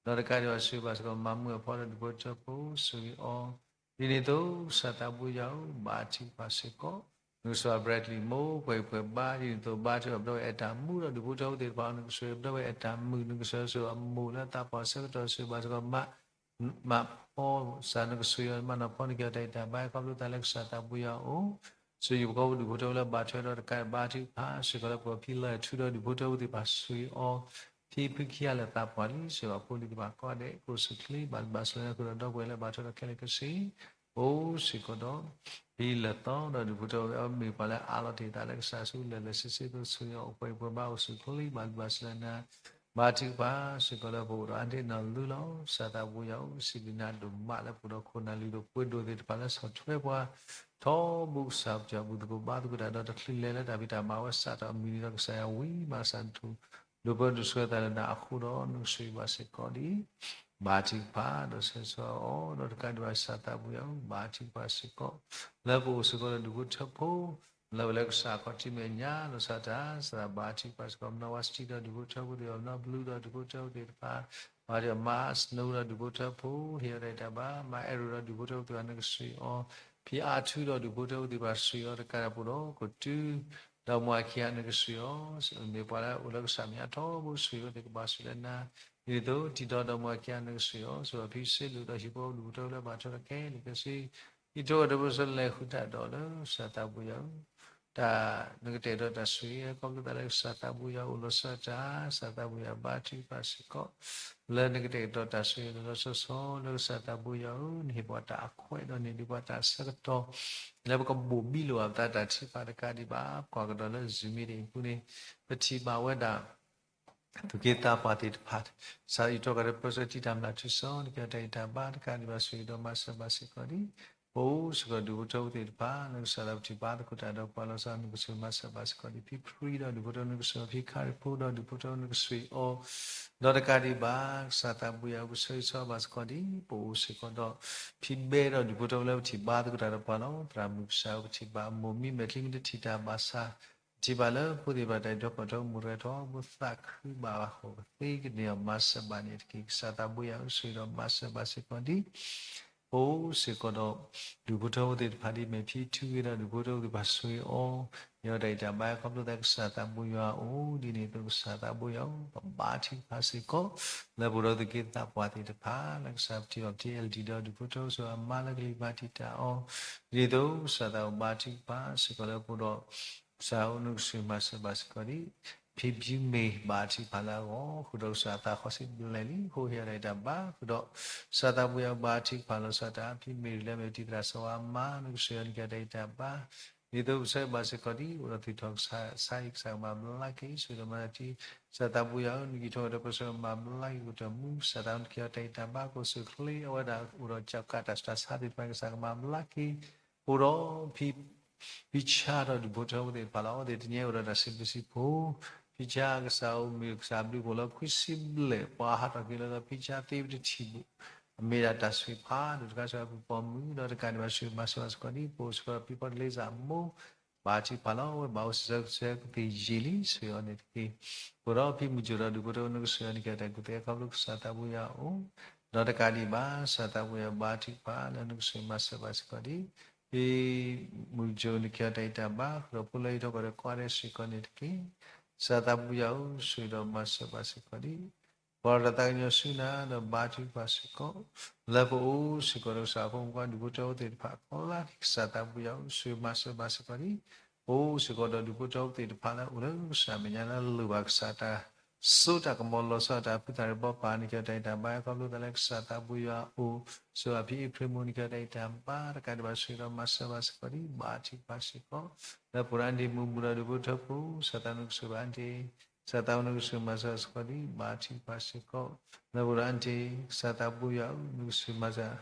ဒီးတကးဒံးဘၣ်ဆိၣ်ဂ့ၤဘၣ်စ့ၢ်ကီး မၤမုာ်အဖီဒီးဒူၣ်ဖိထၢဖိဆိၣ်ဂ့ၤအီၤ, ဒ်န့ၣ်အသိး ကစၢ်သးဘိယွၤဧၢ, ဘါထုကဖၣ်စ့ၢ်ကီး နကစၢ်ယွၤ Bradley မိၢ်ပှဲၤပှဲၤဘါ ဒ်န့ၣ်အသိး ဘါထုကဖၣ်ပဒီဝဲအဲၣ်တၢ်မုာ်ဒီးဒူၣ်ဖိထၢဖိသ့ၣ်တဖၣ် နကစၢ်ယွၤပဒီဝဲအဲၣ်တၢ်မုာ် နကစၢ်ယွၤဆိၣ်ဂ့ၤအမိၢ်လၢသးပှၢ်ဆၢကတီၢ်ဆိၣ်ဂ့ၤဘၣ်စ့ၢ်ကီး မၤ မၤဖီစ့ၢ် နကစၢ်ယွၤ မၤနီၢ်ဖီန့ၢ်က့ၤအီၤတၢ်အံၤတၢ်ဘါ ခီဖျိသးလၢကစၢ်သးဘိယွၤအအိၣ်, ဆိၣ်ဂ့ၤပကီၢ်ဖိဒူၣ်ဖိထၢဖိလၢဘၣ်ထွဲဒီးတကးဘါထုကဖၣ်စ့ၢ်ကီးလၢပှၤဖံလၢထူဒီးဒူၣ်ဖိထၢဖိသ့ၣ်တဖၣ်ဆိၣ်ဂ့ၤအီၤ, ဖံဖုခံဂၤလၢသးပှၢ်လံ စ့ၢ်ကီးဖိလံၤသ့ၣ်တဖၣ်ကိးဂၤဒဲး ကအိၣ်ဆူၣ်ချ့ ဘၣ်ဘျုးဘၣ်ဆိၣ်လၢနၤဃုာ်ဒီးဒီပုၢ်ဝဲၢ်လၢဘၣ်ထွဲဒီးခဲလၢာ်ခဲဆ့ အိၣ်စ့ၢ်ကီးဒီး ဖံလၢာ်သီဒီးဒူၣ်ဖိထၢဖိ အမ့ၢ်ပှၤလၢအးလီၤတ့ၢ်သးလၢကစၢ်ဆူလဲၣ်လဲၣ်ဆ့ဆ့သိးဆိၣ်ဂ့ၤအီၤ အိၣ်ပှဲၤပှဲၤဘါ အိၣ်ဆူၣ်ချ့ ဘၣ်ဘျုးဘၣ်ဆိၣ်လၢနၤ, ဘါထုကဖၣ်စ့ၢ်ကီးလၢပအိၣ်ဒီးအါန့ၢ်နီၢ်လုၢ်လီၤ. ကစၢ်သးဘိယွၤဧၢ, စံးဘျုးနၤဒိၣ်မးလၢပအိၣ်ဒီးခိၣ်နၢ်လုၢ်ဒိၣ်ပှ့ၤဒိၣ်သ့ၣ်တဖၣ်လၢဆီၣ်ထွဲပှၤ ထီဘိကစၢ် ပဘူၣ်သကိးဘါသကိးတၢ်ဒီးတချုးလဲၤလၢတၢ်ဖံးတၢ်မၤဝဲစးထီၣ်အမုၢ်နံၤဒီး ကစၢ်ယွၤဝံၤမး ကစၢ်နထူၣ် ဒိၣ်ပၢဒိၣ်ဆိၣ်ဂ့ၤသးလၢနၤအဃိဒီး နကဆိၣ်ဂ့ၤဘၣ်စ့ၢ်ကီးဒ် ဘါထုကဖၣ်ဒီးဆၢဂ့ၤဆၢဝါအီၤ ဒီးတကးဒံးဘၣ် ကစၢ်သးဘိယွၤဧၢ, ဘါထုကဖၣ်စ့ၢ်ကီး လၢပအိၣ်စ့ၢ်ကီးလၢဒူၣ်ဖိထၢဖိ လၢပလၢကစၢ်ခီၣ်ထံးမဲာ်ညါ လီၤစၢ်တၢ် ကစၢ်ဘါထုကဖၣ်စ့ၢ်ကီး မနီၢ်ဝါစတံဒီးဒူၣ်ဖိထၢဖိသ့ၣ်တဖၣ် မနီၢ်ဘျုးဒီးဒူၣ်ဖိထၢဖိသ့ၣ်တဖၣ် ဘါထုကဖၣ် မါစနိဒီးဒူၣ်ဖိထၢဖိ ဟ့ၣ်အီၤတၢ်အံၤတၢ်ဘါ မါအဲၣ်ရိၤဒီးဒူၣ်ဖိထၢဖိသ့ၣ်တဖၣ် နကဆိၣ်ဂ့ၤအီၤ, ဖံအါထူဒီးဒူၣ်ဖိထၢဖိသ့ၣ်တဖၣ် ဆိၣ်ဂ့ၤအီၤတကးဒံး ပအိၣ်ဒီးကတူၤ ဒီးမိၢ်အခံဂၤ နကဆိၣ်ဂ့ၤအီၤ, မ့ၢ်ပှၤလၢအိၣ်လၢကစၢ်မဲာ်ညါထီဘိ ဆိၣ်ဂ့ၤဝဲသ့ၣ်ကဘၣ်ဆိၣ်လၢနၤ, ဒ်န့ၣ်အသိး တံၤဒီးဒီးမိၢ်အခံဂၤ နကဆိၣ်ဂ့ၤအီၤ, ဆိၣ်ဂ့ၤအီၤဖံစ့ဒိၣ်ဒီးဟံၣ်ဖိဃီဖိဒူၣ်ဖိထၢဖိလၢဘၣ်ထွဲဒီးခဲလၢာ်ခဲဆ့ ဟံၣ်ဖိဃီဖိဒီးဒူၣ်ဖိထၢဖိလၢဃုာ်တၢ်ဒီးလၢ ကစၢ်သးဘိယွၤဧၢ, တၢ် နကတဲာ်ကတီၤတၢ်ဆိၣ်ဂ့ၤ ခီဖျိသးလၢကစၢ်သးဘိယွၤအိၣ်လီၤစၢ်တၢ် ကစၢ်သးဘိယွၤဘါထုကဖၣ်စ့ၢ်ကီး လၢနကတဲာ်ကတီၤတၢ်ဆိၣ်ဂ့ၤလီၤလီၤဆီဆီ လၢကစၢ်သးဘိယွၤဧၢ, နဟ့ၣ်ပှၤတၢ်အခွဲးဒီးန့ၢ်ဒံးပှၤတၢ်ဆၢကတီၢ် လၢပကဘိၣ်ဘံလိာ်ဘၣ်ပသးတၢ်ထုကဖၣ်တကးဒံးဘၣ် ကွၢ်ကဒီးလၢ Zoom meeting အပူၤန့ၣ် ပထံၣ်ဘၣ်ဝဲဒၣ် သူၣ်က့သးပှၢ်သ့ၣ်တဖၣ် စးထီၣ်ယတီၢ်ကဒီး ပၢဆှၢတံာ်တာ်မျၢ်ထူစီ နကဲတၢ်ဂံၢ်တၢ်ဘါတကးဒံးဘၣ် ဆိၣ်ဂ့ၤဒီးမၤစၢၤဘၣ်စ့ၢ်ကီးဒံး ပအိၣ်စ့ၢ်ကီးဒူၣ်ဖိထၢဖိသ့ၣ်တဖၣ် လၢကစၢ်လၢပထံၣ်ဘါသကိးတၢ်ဒီးပှၤလီၤဆီ နကဆိၣ်ဂ့ၤမၤစၢၤဘၣ်စ့ၢ်ကီးဒံး ဖံဖြံဒီးဒူၣ်ဖိထၢဖိ နကဆိၣ်ဂ့ၤဖံခါရံၣ်ဖိဒီးဒူၣ်ဖိထၢဖိ နကဆိၣ်ဂ့ၤအီၤ ဒီးတကးဒံးဘၣ် ကစၢ်သးဘိယွၤဧၢ ပဆၢဂ့ၤဆၢဝါဘၣ်စ့ၢ်ကီးဒံး ပအိၣ်စ့ၢ်ကီးဒီး ဖံဘဲဒီးဒူၣ်ဖိထၢဖိလၢပထံၣ်ဘါသကိးတၢ်ဒီးပှၤလီၤ. သရၣ်မုၣ်ကစၢ်ဧၢ ပထံၣ်ဘၣ်အမိၢ်မံမဲာ်ချံမ့ၢ်တထံၣ်တၢ်ဘၣ်ဆၣ် ပထံၣ်ဘၣ်လၢဖိသ့ၣ်တဖၣ်တၢ်အံးထွဲကွၢ်ထွဲ မူၤရဲထီဘိသးခုဘၣ်ဟီၣ်ကသ့ကန့ၢ်အီၤ မၤစၢၤဘၣ်န့ၣ်တက့ၢ်. ကစၢ်သးဘိယွၤဧၢ ဆိၣ်ဂ့ၤဒီးမၤစၢၤဘၣ်စ့ၢ်ကီးဒံး ပအိၣ်စ့ၢ်ကီးဒီး ဒူၣ်ဖိထၢဖိသ့ၣ်တဖၣ်ဒ်အမ့ၢ် ဖံထူဂ့ၤဒီး ဒူၣ်ဖိထၢဖိသ့ၣ်တဖၣ်ဆိၣ်ဂ့ၤအီၤ, ယဲဒၣ်တၢ်အံၤတၢ်ဘါ ခီဖျိသးကစၢ်သးဘိယွၤအိၣ်ဒ်န့ၣ်အသိး ကစၢ်သးဘိယွၤဧၢ, ပဘါထုကဖၣ်စ့ၢ်ကီး လၢပအိၣ်ဒီးသူၣ်က့သးပှၢ်သ့ၣ်တဖၣ် လၢကစၢ်ပထံၣ်ဘၣ်ပထံၣ် အဲၣ်လဒံၣ်ဒီး ဒူၣ်ဖိထၢဖိဆိၣ်ဂ့ၤအမါလၢကလံၤဘၣ်တံာ်တာ်အီၤ, ဒ်န့ၣ်အသိး ကစၢ်သးဘိဘါထုကဖၣ်စ့ၢ်ကီး လၢပအိၣ်ဒီး ကစၢ်ဧၢ နကဆိၣ်ဂ့ၤမၤစၢၤဘၣ်စ့ၢ်ကီးဒ် ဖံဘျုးမ့ၢ်ဘါထုကဖၣ်လၢအဂီၢ် ဃုာ်ဒီးကစၢ်အသးဃီစံးဘျဲၣ်လံ ဃိဟ့ၣ်အီၤတၢ်အံၤတၢ်ဘါ ဃုာ်ဒီး ကစၢ်သးဘိယွၤဘါထုကဖၣ်လီၤဆီဒၣ်တၢ် ဖံမ့ၢ်တၢ်လၢအမ့ၢ်တံၤသရၣ်စီၤဝါအမါ နကဆိၣ်ဂ့ၤအီၤ နကဟ့ၣ်အီၤတၢ်အံၤတၢ်ဘါ ဒ်သိးပဆၢဘၣ်စ့ၢ်ကီးဒ် အိၣ်ဒီးသူၣ်ထီၣ်ကစၢ်အသး ကစၢ်ကမၤဘျါက့ၤ ဆိၣ်ဂ့ၤဒီးမၤစၢၤတံၢ် ကစၢ်သးဘိယွၤဧၢ နကဟ့ၣ်ထီၣ်က့ၤဒီးပဆၢမၤဘျါက့ၤ ကတၢၢ်မူ ကစၢ်သးဘိယွၤ နကဟ့ၣ်အီၤတၢ်အံၤတၢ်ဘါ ကအိၣ်ဆူၣ်အိၣ်ချ့ အဝဲဒၣ်အိၣ်ဒီးကၠီကးတၢ်ဆူးတၢ်ဆါသ့ၣ်တဖၣ် ကစၢ်ကမၤဘျါက့ၤ အိၣ်ဒီး ဖံဆါဒီးဒူၣ်ဖိထၢဖိသ့ၣ်တဖၣ်လီၤ. အဝဲသ့ၣ်တနံၤအံၤအိၣ်ဒီးတၢ်စံးဘျုးစံးဖှိၣ်, ဖံဆါကစၢ်ဧၢ မ့ၢ်ကစၢ်ဘျုးဖှိၣ်လၢခွံဆံဘျဲၣ် ပှၤဟးထီၣ်က့ၤလၢသီ ဖံဆါသ့ပတထံၣ်ဘၣ်, အမ့ၢ်ဒၣ်တၢ်ဆိၣ်ဂ့ၤဖးဒိၣ်တခါ ဆူပပှၤမုၢ် ဒီးတကးဒံးဘၣ် ဆိၣ်ဂ့ၤမၤစၢၤဘၣ်စ့ၢ်ကီးဒ် ပအိၣ်စ့ၢ်ကီးဒီးဖံဖီတလ့စၢ်အမိၢ် ဘါထုကဖၣ်လီၤ. အဝဲဘၣ်အိၣ်စ့ၢ်ကီးကသ့ယံာ်လံ ဆိၣ်ဂ့ၤအီၤန့ၣ်တက့ၢ်. အိၣ်ဒီးဖံမုၢ်ကၠိဒီးဒူၣ်ဖိထၢဖိ နကဆိၣ်ဂ့ၤအီၤ နကဟ့ၣ်အီၤတၢ်အံၤတၢ်ဘါ ခီဖျိကစၢ်သးဘိယွၤအိၣ် ဒီးတကးဒံးဘၣ် ကစၢ်သးဘိယွၤဘါထုကဖၣ်လၢနကဆိၣ်ဂ့ၤမၤစၢၤဘၣ်စ့ၢ်ကီးဒ် ဖံမုၢ်ကၠိ နကဟ့ၣ်အီၤတၢ်အံၤတၢ်ဘါ ဃုာ်ဒီးဖိလၢဟံးထီၣ်ကီၢ်ဒီးကိးဂၤဒဲးစ့ၢ်ကီးန့ၣ်တက့ၢ်. ကစၢ်သးဘိယွၤဧၢ ဆိၣ်ဂ့ၤဒီးမၤစၢၤဘၣ်စ့ၢ်ကီးဒ် ပှၤဒီးတၢ်သးကညီၤဆူနၤဒီးဘါထုကဖၣ်စ့ၢ်ကီး လၢပအိၣ်စ့ၢ်ကီးဒီးကစၢ်အဖိမုၣ်ဖိခွါဒူၣ်ဖိထၢဖိသ့ၣ်တဖၣ်အကျါန့ၣ် ကစၢ်သးဘိယွၤဧၢ ဆိၣ်ဂ့ၤမၤစၢၤဘၣ်စ့ၢ်ကီးဒ် ပအိၣ်စ့ၢ်ကီးဒီးဒူၣ်ဖိထၢဖိသ့ၣ်တဖၣ်လၢအိၣ်လၢကစၢ်မဲာ်ညါလၢအလိၣ်ဘၣ်ကစၢ်တၢ် စိတၢ်ကမီၤလီၤဆီဒၣ်တၢ်ဖုသၣ်ရ့ဘီပၢ် နကဟ့ၣ်အီၤတၢ်အံၤတၢ်ဘါ ခီဖျိသးလၢကစၢ်သးဘိယွၤအအိၣ် ဆိၣ်ဂ့ၤအီၤဖံအ့ဖြ့မိၢ် နကဟ့ၣ်အီၤတၢ်အံၤတၢ်ဘါ တကးဒံးဘၣ် ဆိၣ်ဂ့ၤဒီးမၤစၢၤဘၣ်စ့ၢ်ကီးဒ် ဘါထုကဖၣ်စ့ၢ်ကီး လၢပအိၣ်ဒီးအါန့ၢ်မုာ်မုာ်ဒီးဒူၣ်ဖိထၢဖိ ကစၢ်သးနကဆိၣ်ဂ့ၤဘၣ်အါန့ၢ် ကစၢ်သးဘိနကဆိၣ်ဂ့ၤမၤစၢၤဘၣ်စ့ၢ်ကီးဒ် ဘါထုကဖၣ်စ့ၢ်ကီး လၢပအိၣ်ဒီးအါန့ၢ် ကစၢ်သးဘိယွၤဧၢ နကဆိၣ်ဂ့ၤမၤစၢၤ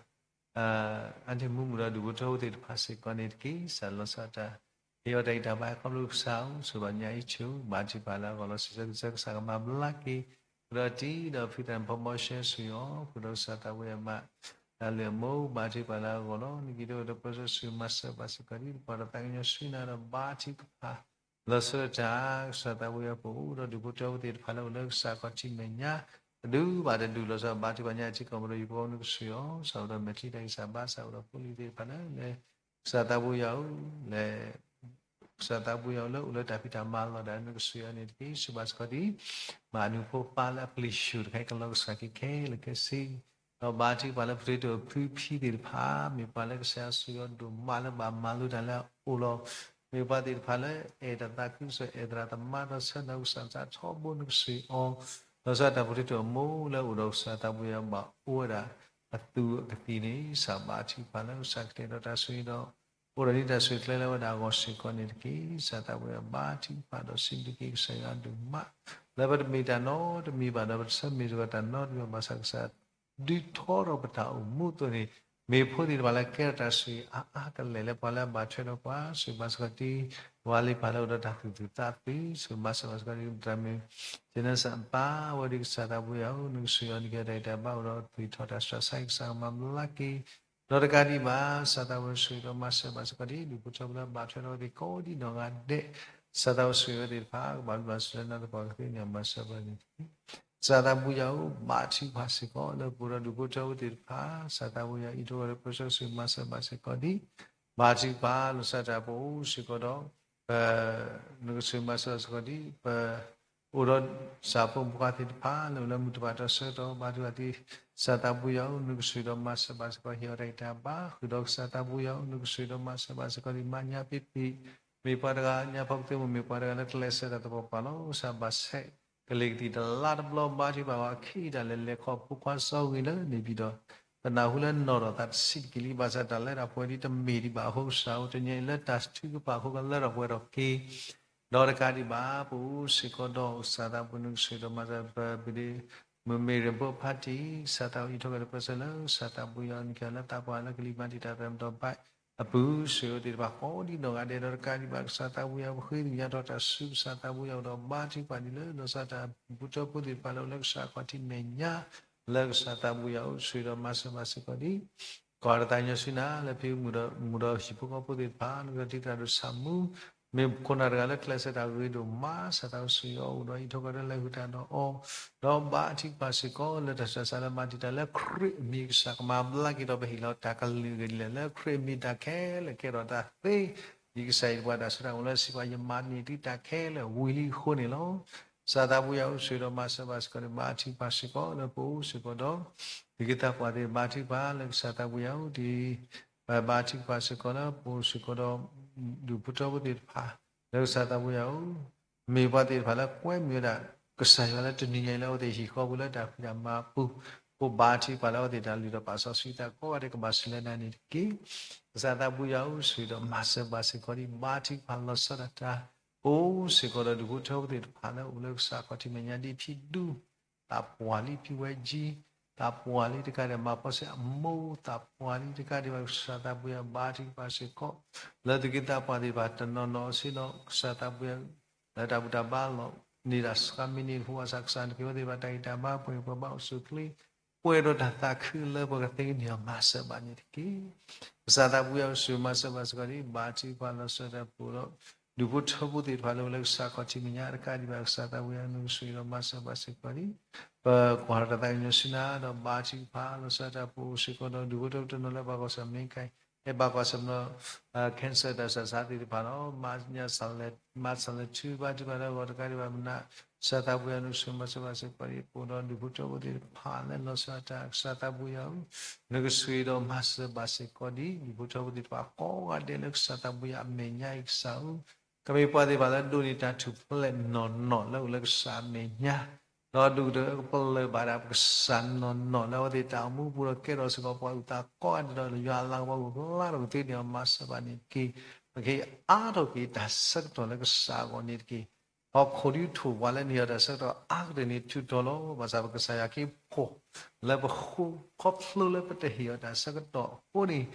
အါန့ၢ်မုာ်မုာ်ဒီးဒူၣ်ဖိထၢဖိသ့ၣ်တဖၣ်စ့ၢ်ကီးန့ၣ်တက့ၢ်. ကစၢ်လီၤဆီဒၣ်တၢ် ဟ့ၣ်အီၤတၢ်ဂံၢ်တၢ်ဘါ ခီဖျိကစၢ်ဧၢ ဆိၣ်ဂ့ၤဘၣ်ညါအံၤဆိၣ် ဘါထုကဖၣ်လၢအဂီၢ်လီၤ. စံးဆၢကစၢ်ကစၢ်ကမၤဘျါက့ၤ ဃုာ်ဒီးတံၤဒီးဖုသၣ်ဖီဘီရှဲ ဆိၣ်ဂ့ၤအီၤ ဃုာ်ဒီးကစၢ်သးဘိယွၤမး တၢ်လၢအမိၢ် ဘါထုကဖၣ်လၢအဂီၢ်လီၤ. နကဟ့ၣ်အီၤတၢ်အံၤတၢ်ဘါ ဆိၣ်ဂ့ၤမၤစၢၤဘၣ်စ့ၢ်ကီးဒ် ပှၤဒီးတၢ်သးကညီၤဆူနၤဒီးဘါထုကဖၣ် လီၤဆီဒၣ်တၢ် ကစၢ်သးဘိယွၤ ပအိၣ်ဒီးဒူၣ်ဖိထၢဖိသ့ၣ်တဖၣ်လၢအိၣ်လၢကစၢ်ခီၣ်ထံးမဲာ်ညါ တဒူၣ်ဘၣ်တဒူၣ်လီၤဆီ ဘါထုကဖၣ်ညါအံၤထံကီၢ် ပဒီးယပှၤနကဆိၣ်ဂ့ၤအီၤ စးအိၣ်ဒီးမဲာ်ချံတၢ်ဂံၢ်စၢ်ဘါ စးအိၣ်ဒီးဖိလံၤသ့ၣ်တဖၣ်လၢ လၢ ကစၢ်သးဘိယွၤဧၢ လၢ ကစၢ်သးဘိယွၤလၢအိၣ်လၢတၢ်ဖံးတၢ်မၤလီၤဒီး နကဆိၣ်ဂ့ၤအီၤန့ၣ်တက့ၢ်. ဆိၣ်ဘၣ်စ့ၢ်ကီးဒ် မၤနုၤဖိပၢ်လၢအပျံၤဆူၣ်တခါအံၤ ကလီၤကစၢ်က့ၤခဲလၢာ်ခဲဆ့ ဒီးဘါထုကဖၣ်လၢပတံၤတိာ်ဖုဖံသ့ၣ်တဖၣ် မ့ၢ်ပှၤလၢကစၢ်ယွၤဆိၣ်ဂ့ၤအီၤဒိၣ်မးလၢဘၣ်မၤလိတၢ်လၢအအိၣ်လီၤ. မ့ၢ်ပှၤသ့ၣ်တဖၣ်လၢအဲၣ်တၢ်သးခုကစီၣ် အဲၣ်သရၣ်သမါဒီးဆၢနၢၤကစၢ်သးထီဘိ နကဆိၣ်ဂ့ၤအီၤ လီၤဆီဒၣ်တၢ် ပတံၤတိာ်အမိၢ်လၢအိၣ်ဒီးကစၢ်သးဘိယွၤဘၣ်အိၣ်ဝဲဒၣ် အသူးအကသံၣ်န့ၣ် ကစၢ်ဘါထုကဖၣ်လၢကစၢ်ကတဲာ်ဒီးတၢ်ဆိၣ်ဂ့ၤဒီး အိၣ်ဒီးနံၣ်တၢ်ဆိၣ်ဂ့ၤကျဲလၢအဝဲဒၣ်အဂီၢ်စ့ၢ်ကီးန့ၣ်တက့ၢ်. ကစၢ်သးဘိယွၤဘါထုကဖၣ်ဒီးစံးဘျုးက့ၤကစၢ်ယွၤဒိၣ်မး လၢပတမ့ၢ်တၢ်နီတမံၤဘၣ်ဒီး ပတဆၢမ့ၢ်စ့ၢ်ကီးတၢ်နီတမံၤဘၣ် ဘၣ်ဆၣ်ကစၢ် ဒုးထီဒီးပတၢ်အိၣ်မူအသိးန့ၣ် မ့ၢ်ဖိသ့ၣ်တဖၣ်လၢကဲထီၣ်တၢ်ဆိၣ်ဂ့ၤအါအါကလဲာ်လၢပှၤလၢအဘၣ်ထွဲဒီးပှၤ ဆိၣ်ဂ့ၤဘၣ်စ့ၢ်ကီးတံၤ ပှၤလံၤပၢ်လၢအိၣ်ဒီးတၢ်သူၣ်သူၣ်သးသံ ဆိၣ်ဂ့ၤဘၣ်စ့ၢ်ကီးတံၤ တၢ်မ့ၢ် ကနၢစၢ်ပၢ်ဝဲဒၣ်ကစၢ်သးဘိယွၤဧၢ နကဆိၣ်ဂ့ၤအီၤ နကဟ့ၣ်အီၤတၢ်အံၤတၢ်ဘါ အိၣ်ဒီးသူၣ်ထီၣ်တၢ်ဆူးတၢ်ဆါ ကစၢ်ကမၤဘျါက့ၤ ဒီးတကးဒံးဘၣ် ကစၢ်သးဘိဆိၣ်ဂ့ၤဒီးမၤစၢၤဘၣ်စ့ၢ်ကီးတံၤ ဒူၣ်ဖိထၢဖိလၢအဘၣ်ထွဲဒီးအဝဲသ့ၣ်ကိးဒံနီၢ်ဂၤဒဲး ကစၢ်သးဘိဆိၣ်ဂ့ၤအဝဲသ့ၣ်တဖၣ် ကဘၣ်ဘျုးဘၣ်ဆိၣ်လၢနၤသပှၢ်ကသ့န့ၣ် မၤစၢၤဘၣ်န့ၣ်တက့ၢ်. ကစၢ်သးဘိယွၤဧၢ ဘါထုကဖၣ်စ့ၢ်ကီး လၢပအိၣ်ဒီးဒူၣ်ဖိထၢဖိသ့ၣ်တဖၣ် ကစၢ်သးဘိယွၤအံးထွဲဒီးပၢဆှၢဆိၣ်ဂ့ၤမၤစၢၤဘၣ်စ့ၢ်ကီးတံၤ ဘါထုကဖၣ် လီၤဆီဒၣ်တၢ်ပအိၣ်စ့ၢ်ကီးဒီး ပ နကဆိၣ်ဂ့ၤမၤစၢၤဘၣ်စ့ၢ်ကီးတံၤ ပ အိၣ်ဒီးကစၢ်ဖိမုၣ်ဖိခွါသ့ၣ်တဖၣ် လၢအိၣ်လၢမုၢ်တဘၣ်တၢ်ဆၢကတီၢ် ဘါထုကဖၣ်တံၤ ကစၢ်သးဘိယွၤဧၢ နကဆိၣ်ဂ့ၤဒီးမၤစၢၤဘၣ်စ့ၢ်ကီး ဟ့ၣ်အီၤတၢ်ဂံၢ်တၢ်ဘါ ဃုာ်ဒီးကစၢ်သးဘိယွၤဧၢ နကဆိၣ်ဂ့ၤဒီးမၤစၢၤဘၣ်စ့ၢ်ကီးတံၤ မါညါပ့ပ့ၤ မ့ၢ်ပှၤတဂၤ ညါဖီကသ့မ့ၢ် မ့ၢ်ပှၤတဂၤလၢကျဲးစၢးတၢ်သပှၢ်ပှၢ်လီၤ ကစၢ်ဘၣ်ဆဲးကလံၤကသံၣ်တလါတဘျီ ဘါထုကဖၣ်အခံတၢ်လဲၤလဲၤခီဖျိဖိခွါစီဂ့ၤလၢန့ၣ်ပၠံၤဒီး ပနၢ်ဟူလၢနီၢ်ဒီးသးတဆံးတက့ၢ်လံ ဘၣ်ဆၣ်တၢ်လၢတၢ်ပှဲၤဒ်တမ့ၢ်ဒံးဘၣ်အဃိ ကစၢ်ဧၢ တနံၤအံၤလၢတၢ်ထုကဖၣ်အဃိ ကလၢထီၣ်ပှဲၤထီၣ်က့ၤ ဒီးတကးဒံးဘၣ် ပအိၣ်စ့ၢ်ကီးဒီးကစၢ်သးဘိ နကဆိၣ်ဂ့ၤဒီးမၤစၢၤပပဒ့ မုၢ်မ့ၢ်ရ့ၣ်ဖိဖါတံၢ် ကစၢ်သးဘိအံးထွဲဒီးပၢဆှၢလၢ ကစၢ်သးဘိယွၤ နကဟ့ၣ်လၢသးပှၢ်လၢကလံၤမၤတံာ်တာ်သရၣ်မတီၤဘၣ် အပူၤ ဆိၣ်ဂ့ၤအဝဲသ့ၣ်တဖၣ်ကိးဒံနီၢ်ဂၤဒဲး ဒီးတကးဒံးဘၣ် ကစၢ်သးဘိယွၤ ပဃ့ကညးထီၣ်တၢ်ဆူကစၢ်သးဘိယွၤ အိၣ်ဒီးဘါထုကဖၣ်န့ၣ်လၢ လီၤဆီဒၣ်တၢ်ဒူၣ်ဖိထၢဖိသ့ၣ်တဖၣ်လၢအိၣ်လၢကစၢ်ခီၣ်ထံးမဲာ်ညါ လၢကစၢ်သးဘိယွၤအအိၣ် ဆိၣ်ဂ့ၤဒီးမၤစၢၤဘၣ်စ့ၢ်ကီးတံၤ ကီၢ်တၢ်သးကညီၤဆူနၤ လၢဖံမုၣ်ဒီး မုၣ်ဒီးဟံၣ်ဖိဃီဖိသ့ၣ်တဖၣ် နကထံၣ်သရၣ်ဒိၣ်ဆၣ်မူ မ့ၢ်ခိၣ်နၢ်တဂၤလၢကျဲးစၢးတၢ်ဂ့ၤဒိၣ်မး, စၢ်သးစီဆှံအီၤအိၣ်ဒီးအံးထွဲကွၢ်ထွဲလၢဟုၣ်တၢ်ဒီးအီၤ, ဒီးဘါထုကဖၣ်စ့ၢ်ကီးလၢတၢ်ဆူးတၢ်ဆါလၢမၤတံာ်တာ်လၢခရံာ်အမံၤ, ကစၢ်ကမၤဘျါက့ၤဒီးပဟ့ၣ်လီၤတၢ်ကလုၢ်အဂ့ၢ်ဒ်လဲၣ်လၢခရံာ်အမံၤ, တၢ်ခဲလၢာ်ကဲထီၣ်တၢ်သ့, ဒ်ကစၢ်ယွၤပှၤတၢ်စိတၢ်ကမီၤလၢစံးဘၣ်, ယမၤန့ၢ်သုတၢ်ခဲလၢာ်ဝံၤလံအဃိန့ၣ်လီၤ. ကစၢ်သးပူၤယၤအိၣ်ဆိးဒီးမၤစၢၤဘၣ်စ့ၢ်ကီးန့ၣ်, ဘါထုကဖၣ်စ့ၢ်ကီးလၢပအိၣ်စ့ၢ်ကီးဒီး ဒုးက့ၤသးပှၢ်သ့ၣ်, ဘါထုကဖၣ်လၢကစၢ်သးပူၤယၤအိၣ်ဒံး, ဘါထုကဖၣ်စ့ၢ်ကီးလၢပအိၣ်စ့ၢ်ကီးဒီး ဒူၣ်ဖိထၢဖိသ့ၣ်တဖၣ် လၢကစၢ်သးပူၤယၤအိၣ်, မ့ၢ်ပှၤသ့ၣ်တဖၣ်လၢကွဲမုာ်ဝဲဒၣ် ကစၢ်ယွၤလၢတနံၤညါအံၤလၢအဝဲသ့ၣ်ဟံၣ်ဃီပူၤလၢတၢ်ဖံးတၢ်မၤအပူၤ, ပဘါထုကဖၣ်လၢအဝဲသ့ၣ်တၢ်လုၢ်ထီၣ်ပာ်စီဆှံတၢ်ကိးဂၤဒဲးကဘၣ်စူၢ်လၢနၤန့ၣ်တက့ၢ်. ကစၢ်သးပူၤယၤအိၣ်ဆိးဒီးမၤစၢၤဘၣ်စ့ၢ်ကီးဒံး, ဘါထုကဖၣ်လီၤဆီဒၣ်တၢ် ပအိၣ်စ့ၢ်ကီးဒီးဒူၣ်ဖိထၢဖိသ့ၣ်တဖၣ်လၢအိၣ်လၢကစၢ်ခီၣ်ထံးမဲာ်ညါ ဒ်ဖံဒူ သးပှၢ်လံဖံဝဲကၠံ, သးပှၢ်လံတကးဒံးမၤဖီစ့ၢ်အမိၢ်, သးပှၢ်လံတကးဒံးဘၣ် ကစၢ်သးပူၤယၤဘါထုကဖၣ်စ့ၢ်ကီး လၢသုးက့သးပှၢ်သ့ၣ်တဖၣ်တနီၤနီၤစ့ၢ်ကီး ကစၢ်သးပူၤယၤ လၢတၢ်ဘူၣ်တၢ်ဘါလီၤန့ၢ်တၢ်ဆှါမံၤန့ၣ်တဖၣ် ဘၣ်ဆၣ်ကစၢ်နက့ၤဝဲသ့ၣ်တဖၣ်တၢ်ဂံၢ်တၢ်ဘါပှဲၤ ပှဲၤဘါအိၣ်ဆူၣ်အိၣ်ချ့ ပှဲၤဒီးတၢ်သးခုလၢပှၤကသ့န့ၢ်အီၤမၤစၢၤဘၣ်န့ၣ်တက့ၢ်. ကစၢ်သးပူၤယၤအိၣ်ဆိးမၤစၢၤဘၣ်စ့ၢ်ကီးဒံး, ဘါထုကဖၣ်လီၤဆီဒၣ်တၢ်ပအိၣ်ဒီး ဒူၣ်ဖိထၢဖိသ့ၣ်တဖၣ်လၢအိၣ်လၢကစၢ်ခီၣ်ထံးမဲာ်ညါတကးဒံးဘၣ် ကစၢ်သးပူၤယၤ နကဆိၣ်ဂ့ၤဒီးမၤစၢၤဘၣ်စ့ၢ်ကီးဒံး, ပကွၢ်တၢ်သးကညီၤဆူနၤဒီး ဘါထုကဖၣ်လီၤဆီဒၣ်တၢ်ပအိၣ်စ့ၢ်ကီးဒီး ဒူၣ်ဖိထၢဖိတနီၤလၢဘၣ်ကွၢ်ဆၢၣ်မဲာ်ကဲ အဲၣ်ဘၣ်ကွၢ်ဆၢၣ်မဲာ် cancer တၢ်ဆူးတၢ်ဆါသ့ၣ်တဖၣ်ဒီး မၤညါ မၤဆၣ်လဲၤထုဘါထုကဖၣ်လၢအဂီၢ်တကးဒံးဘၣ်မနုၤ, ကစၢ်သးပူၤယၤ နကဆိၣ်ဂ့ၤမၤစၢၤဘၣ်စ့ၢ်ကီးဒံး ပအိၣ်ဒီးဒူၣ်ဖိထၢဖိသ့ၣ်တဖၣ်လၢလီၤဆီဒၣ်တၢ် ကစၢ်သးပူၤယၤဧၢ, နကဆိၣ်ဂ့ၤဒီးမၤစၢၤဘၣ်စ့ၢ်ကီးဒံး ဒူၣ်ဖိထၢဖိသ့ၣ်တဖၣ်ကိးဂၤဒဲးလၢကစၢ်သးပူၤယၤအမဲာ်ညါအံၤ ကစၢ်ဧၢ, ကမ့ၢ်ပှၤသ့ၣ်တဖၣ်လၢဒိးန့ၢ်တၢ်ထူၣ်ဖျဲးနီၢ်နီၢ်လၢအိၣ်လၢကစၢ်အမဲာ်ညါ ဒီးဒိးကတၢၢ်လၢကပလၢၢ်ဘၣ်ဒၣ်ပကစၢ်နီၢ်နီၢ်လၢအဝဲသ့ၣ်တၢ်အိၣ်မူပူၤဒီးကဲထီၣ်စ့ၢ်ကီးပှၤအုၣ်သးကိးဂၤဒဲးဒီး ယွၤအလၤကပီၤအိၣ်ဖျါထီၣ်ကသ့န့ၢ်အီၤမၤစၢၤဘၣ်န့ၣ်တက့ၢ်. ပကဟ့ၣ်အါထီၣ်က့ၤတၢ်ဆၢကတီၢ်လၢကစၢ်အဂီၢ်န့ၣ်တက့ၢ်. ဟီၣ်ခိၣ်ဒုးထိၣ်ပှၤလၢနဟ့ၣ်အီၤတၢ်ဆၢကတီၢ်အါကတၢၢ်န့ၣ်ထုးထီၣ်လီၤ. ဘၣ်ဆၣ်ပကစၢ်ယွၤက့ၤဖှီၣ်လၢပဃိ ခီဖျိလၢပတဟ့ၣ်အီၤတၢ်ဆၢကတီၢ်အဃိန့ၣ်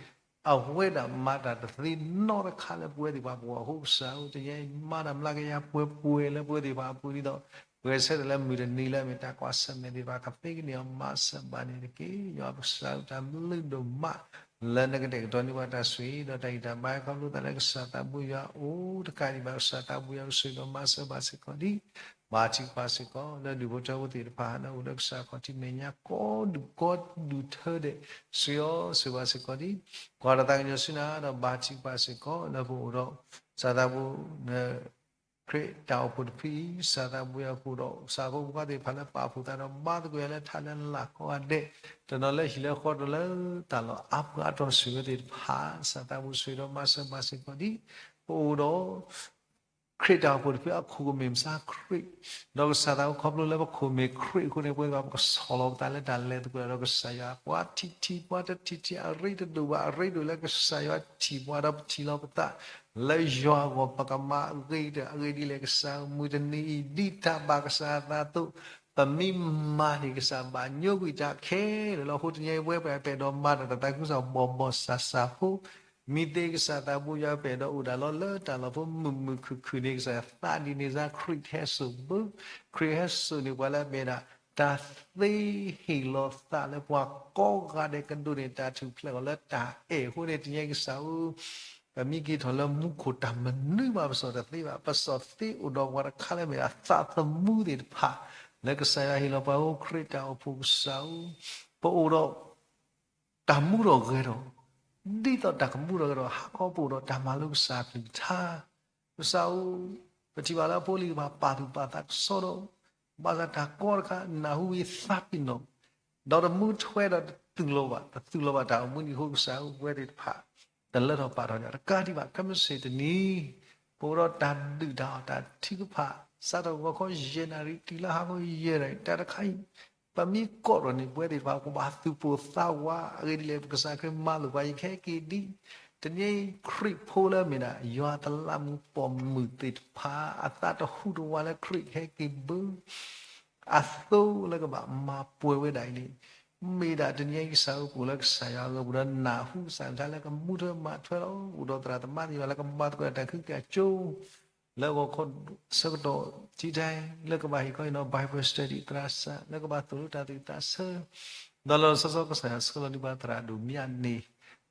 အဝဲဒၣ်မၤတၢ်တသ့နီတခါလၢပဝဲသ့ၣ်တဖၣ်အပူၤအဃိ ကစၢ်ဧၢ, တနံၤအံၤမၤတၢ်မျးကယၤပှဲၤပှဲၤလၢပဝဲသ့ၣ်တဖၣ်အပူၤဒ်သိး ပဂဲၤဆၢထၢၣ်လၢမုၢ်တနံၤလၢအမ့ၢ်တၢ်ကွၢ်ဆၢၣ်မဲာ်သ့ၣ်တဖၣ် ကသ့ကန့ၢ်အီၤမၤစၢၤဘၣ်န့ၣ်တက့ၢ်. ယွၤပကစၢ်ဧၢ တၢ်ဘျုးဒိၣ်မး လၢနကတဲာ်ကတီၤန့ၢ်ပှၤတၢ်ဆိၣ်ဂ့ၤ ဒီးတၢ်ဂံၢ်တၢ်ဘါခီဖျိသးလၢကစၢ်သးပူၤယွၤအိၣ်တကးဒံးဘၣ် ကစၢ်သးပူၤယွၤကဆိၣ်ဂ့ၤဒီးမၤစၢၤဘၣ်စ့ၢ်ကီးဒံး ဘါထုကဖၣ်စ့ၢ်ကီး လၢဒူၣ်ဖိထၢဖိသ့ၣ်တဖၣ်လၢအိၣ်လၢကစၢ်ခီၣ်ထံးမဲာ်ညါ ကိးဒူၣ်ကိးဒူၣ်ထၢဒဲး ဆိၣ်ဂ့ၤအီၤဆိၣ်ဂ့ၤဘၣ်စ့ၢ်ကီးဒံး ကွၢ်တၢ်သးကညီၤဆူနၤဒီး ဘါထုကဖၣ်စ့ၢ်ကီး လၢပအိၣ်ဒီး ကစၢ်သးပူၤ ခရံာ်တၢ်အိၣ်ဖှိၣ်တဖုအံၤ ကစၢ်သးပူၤယွၤအိၣ်ဒီး ကစၢ်ဖိမုၣ်ဖိသ့ၣ်တဖၣ်လၢပာ်ဖှိၣ်သးဒီး ဘါသကိးယၤလၢထးလၢလာ်ကိးဂၤဒဲး တနီၤလၢဟံၣ်လၢဃီ တနီၤလၢတၢ်လီၢ်အါပှၤအါတီၢ်ဆိၣ်ဂ့ၤဝဲသ့ၣ်တဖၣ် ကစၢ်သးပူၤဆိၣ်ဂ့ၤဒီးမၤစၢၤဘၣ်စ့ၢ်ကီးဒံး ပအိၣ်ဒီး ခရံာ်တၢ်အိၣ်ဖှိၣ်တဖုအခိၣ်ကမ့ၢ်မုၢ်ဆါခရံာ်, ဒီးကစၢ်သးပူၤခီဖျိလၢပခိၣ်မ့ၢ်ခရံာ်အဃိန့ၣ် ပဝဲသ့ၣ်တဖၣ်ပကဆီၣ်လီၤပသးလၢတၢ်လဲၤသကိးဒီးကစၢ်ယွၤ ပှၤထံၣ်ထံၣ်ပှၤတထံၣ်ထံၣ် အရ့တဒိၣ်ဘၣ် အရ့ဒိၣ်လၢကစၢ်ယွၤထံၣ်ပှၤဒီးပထံၣ်လီၤပသး လၢယွၤအဂီၢ် ပကမၤအဂ့ၤတၢ်အဂ့ၢ်ဒ်လဲၣ် ကစၢ်ဧၢ မုၢ်တနံၤအံၤ ဒ်တၢ်ဘၣ်ကစၢ်အသးအသိး ပမ့ၢ်မၤန့ၣ် ကစၢ်ဘၣ်ညိကွံာ်တၢ်ခဲလၢာ်လီၤ. အဃိတနံၤအံၤ ပဝဲပအဲၣ်ဒိးမၤတၢ်တၢ်သးခုကစီၣ်ဘီၣ်ဘီၣ်စၢ်စၢ်ဖိ မ့ၢ်သ့ကစၢ်သးပူၤယွၤ ပအဲၣ်ဒိးအိၣ်ဒၣ်လီၤလၢတၢ်လီၢ်ဖိမုာ်မုာ်ခုၣ်ခုၣ်န့ၣ် ကစၢ်ယွၤသးဒ်န့ၣ်စ့ၢ် ခရံာ်ကဟဲစိာ်ဘၣ်, ခရံာ်ဟဲစိာ်န့ၢ်ပှၤလၢအမ့ၢ်ဒၣ် တၢ်သ့ဟ့ၣ်လီၤသးလၢပှၤကိးဂၤဒဲးကဒိးန့ၢ်တၢ်ထူၣ်ဖျဲးအီၤလၢတၢ်အဲၣ်အဃိန့ၣ် တနံၤအံၤကစၢ်ဧၢ ပမ့ၢ်က့ၤထီၣ်လၢမူခိၣ်တၢ်မနုၤဘၣ် ပစီၣ်တသ့ဘၣ်, ပစီၣ်သ့အိၣ်ဒီးပှၤတခါလၢအမ့ၢ်ဒၣ်သးသမူသ့ၣ်တဖၣ် လၢကစၢ်ယွၤဟ့ၣ်လီၤပှၤအိၣ် ခရံာ်တၢ်အိၣ်ဖှိၣ်ကစၢ်ဧၢ, ပအိၣ်ဒီး တၢ်မူထီၣ်ဂဲၤထီၣ်, ဒ်သိးတၢ်ကမူထီၣ်ဂဲၤထီၣ် ဟးခီပအိၣ်ဒီးတၢ်မၤလိကစၢ်အကလုၢ်ကထါ, ကစၢ်ဧၢ, ပထံၣ်ဘၣ်လၢအဖိအလံၤတဖၣ်ပာ်သူၣ်ပာ်သးကစီဒီး, ဘၣ်ဆၣ်တၢ်ကီတခါ နၢ်ဟူဝံၤသးပ့ၤနီၣ်, ဒီးတမူထွဲဒီးတသူၣ်လီၤဘၣ်, တသူၣ်လီၤဘၣ်တၢ်အိၣ်မူန့ၣ်အဃိ ကစၢ်ဧၢ ပဝဲသ့ၣ်တဖၣ် တလၢထီၣ်ပာ်ထီၣ်န့ၣ် တကးဒံးဘၣ် ခဲမုၢ်ဆ့ၣ်တနံၤ ပအိၣ်ဒီးတၢ်ဒုၣ်တၢ်အီၣ်တၢ်ထုကဖၣ်, စးထီၣ်ဂီၤခီယဲၢ်နၣ်ရံၣ် တုၤလၢဟါခီယဲၢ်နၣ်ရံၣ် တၢ်တခါအံၤ ပမ့ၢ်ကိးထီၣ်န့ၣ် ပဝဲသ့ၣ်တဖၣ် ပကဘၣ်သူၣ်ပိၢ်သးဝး အဂ့ၢ်ဒ်လဲၣ် ပကစၢ်ခရံာ်မၤလိာ်ပှၤအံၤခဲက့ၤဒ်, တနံၤအံၤခရံာ်ဖိလၢအမ့ၢ်ဒၣ် ယွၤအတလးမူးပိာ်မုၣ်သ့ၣ်တဖၣ် အသးတဟူးတဝးလၢခရံာ်ခဲက့ၤဘၣ် အသိလၢကဘၣ်မၤပှဲၤဝဲဒၣ်အံၤန့ၣ်, မ့ၢ်ဒၣ်တနံၤအံၤကစၢ်ဧၢ ပအိၣ်လၢကစၢ်ယွၤအဂီၢ်ပူၤဒီးနၢ်ဟူကစၢ်ယွၤလၢကမူထွဲမၤထွဲလီၤ, အိၣ်ဒီးသရၣ်သမါသ့ၣ်တဖၣ်လၢကမၤသကိးတၢ်သးခုကစီၣ် လၢဂီၤခီဆၢကတီၢ်ထံထဲ လၢကဘၣ်ဟ့ၣ်ခီဟ့ၣ်နီၤ Bible study သရၣ်စၢ် လၢကဘၣ်သိၣ်လိတၢ်သူၣ်ဝံၣ်သးဆၢ, ဒီးလီၤလီၤဆီဆီကစၢ်ယွၤဆှၢလီၤန့ၢ်ပှၤသရၣ်ဒိၣ်မးန့ၣ်,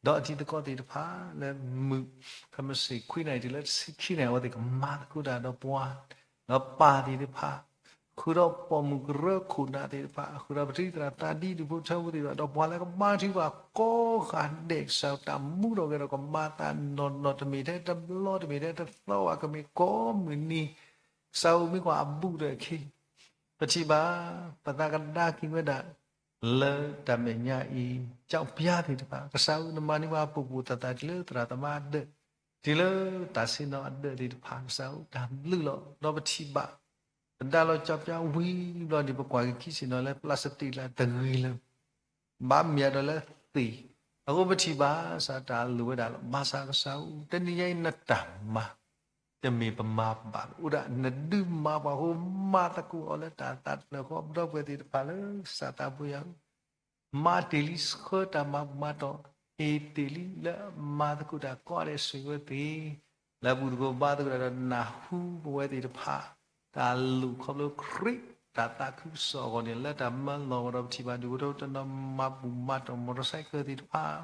ဒီးအတံၤသကိးသ့ၣ်တဖၣ်လၢမုၢ် ဖဲမုၢ်ဆ့ၣ်ခွံနၣ်ရံၣ်တုၤလၢတဆံခံနၣ်ရံၣ် အဝဲသ့ၣ်ကမၤသကိးတၢ်ဒီးပှၤ ဒီးပၢ်သ့ၣ်တဖၣ် ဃုာ်ဒီးပိာ်မုၣ်ကရၢခိၣ်နၢ်သ့ၣ်တဖၣ် ဃုာ်ဒီးပတံၤသရၣ်သးဒံ ဒူၣ်ဖိထၢဖိသ့ၣ်တဖၣ် ဒီးပှၤလၢကဘါထုကဖၣ်ကိးဂၤဒဲး ကစၢ်တၢ်မူထီၣ်က့ၤဒီးကမၤသးနီၢ်နီၢ် တမ့ၢ်ထဲတဘျီ တမ့ၢ်ထဲတသီဘၣ် ကမ့ၢ်ကိးမုၢ်နံၤ ကစၢ်ဧၢ မ့ၢ်ကွၢ်အဘူးဒီးအခ့ ပထံၣ်ဘၣ် ပသးကဒါက့ၤဝဲဒၣ် လၢတၢ်မဲာ်ညါအံၤ ကၠီပျါသ့ၣ်တဖၣ် ကစၢ်ဧၢ နမၤန့ၢ်ပှၤပိာ်ပိာ်သၣ်သၣ် တုၤလၢသရၣ်သမါအဒၢး တုၤလၢတၢ်ဆ့ၣ်နီၤအဒၢးသ့ၣ်တဖၣ် ကစၢ်ဧၢ တၢ်ဘျုးလီၤ. ဒီးပထံၣ်ဘၣ် ပဒါလီၤကၠီပျါဝံၤဘျီန့ၣ် ပကွၢ်က့ၤခံဆ့ၣ်နီၤလၢ plastic လၢတဂ့ၤလၢၤ ဘၣ်မ့ၢ်အဒိးလၢသ့ၣ် အဃိပထံၣ်ဘၣ် ကစၢ်တၢ်လိၣ်ဝဲဒၣ်လီၤ. ဘၣ်ဆၣ်ကစၢ်ဧၢ တနံၤညါအံၤနတၢ်မၤ တမ့ၢ်ပမၤဘၣ် အိၣ်ဒၣ်နဒုးမၤပှၤအဃိ မၤသကိးအီၤလၢတၢ်သးတဖျၢၣ်ဃီ ပဒီပုၢ်ဝဲၢ်သ့ၣ်တဖၣ်လၢ ကစၢ်သးပှ့ၤယၤဧၢ မၤတ့ၢ်လံဆှၢတၢ်မၤဘူၣ်မၤတီၢ် ဟ့ၣ်တ့ၢ်လံလၢအမၤသကိးတၢ်ကိးဂၤဒဲး ဆိၣ်ဂ့ၤဝဲသ့ၣ် လၢဘူၣ်သကိးဘါသကိးတၢ်ဒီးနၢ်ဟူပဝဲသ့ၣ်တဖၣ် တၢ်လိၣ်ခီဖျိခရံာ်တၢ်သးခုကစီၣ်အဂီၢ်န့ၣ် လၢတၢ်မၢလီၤဝဲဒီးပထံၣ်ဘၣ် ဒူၣ်ဖိထၢဖိတနီၤမၤဘူၣ်မၤတီၢ် motorcycle သ့ၣ်တဖၣ်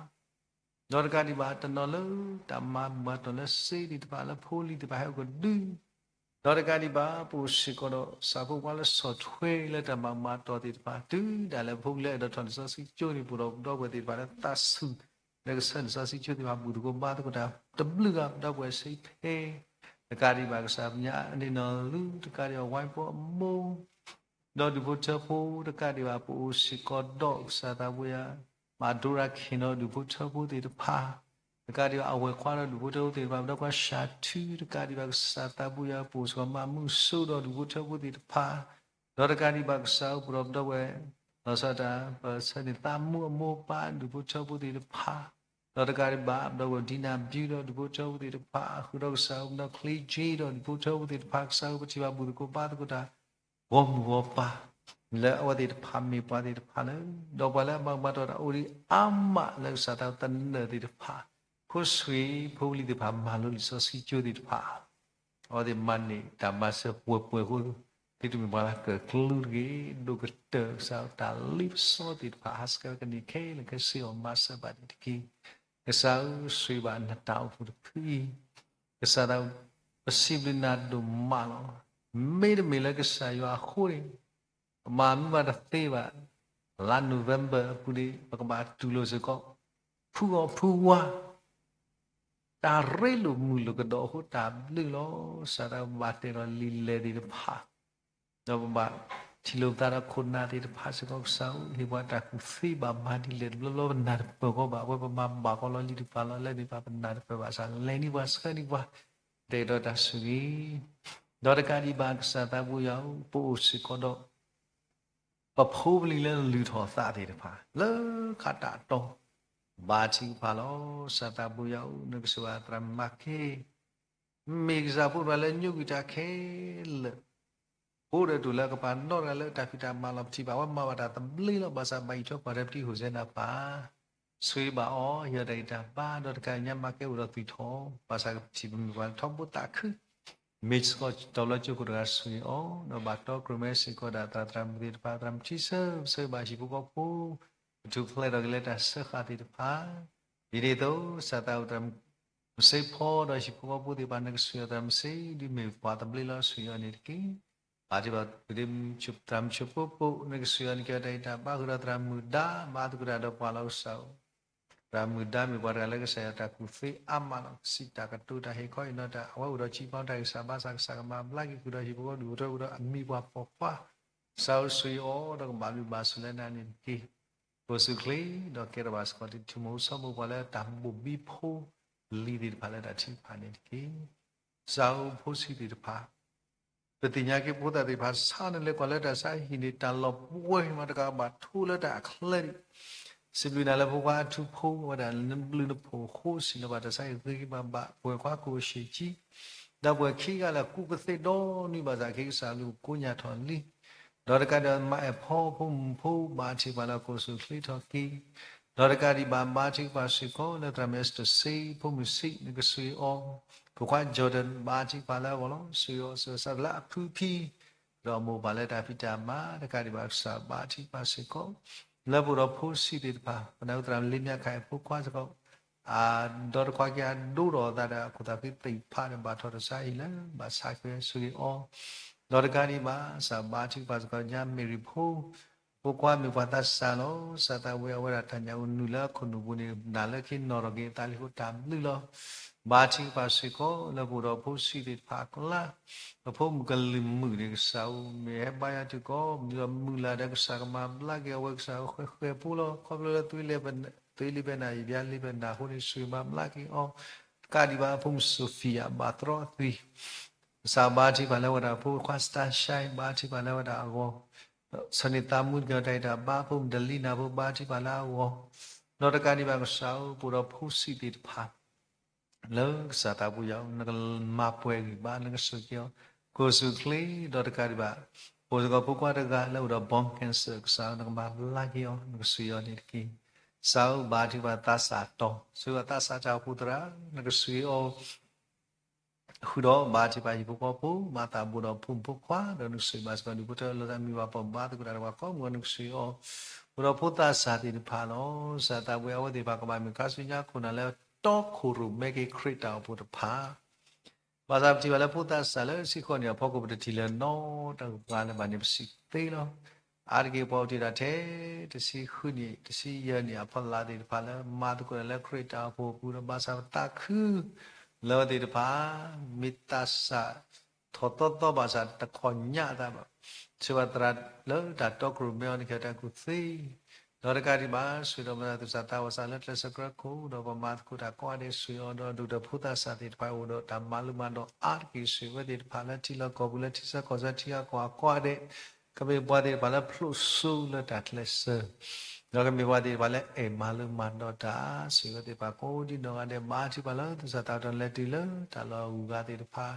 ဒီးတကးဒံးဘၣ် တနီၤလၢတၢ်မၤဘူၣ်မၤတီၢ်လၢစ့သ့ၣ်တဖၣ် လၢဖိလံၤသ့ၣ်တဖၣ်ဟဲအိၣ်ကဒု ဒီးတကးဒံးဘၣ် ပအိၣ်စ့ၢ်ကီးဒီး ကစၢ်ဖိခွါလၢဆီၣ်ထွဲလၢတၢ်မၤဘူၣ်မၤတီၢ်သ့ၣ်တဖၣ် တုၤဒၣ်လဲာ်ဖိလၢအဲၣ်ဒိးထီၣ်လံာ်စီဆှံကၠိန့ၣ် ပအိၣ်ဒီးပဒီပုၢ်ဝဲၢ်သ့ၣ်တဖၣ်လၢသးဆူၣ် လၢကဆှၢလံာ်စီဆှံကၠိသ့ၣ်တဖၣ် ဘူၣ်သကိးဘါသကိးတၢ် တဘျုးဂၤ ပဒီပုၢ်ဝဲၢ်စ့ဖဲ တကးဒံးဘၣ် ကစၢ်ပညါအန့ၣ်နီၢ်လူၤ တကးဒံးဘၣ် ဝဲၢ်ဖိအမိၢ် ဒီးဒူၣ်ဖိထၢဖိ တကးဒံးဘၣ် ပအိၣ်စ့ၢ်ကီးဒီး ကစၢ်သးပှ့ၤယၤ မၤဒိရၤခ့ၣ်နီၤ ဒူၣ်ဖိထၢဖိသ့ၣ်တဖၣ် တကးဒံးဘၣ် အဝဲၢ်ခွါဒီးဒူၣ်ဖိထၢဖိသ့ၣ်တဖၣ် ပဒီပုၢ်ဝဲၢ်စှၤထု တကးဒံးဘၣ် ကစၢ်သးပှ့ၤယၤ ပအိၣ်စ့ၢ်ကီးမၤမုၢ်စိဒီးဒူၣ်ဖိထၢဖိသ့ၣ်တဖၣ် ဒီးတကးဒံးဘၣ် ကစၢ်အိၣ်ပဒီးပဒီပုၢ်ဝဲၢ် လီၤဆီဒၣ်တၢ် ပဆၢန့ၣ်သးမူအမိၢ်ပၢ် ဒူၣ်ဖိထၢဖိသ့ၣ်တဖၣ် ဒီးတကးဒံးဘၣ် ပဒီပုၢ်ဝဲၢ်ဒံနၢ်ဘျုးဒီးဒူၣ်ဖိထၢဖိသ့ၣ်တဖၣ် ဃုာ်ဒီးကစၢ်အိၣ်ပဒီးချ့ကၠ့ဒီးဒူၣ်ဖိထၢဖိသ့ၣ်တဖၣ် ကစၢ်အိၣ်ပထံၣ်ဘၣ်ဘူၣ်သကိးဘါသကိးတၢ် ဂီၢ်မုၢ်ဂီၢ်ပၤ လၢအဝဲသ့ၣ်တဖၣ်မ့ၢ်ပှၤသ့ၣ်တဖၣ်လၢ ဒီးပှၤလၢအမၤဘူၣ်မၤတီၢ်တၢ်အိၣ်ဒံးအါမးလၢကစၢ်သးသနၢၣ်သ့ၣ်တဖၣ် ဖိဆှံဖိလံၤသ့ၣ်တဖၣ်မၤလိလံာ်စီဆှံကၠိသ့ၣ်တဖၣ် အဝဲသ့ၣ်မၤန့ၢ်တၢ်မၤစၢၤပှဲၤပှဲၤအဃိ သုတမ့ၢ်ပှၤလၢကၢၣ်ကျူတဂ့ၤ ဒိၣ်ကတၢၢ်ကစၢ်တၢ်လ့ပစီသ့ၣ်တဖၣ် ဟးဆှဲးကန့ၢ်ခဲလၢာ်ခဲဆ့အီၤမၤစၢၤဘၣ်န့ၣ်တက့ၢ်. ကစၢ်ဧၢ ဆိၣ်ဂ့ၤဘၣ်နတၢ်အိၣ်ဖှိၣ်တဖုအံၤ ကစၢ်သး ပစံးဘျုးနၤဒိၣ်မးလီၤ. မ့တမ့ၢ်လၢကစၢ်ယွၤအဃိန့ၣ် ပမၤမုာ်မးတသ့ဘၣ်. လါ November အပူၤန့ၣ် ပကဘၣ်တူၢ်လိာ်စ့ၢ်ကီး ဖုအီၣ်ဖုဝါ တၢ်ရ့လိာ်မုာ်လိာ်ကဒီးအဃိတၢ်ဘျုးလီၤ. ကစၢ်သး ပဘၣ်တဲလီၤလံာ်လဲၢ်သ့ၣ်တဖၣ် ဒီးပဘၣ်ထံၣ်လိာ်ပသးဒီးခိၣ်နၢ်သ့ၣ်တဖၣ်စ့ၢ်ကီး ကစၢ်ဧၢ ဟ့ၣ်ပှၤတၢ်ကူၣ်သ့ဘၣ်မၤဒ်လဲၣ်တဘျီဘျီ ပနၢ်တပၢၢ်ကီဘၣ် အဝဲပမၤဘၣ်ကီလီၤလံာ်တဖၣ်လီၤ လဲၤန့ၢ်ပှၤပနၢ်တပၢၢ်ဘၣ်ဆၣ် လဲၤန့ၢ်ပှၤဆှၢန့ၢ်ပှၤ တဲဒီးတၢ်ဆိၣ်ဂ့ၤ ဒီးတကးဒံးဘၣ် ကစၢ်သးပှ့ၤယၤဧၢ ပအိၣ်စ့ၢ်ကီးဒီး ပဖိပလံၤလၢလုၢ်ထီၣ်သးသ့ၣ်တဖၣ် လၢခးတၢ်တီၤ ဘါထုကဖၣ်လီၤ. ကစၢ်သးပှ့ၤယၤဧၢ နကစၢ်ယွၤသရၣ်မၤကဲ မ့ၢ်ကစၢ်ဖိတဂၤလၢညိကွံာ်တၢ်ခဲလၢာ် အိၣ်ဒီးတၢ်လၢကပၤနီတဂၤလၢတၢ်ဖံးတၢ်မၤလီၤ ပထံၣ်ဘၣ်ဝဲမၤဘၣ်တၢ်သဘျ့လီၤ. ဘၣ်ဆၣ်ဘၣ်အံးထွဲကွၢ်ထွဲပတံၤ ဟိၣ်စဲနၤပၢ် ဆိၣ်ဂ့ၤဘၣ်အီၤ ဟ့ၣ်အီၤတၢ်ဂံၢ်တၢ်ဘါ ဒီးတကးညါမၤကဲအိၣ်ဒီးသွံၣ်ထီၣ် ဘၣ်ဆၣ်ကထံၣ်ပမ့ၢ်ပှၤလၢထီဘိသးခု မ့ၢ်စ့ၢ်ကီးတဘျီကၠိခိၣ်တဂၤ ဆိၣ်ဂ့ၤအီၤ ဒီးဘၣ်တီကြၢးမဲစ့ၢ်ကီးဒၣ်သရၣ်သရၣ်မုၣ်သ့ၣ်တဖၣ် သရၣ်မုၣ်ထံဆၢ ဆိၣ်ဂ့ၤဘၣ်ဟံၣ်ဖိဃီဖိ ကထူၣ်ဖျဲးထီၣ်က့ၤလၢတၢ်စၢဃာ်သ့ၣ်တဖၣ် ဒ်န့ၣ်အသိး ကစၢ်သးအိၣ်သရၣ်မုၣ်စ့ဖီ ဒီးဟံၣ်ဖိဃီဖိသ့ၣ်တဖၣ် နကဆိၣ်ဂ့ၤအီၤသရၣ်မုၣ်စ့ ဒ်မ့ၢ်ပှၤသဘျ့လီၤ ဆိၣ်ဂ့ၤအီၤန့ၣ်တက့ၢ်. ဘၣ်တ့ၢ်ဘၣ် သရၣ်မုၣ်ဆိၣ်ပိပိ နကဆိၣ်ဂ့ၤအီၤန့ၣ်က့ၤတၢ်ဂံၢ်တၢ်ဘါ ဃုာ်ဒီးသရၣ်မုၣ်ဒါ မၤသကိးတၢ်ဒီးပှၤလီၤ ကစၢ်ဧၢ သရၣ်မုၣ်ဒါမ့ၢ်ပှၤတဂၤလၢကစၢ်ယွၤတၢ်ကူၣ်သ့အါမးလီၤ. ကစံးတၢ်ကတိၤတၢ်ဟ့ၣ်ခီဟ့ၣ်နီၤတၢ် အဝဲအိၣ်ဒီးစံးပီတၢ်ဂံၢ်စၢ်ဘါစၢ် ကစၢ်ကမၤဘျါက့ၤဃုာ်ဒီးဟံၣ်ဖိဃီဖိဒူၣ်ဖိထၢဖိဒီးအမံၤပှၤပိာ်ခွါ ကစၢ်ဧၢဆိၣ်ဂ့ၤအီၤဒီးကဘၣ်ဘျုးဘၣ်ဆိၣ်လၢနၤန့ၣ်တက့ၢ်. ကိးစူၣ်ချ့ ဒီးကဲထီၣ်ဘၣ်စ့ၢ်ကီး တထံၣ်မူဆိမိၣ်ပှၤလၢတၢ်ဘိၣ်ဘံဖိလံၤသ့ၣ်တဖၣ်လၢတၢ်ထုကဖၣ်န့ၣ်တက့ၢ်. ကစၢ်ဧၢဖိဆံးသ့ၣ်တဖၣ် ပသ့ၣ်ညါက့ၤဖိသၣ်သ့ၣ်တဖၣ် ဆါနလဲၤကွၢ်လၢတၢ်ဆါဟံၣ်န့ၣ် တၢ်လီၤပှီၢ်မးတကးဘၣ်ထိလၢတၢ်အချၢန့ၣ် စံးဘျုးနၤလၢဖိခွါအထူဖိ အဝဲဒၣ်နဘျုးနဖှိၣ်အဃိ စံၣ်လီၤဘၣ်တၢ်ဆါဟံၣ်ဂ့ၤဂ့ၤဘၣ်ဘၣ် ပှဲၤခွါကိၣ်ဆံးကံ ဒီးပှဲၤခံဂၤလၢကူးကသ့ဒီနွံဘၣ်ဆၣ် က့ၤကစၢ်လူၤကိးညါထီၣ်လံ ဒီးတကးဒီးမၤအဲၣ်ဖီဖိမုၣ်ဖိ ဘၣ်ထံၣ်ပှၤလၢကိၣ်စူၣ်ချ့ထီၣ်က့ၤ ဒီးတကးဒံးဘၣ် ဘါထုကဖၣ်စ့ၢ်ကီးလၢသရၣ်မုၣ်အ့စတၢၢ်စ့ ဖိမုၣ်စ့ နကဆိၣ်ဂ့ၤအီၤ ဖိခွါ Jordan ဘါထုကဖၣ်လၢအဂီၢ်လီၤ. ဆိၣ်ဂ့ၤအီၤစၢၤစးလၢအဖုဖံ ဒီးအမိၢ်ပၢ်လၢတၢ်ဖံးတၢ်မၤ တကးဒံးဘၣ်ကစၢ်ဘါထုကဖၣ်စ့ၢ်ကီး လၢပအိၣ်ဒီးဖိဆံးသ့ၣ်တဖၣ် ပနၢ်ဟူသရၣ်လ့မၠးခါအံၤဖိခွါစ့ၢ်ကီး ဒီတခွါက့အဒိၣ်ထီၣ်အသးဒီးအခိၣ်သးခုသ့ၣ်တဖၣ်ဒီး ဘၣ်ထီၣ်တၢ်ဆါဟံၣ်လၢ ဘၣ်ဆါဃဲၤဆိၣ်ဂ့ၤအီၤ, ဒီးတကးဒံးဘၣ် စးဘါထုကဖၣ်စ့ၢ်ကီးညါ Mary ဖိ ဖိခွါမ့ၢ်ပှၤသးစၢ်လီၤ. စးသးဝံၤအဝဲဒၣ်တၢ်ညၣ်အူနုာ်လၢအခိၣ်နူာ်ပူၤန့ၣ် နၢ်လၢခံနီၢ်ထီၣ်က့ၤအသးလံအဃိတၢ်ဘျုးလီၤ. ဘါထုကဖၣ်စ့ၢ်ကီးလၢပအိၣ်ဒီးဖိဆံးသ့ၣ်တဖၣ်အကျါ ပဖိမုၣ်ကလုာ်မုၣ်န့ၣ် ကစၢ်ဧၢ မ့ၢ်ဟဲဘါယွၤတုၤကီး မုၢ်လၢ်ဒီးကစၢ်ကမၤဘျါက့ၤအဝဲ ကစၢ်ဧၢ ဃဲၤဃဲၤဖိလီၤ. ခီဖျိလၢ သွံလံဘဲနၤယံာ်ဘျါလံဘဲနၤအဃိန့ၣ် ကစၢ်မၤဘျါက့ၤအီၤ. တကးဒံးဘၣ် အဖိမုၣ် Sophia ဘၣ်သရီအသွံၣ် ကစၢ်ဘါထုကဖၣ်လၢဝဲဒၣ်အဖိခွါ Stasha ဘါထုကဖၣ်လၢဝဲဒၣ်အဂီၢ်, ဆၢန့ၢ်သးမူတကဲၤတၢ်အံၤတၢ်ဘါ ဖိမုၣ် Delina ဖိဘါထုကဖၣ်လၢအဂီၢ်, ဒီးတကးဒံးဘၣ်ကစၢ်ဧၢ ပအိၣ်ဒီးဖိဆံးသ့ၣ်တဖၣ် လၢကစၢ်သးပူၤယၤ နကမၤပှဲၤဂံၢ်ဘါ နကဆိၣ်ဂ့ၤအီၤ, ကိးစူၣ်ချ့ ဒီးတကးဒံးဘၣ် ပအိၣ်စ့ၢ်ကီးဖိခွါတဂၤလၢအိၣ်ဒီး bone cancer ကစၢ်ဧၢ နကမၤဘျါက့ၤအီၤ နကဆိၣ်ဂ့ၤအီၤန့ၣ်တက့ၢ်. ကစၢ်ဧၢ ဘါထုကဖၣ်သးစၢ်တီၤ စ့ၢ်ကီးသးစၢ်တၢ်အိၣ်ဖှိၣ်သရၣ် နကဆိၣ်ဂ့ၤအီၤ ဃုာ်ဒီးဘါထုကဖၣ်ဟံၣ်ဖိဃီဖိ မၤသးဘိဒီးဖိမုၣ်ဖိခွါ ဒီးနကဆိၣ်ဂ့ၤဘၣ်စ့ၢ်ကီးဒုးဖိထၢလၢတၢ်မံၤဘၣ်ပှၤဘါသကိးတၢ်ဒီးပှၤ ကိးမုၢ်ဂီၤ နကဆိၣ်ဂ့ၤအီၤ, အိၣ်ဒီးဖိသးစၢ်သ့ၣ်တဖၣ်လီၤ. စးသးပှဲၤအဝဲသ့ၣ်တဖၣ်ကဘၣ်မ့ၢ်ခါဆူညါခိၣ်နၢ်လၢတီခိၣ်ရိၣ်မဲက့ၤခရံာ်တၢ်အိၣ်ဖှိၣ်တဖၣ် ဘၣ်ဆၣ်ပထံၣ်ဘၣ်လၢဖိသးစၢ်လၢဆံဃိးနံၣ်အဖီခိၣ် ပတထံၣ်လၢၤနီတဂၤလၢၤဘၣ်န့ၣ် ပစံးသ့လီၤ. အါတက့ၢ်ပှၤအိၣ်တ့ၢ်ဒၣ်ထဲ တဆံဃုနံၣ် တဆံယဲၢ်နံၣ်အဖီလာ်သ့ၣ်တဖၣ်လၢ မၤသကိးတၢ်လၢခရံာ်တၢ်အိၣ်ဖှိၣ်အပူၤဒီး ဘၣ်ဆၣ်ပသးခု လၢအဝဲသ့ၣ်တဖၣ် မ့ၢ်သးစၢ်ထီၣ်သီသီဘၣ်ဆၣ်တခီၣ်ညါအသးဘၣ်, ဆိၣ်ဂ့ၤဘၣ်သရၣ်လၢတၢ်တီခိၣ်ရိၣ်မဲအီၤန့ၣ် ကဲတၢ်ကူၣ်သ့ ဒီးတကးဒံးဘၣ် ဆိၣ်ဂ့ၤဒီးမၤသကိးသူၣ်စၢ်သးဘီၣ်စၢ်လၢကျဲးစၢးကြၢးခိၣ် ဒီးပှၤမၤသကိးတၢ်ကိးဂၤဒဲး ဆိၣ်ဂ့ၤအီၤဒီးဒိၣ်ဒီးဖိသးစၢ်သ့ၣ်တဖၣ် အိၣ်ဒီးတၢ်မၤလိမၤဒိးအါတက့ၢ် ဆိၣ်ဂ့ၤဝဲသ့ၣ်တဖၣ်လၢထံလီၢ်ကီၢ်ပူၤ လၢထံဆၢကီၢ်ဆၢ ထံဂၤကီၢ်ဂၤကိးဂၤဒဲး, ကမ့ၢ်ပှၤသ့ၣ်တဖၣ်လၢဖျိးစိလၢတၢ်ကျဲးစၢး ဒီးကမ့ၢ်ပှၤသ့ၣ်တဖၣ်လၢအဲၣ်မၤလိမၤဒိးတၢ် ဆိၣ်ဂ့ၤဝဲသ့ၣ်တဖၣ်ကိးဒံနီၢ်ဂၤဒဲး ဘါထုကဖၣ်လၢသူၣ်စၢ်သးဘီၣ်စၢ်လဲၤတုၤလၢတၢ်လီၢ်အဂုၤအဂၤသ့ၣ်တဖၣ်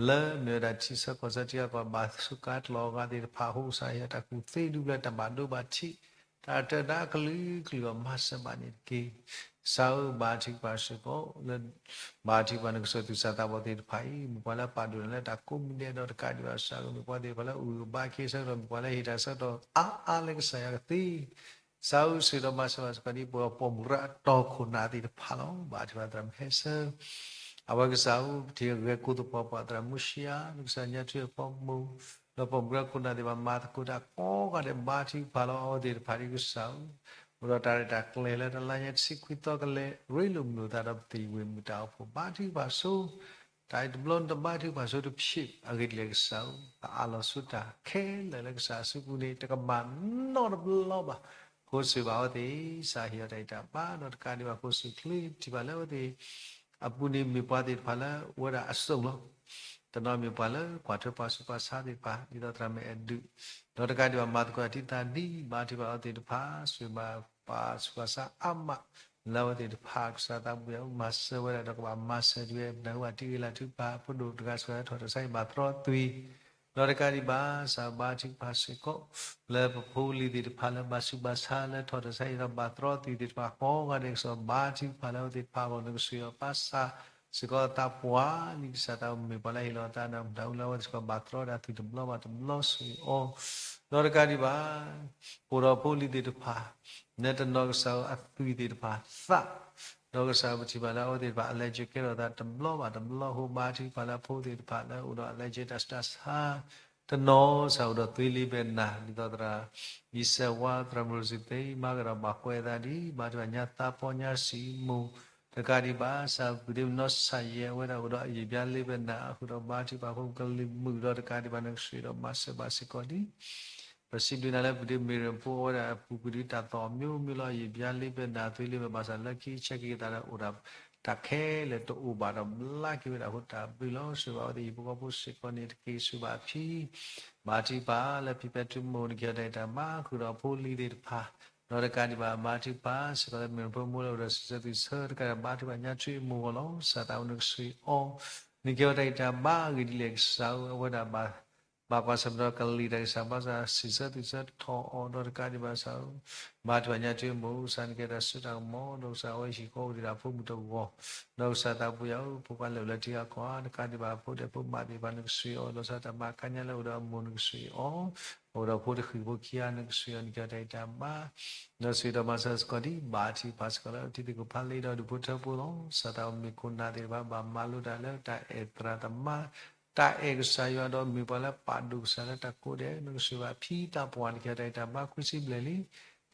လၢမ့ၢ်ဝဲဒၣ်ထံဆၢကီၢ်ဆၢထံဂၤကီၢ်ဂၤဘၣ်ဆူးကါကျီအဂၤသ့ၣ်တဖၣ် ဟိစၢ်ယွၤတၢ်ကူၣ်သ့ဒုးဘျၢ တၢ်ဘၣ်ဒိဘၣ်ထံး တၢ်တၢၢ်တၢ်ကလုာ်ကလုာ်အီၤ မၤစၢၤဘၣ်န့ၣ်တက့ၢ်. ကစၢ်ဧၢ ဘါထုကဖၣ်စ့ၢ်ကီးလၢ ဘါထုကဖၣ်နကစၢ်သူၣ်စၢ်သးဘီၣ်သ့ၣ်တဖၣ်အံၤ မ့ၢ်ပှၤလၢပာ်ဒိၣ်တၢ်လၢတၢ်ကိးမံၤဒဲးဒီးတကးဒံးဘၣ် ကစၢ်ဧၢ မ့ၢ်ပှၤသ့ၣ်တဖၣ်လၢအုၣ်ဘါခဲဆၢကတီၢ် မ့ၢ်ပှၤလၢဟ့ၣ်တၢ်ဆၢကတီၢ်အါအါလၢကစၢ်ယွၤကသ့ ကစၢ်ဧၢ ဆိၣ်ဂ့ၤဒီးမၤစၢၤဘၣ်စ့ၢ်ကီးဒ် ပပိာ်မုၣ်ရၢအတီခိၣ်နၢ်သ့ၣ်တဖၣ်လီၤ. ဘါထုကဖၣ်သရၣ်မုၣ်ဟဲဆၢ အဝဲကစၢ်ဧၢ ပထံၣ်ဂဲၤကိးသပှၢ်ပှၢ်သရၣ်မုၣ်ရှံယါ လၢကစၢ်ညါထွံၣ်အဖီမိၢ် ဒီးပိာ်မုၣ်ရၢခိၣ်နၢ်သ့ၣ်တဖၣ် မၤသကိးတၢ်ကိးဂၤဒဲး ဘါထုကဖၣ်လီၤ အဝဲသ့ၣ်တဖၣ်ဒ်ကစၢ်ဧၢ အိၣ်ဒီးတၢ်ရဲၣ်တၢ်ကျဲၤလၢတလါညါတဆံခွံသီကလဲၤ ရ့လိာ်မုာ်လိာ်သးဒီးပသံၣ်ဝံၣ်မုာ်တၢ်အိၣ်ဖှိၣ် ဘါထုကဖၣ်ဆိ တၢ်အံၤတဘျီနတဘါထုကဖၣ်ဆိတဖျၢၣ် အဂ့ၢ်ဒ်လဲၣ်ကစၢ်ဧၢ ပအးလီၤဆူတၢ်ခဲလၢာ်လၢကစၢ်အစုပူၤန့ၣ် တကမၣ်နီတဘျီဘၣ်. ဃိစၢၤဘၣ်အဝဲသ့ၣ် စးဟ့ၣ်အီၤတၢ်အံးတၢ်ဘါ ဒီးတကးဒံးဘၣ် ဃိစူၣ်ချ့ ထံၣ်ဘၣ်လၢအဝဲသ့ၣ် အပူၤန့ၣ်မ့ၢ်ပှၤသ့ၣ်တဖၣ်လၢအိၣ်ဝဲဒၣ်အစိၣ်လီၤ. တနီၤမ့ၢ်ပှၤလၢကွၢ်ထွဲပှၤဆူးပှၤဆါသ့ၣ်တဖၣ် ဒ်သိးသရၣ်မုၣ်အဲၣ်ဒုး ဒီးတကးဒံးဘၣ်မၤသကိးတၢ်တံၢ်သးဒ် ဘါထုကဖၣ်အဝဲသ့ၣ်တဖၣ် ဆိၣ်ဂ့ၤဘၣ်ပှၤဆူးပှၤဆါအါမး လၢအဝဲသ့ၣ်တဖၣ် ကစၢ်သးပူၤယၤ မၤစၢၤဝဲဒၣ်ဒီးကဘၣ်မၤစၢၤဒ်ဝဲ ပနၢ်ဟူဘၣ်တံၢ်ဂ့ၤလၢ်ထူ ပှၤဖိဒိၣ်တဂၤစှၤလၢထီၣ်တၢ်ဆါဟံၣ်ဘၣ်သရီသွံၣ် ဒီးတကးဒံးဘၣ် စးဘါထုကဖၣ်စ့ၢ်ကီး လၢပဖိလံၤသ့ၣ်တဖၣ်လၢဘၣ်ဆူးဘၣ်ဆါလၢထီၣ်တၢ်ဆါဟံၣ်ဒီးဘၣ်သရီသွံၣ်သ့ၣ်တဖၣ်ကိးဂၤဒဲး ကစၢ်ဘါထုကဖၣ်လၢအဝဲသ့ၣ်တဖၣ်အဂီၢ် နကဆိၣ်ဂ့ၤအီၤ ပၢ်စၢ်စ့ၢ်ကီးသးပှၢ်လံ ကစၢ်သးမ့ၢ်ပှၤလၢဟ့ၣ်လီၤအသးဒီးမတၤဟူလၢအဝဲသ့ၣ်စ့ၢ်ကီးဘၣ်သရီဒၣ်သွံၣ်တဘျီဘၣ်တဘျီဆိၣ်ဂ့ၤအီၤ ဒီးတကးဒံးဘၣ် အိၣ်ဒီးဖိလံၤသ့ၣ်တဖၣ် လၢတနီၤကစၢ်ဧၢအသွံၣ်သ့ၣ်တဖၣ်သၣ် ဒီးကစၢ်ဧၢပထံၣ်ဘၣ်လၢအဝဲသ့ၣ်တဖၣ် အလဲကၠိကဲထီၣ်သးတဘျီဘၣ်တဘျီအဃိ ဘါထုကဖၣ်လၢအဖိသ့ၣ်တဖၣ်လၢအိၣ်ဒီးအလဲကၠိတၢ်ဆူးတၢ်ဆါ တနီၤစးအိၣ်ဒီးသွံလံဘဲနၤ ဒ်သိးသရၣ် ယံစဲးဝါ သရၣ်မုၣ်ရိစံသ့ မၤကဒီးဘၣ်ကွဲးအသးဒ် ဘါထုကဖၣ်ညါသးပီညါစံးမိၢ် တကးဒံးဘၣ် စးပူၤဒ့မနီစၢ်ယဲၢ်ဝဲဒၣ်အိၣ်ဒီးအယံာ်ဘျါလံဘဲနၤ အဃုာ်ဒီးဘါထုကဖၣ်ဖိကလုာ်မုာ်ဒီးတကးဒံးဘၣ် နကဆိၣ်ဂ့ၤဒီးမၤစၢၤဘၣ်စ့ၢ်ကီးဒ် ပစံးဘျုးနၤလၢပူၤဒ့မ့ၢ်ရပူၤဝဲဒၣ်အပူၤကွံာ်ဒ်တၢ်သီၣ်မိမိလီၤ အယံာ်ဘျါလံဘဲနၤ သွံလံဘဲဘၣ်ဆၣ်လၢခံဆဲးက့ၤသးဒီးအိၣ်ဒီး တၢ်ခဲလၢာ်တအိၣ်ဘၣ်ဒီးဘျါက့ၤဝဲဒၣ်အဃိတၢ်ဘျုးလီၤ ဆိၣ်ဂ့ၤဘၣ်အဝဲသ့ၣ်ဟံၣ်ဖိဃီဖိစ့ၢ်ကီးန့ၣ်တက့ၢ် ဆိၣ်ဂ့ၤဘၣ်အဖံ ဘါထုကဖၣ်လၢဖံဖဲထူမိၢ်န့ၣ်က့ၤအီၤတၢ်အံးတၢ်ဘါဃုာ်ဒီးဖိလံၤသ့ၣ်တဖၣ် ဒီးတကးဒံးဘၣ်ဘါထုကဖၣ် စ့ၢ်ကီးလၢမ့ၢ်ရဖိမိၢ်လၢအိၣ်ဒီးစံးဆၢသုးဆၢ တကးဒံးဘၣ်ဘါထုကဖၣ်ညါထွံၣ်အမိၢ်အဂီၢ်လီၤ စးသးဝဲနကဆိၣ်ဂ့ၤအီၤ န့ၣ်က့ၤအီၤတၢ်အံးတၢ်ဘါအဂ့ၢ်ဒ်လဲၣ်ကစၢ်ဧၢ အဝဲဒၣ်ဘၣ် ဘၣ်ကွၢ်ဆၢၣ်မဲာ်ဒီးကလံၤတၢ်ကစၢ်ဘါစၢ် စံးဆၢသုးဆၢထီၣ်အီၤဒီးတကးဒံးဘၣ်စးဧၢ ဘါထုကဖၣ်ညါထွံၣ်အမိၢ် စးန့ၣ်က့ၤတၢ်စိတၢ်ကမီၤ ဒီးကစၢ်အဝဲဟံၣ်ဃီအိၣ်ဒံးဒၣ်ဖိမုၣ်တဂီၢ် ဒီးကစၢ်သးပူၤယၤဧၢ ဖိခွါလၢာ်လၢထံဂၤကီၢ်ဂၤ တကးဒံးဘၣ်ဖိဒဲးဖိမးသ့ၣ်တဖၣ်နကဆိၣ်ဂ့ၤအီၤ လီၤဆီတၢ်ဘါကါညါလၢအိၣ်ဒီးအမိၢ်နကဆိၣ်ဂ့ၤအီၤ အိၣ်ဒီးဖိတဃံးဖိခံဂၤ နကစၢ်ယွၤန့ၣ် ကဲထီၣ်တၢ်အံၤတၢ်ဘါ, ဒီးစံးဒီးမၤစၢၤစ့ၢ်ကီးဒ် ဘါထုကဖၣ်စ့ၢ်ကီးလၢတံၤသကိးဖးလံဒီးဒူၣ်ဖိထၢဖိလီၤ. စးထီၣ်မ့ၢ်ခိၣ်နၢ်သ့ၣ်တဖၣ် ဘၣ်မၤလိတၢ်လၢတၢ်အဲၣ်သရၣ်သမါ, တၢ်အဲၣ်ကစၢ်ယွၤဒီးမ့ၢ်ပှၤလၢပာ်ဒိၣ်ကစၢ်လၢတၢ်ကိးဂၤဒဲး, နကစၢ်ယွၤဖံသးပှၢ်န့ၣ် ကဲထီၣ်တၢ်အံၤတၢ်ဘါ ခွံဆံဘျဲၣ်လံ.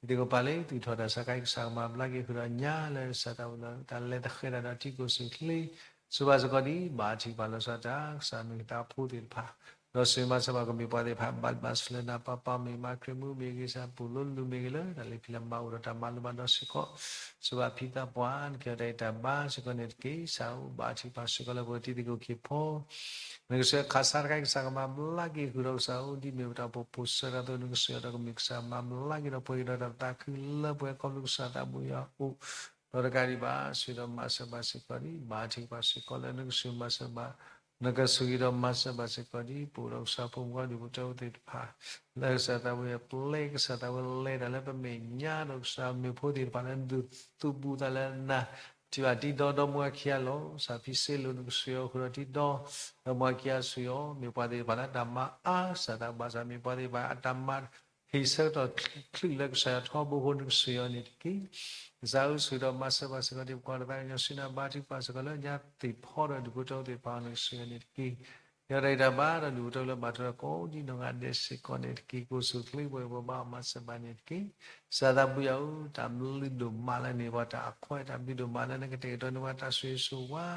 တံၤသကိးဖးလံ သူၣ်ထီၣ်တၢ်ဆါခါအံၤ ကစၢ်ကမၤဘျါက့ၤဃုာ်ဒီးညါလၢစးထီၣ်ဝဲလၢ တၢ်လဲၤသဃဲၤတၢ်ဒီးထံကီၢ်စူၤချ့, စံးဘၣ်စ့ၢ်ကီးဒ် ဘါထုကဖၣ်လီၤဆီတၢ် ကစၢ်မ့ၢ်ကသးဖိသ့ၣ်တဖၣ်, ဒီးစံးမၤစၢၤဘၣ်ကမ့ၢ်ပှၤသ့ၣ်တဖၣ် ဘၣ်ဘၣ်စၢၤလၢနၤ ပၢ်ပၢ်မ့ၢ်ဂ့ၤ မၤခရံာ်မူမ့ၢ်ဂ့ၤ စၢ်ပူၤလိလူၤမ့ၢ်ဂ့ၤလၢ တၢ်လၢဖံးလၢမၤအိၣ်ဒီးတၢ်မၤလိဘၣ်ဒီးစ့ၢ်ကီး, စံးဘၣ်ဖံသးပှၢ်န့ၣ် ကဲထီၣ်တၢ်အံၤတၢ်ဘါစ့ၢ်ကီးန့ၣ်တက့ၢ်. စးအိၣ် ဘါထုကဖၣ်စ့ၢ်ကီးလၢပှၤတံၤသကိးခ့ၣ်ဖိ နကစၢ်ခးဆါတခါ ကစၢ်ကမၤဘျါက့ၤဃုာ်ဒီးကစၢ်အိၣ်ဒ်မ့ၢ်ပတၢ်အိၣ်ဖှိၣ်ဖိးစၢၤတၢ်အသိး နကစၢ်ယွၤဒီးကမ့ၢ်ကစၢ်မၤဘျါက့ၤဒီးပှဲၤက့ၤဒီးတၢ်သးခုလၢပှဲၤ ခီဖျိကစၢ်သးဘိယွၤအိၣ်, ဒီးတကးဒံးဘၣ် စံးဒီးမၤစၢၤဘၣ်စ့ၢ်ကီးဒ် ဘါထုကဖၣ်စ့ၢ်ကီးလၢနကစၢ်မၤစၢၤဘၣ်, နကစၢ်ဒီးမၤစၢၤဘၣ်စ့ၢ်ကီးဒ် ပအိၣ်ဒီးကစၢ်ဖိမုၣ်ဖိဒူၣ်ဖိထၢဖိသ့ၣ်တဖၣ် လၢကစၢ်သးဘိယွၤပျဲကစၢ်သးဝဲလဲၤတၢ်လၢပမဲာ်ညါဒီးကစၢ်မ့ၢ်ဖိသ့ၣ်တဖၣ်လၢနဒုးသူၣ်ဘူးသးလၢနၤ ထံၣ်ဘၣ်ဒ်ဒီဒီမါဝၤခံဂၤလီၤ. စးဖံစ့လိာ်နကစၢ်ယွၤဃုာ်ဒီးဒ်ဒီဒီမါဝၤခံဂၤစံးအီၤ မ့ၢ်ပှၤသ့ၣ်တဖၣ်လၢအတၢ်မၤအါစၢ်သးဘၣ်ဆၣ် မ့ၢ်ပှၤသ့ၣ်တဖၣ်အတၢ်မၤဟ့ၣ်ဆၢကတီၢ်ချုးလၢကစၢ်ယွၤထီဘိအဃိ နကစၢ်ယွၤန့ၣ်တက့ၢ်. ကစၢ်ဧၢ စံးဒီးမၤစၢၤဘၣ်စ့ၢ်ကီးဒ်ပကွၢ်လၢသးကညီၤဆူနၤ ဘါထုကဖၣ်စ့ၢ်ကီးလၢညါသ့ၣ်ဖီဒီးဒူၣ်ဖိထၢဖိသ့ၣ်တဖၣ် နကစၢ်ယွၤန့ၣ်တက့ၢ်. ယွၤတၢ်အံၤတၢ်ဘါဒီးဒူၣ်ဖိထၢဖိလၢဘၣ်ထွဲဒီး ကိးဒ်နီၢ်ဂၤဒဲးစ့ၢ်ကီးန့ၣ်တက့ၢ်. ကအိၣ်ဆူၣ်ချ့ပှဲၤ ပဘၣ်မၤစၢၤဘၣ်န့ၣ်တက့ၢ်. ကစၢ်သးဘိယွၤဧၢ, တၢ်ဘျုးဒိၣ်မးလၢန့ၣ် ပှၤတၢ်အခွဲး တၢ်ဘျုးဒိၣ်မးလၢနကတဲာ်ကတီၤန့ၢ်ပှၤတၢ်ဆိၣ်ဂ့ၤဆိၣ်ဝါ,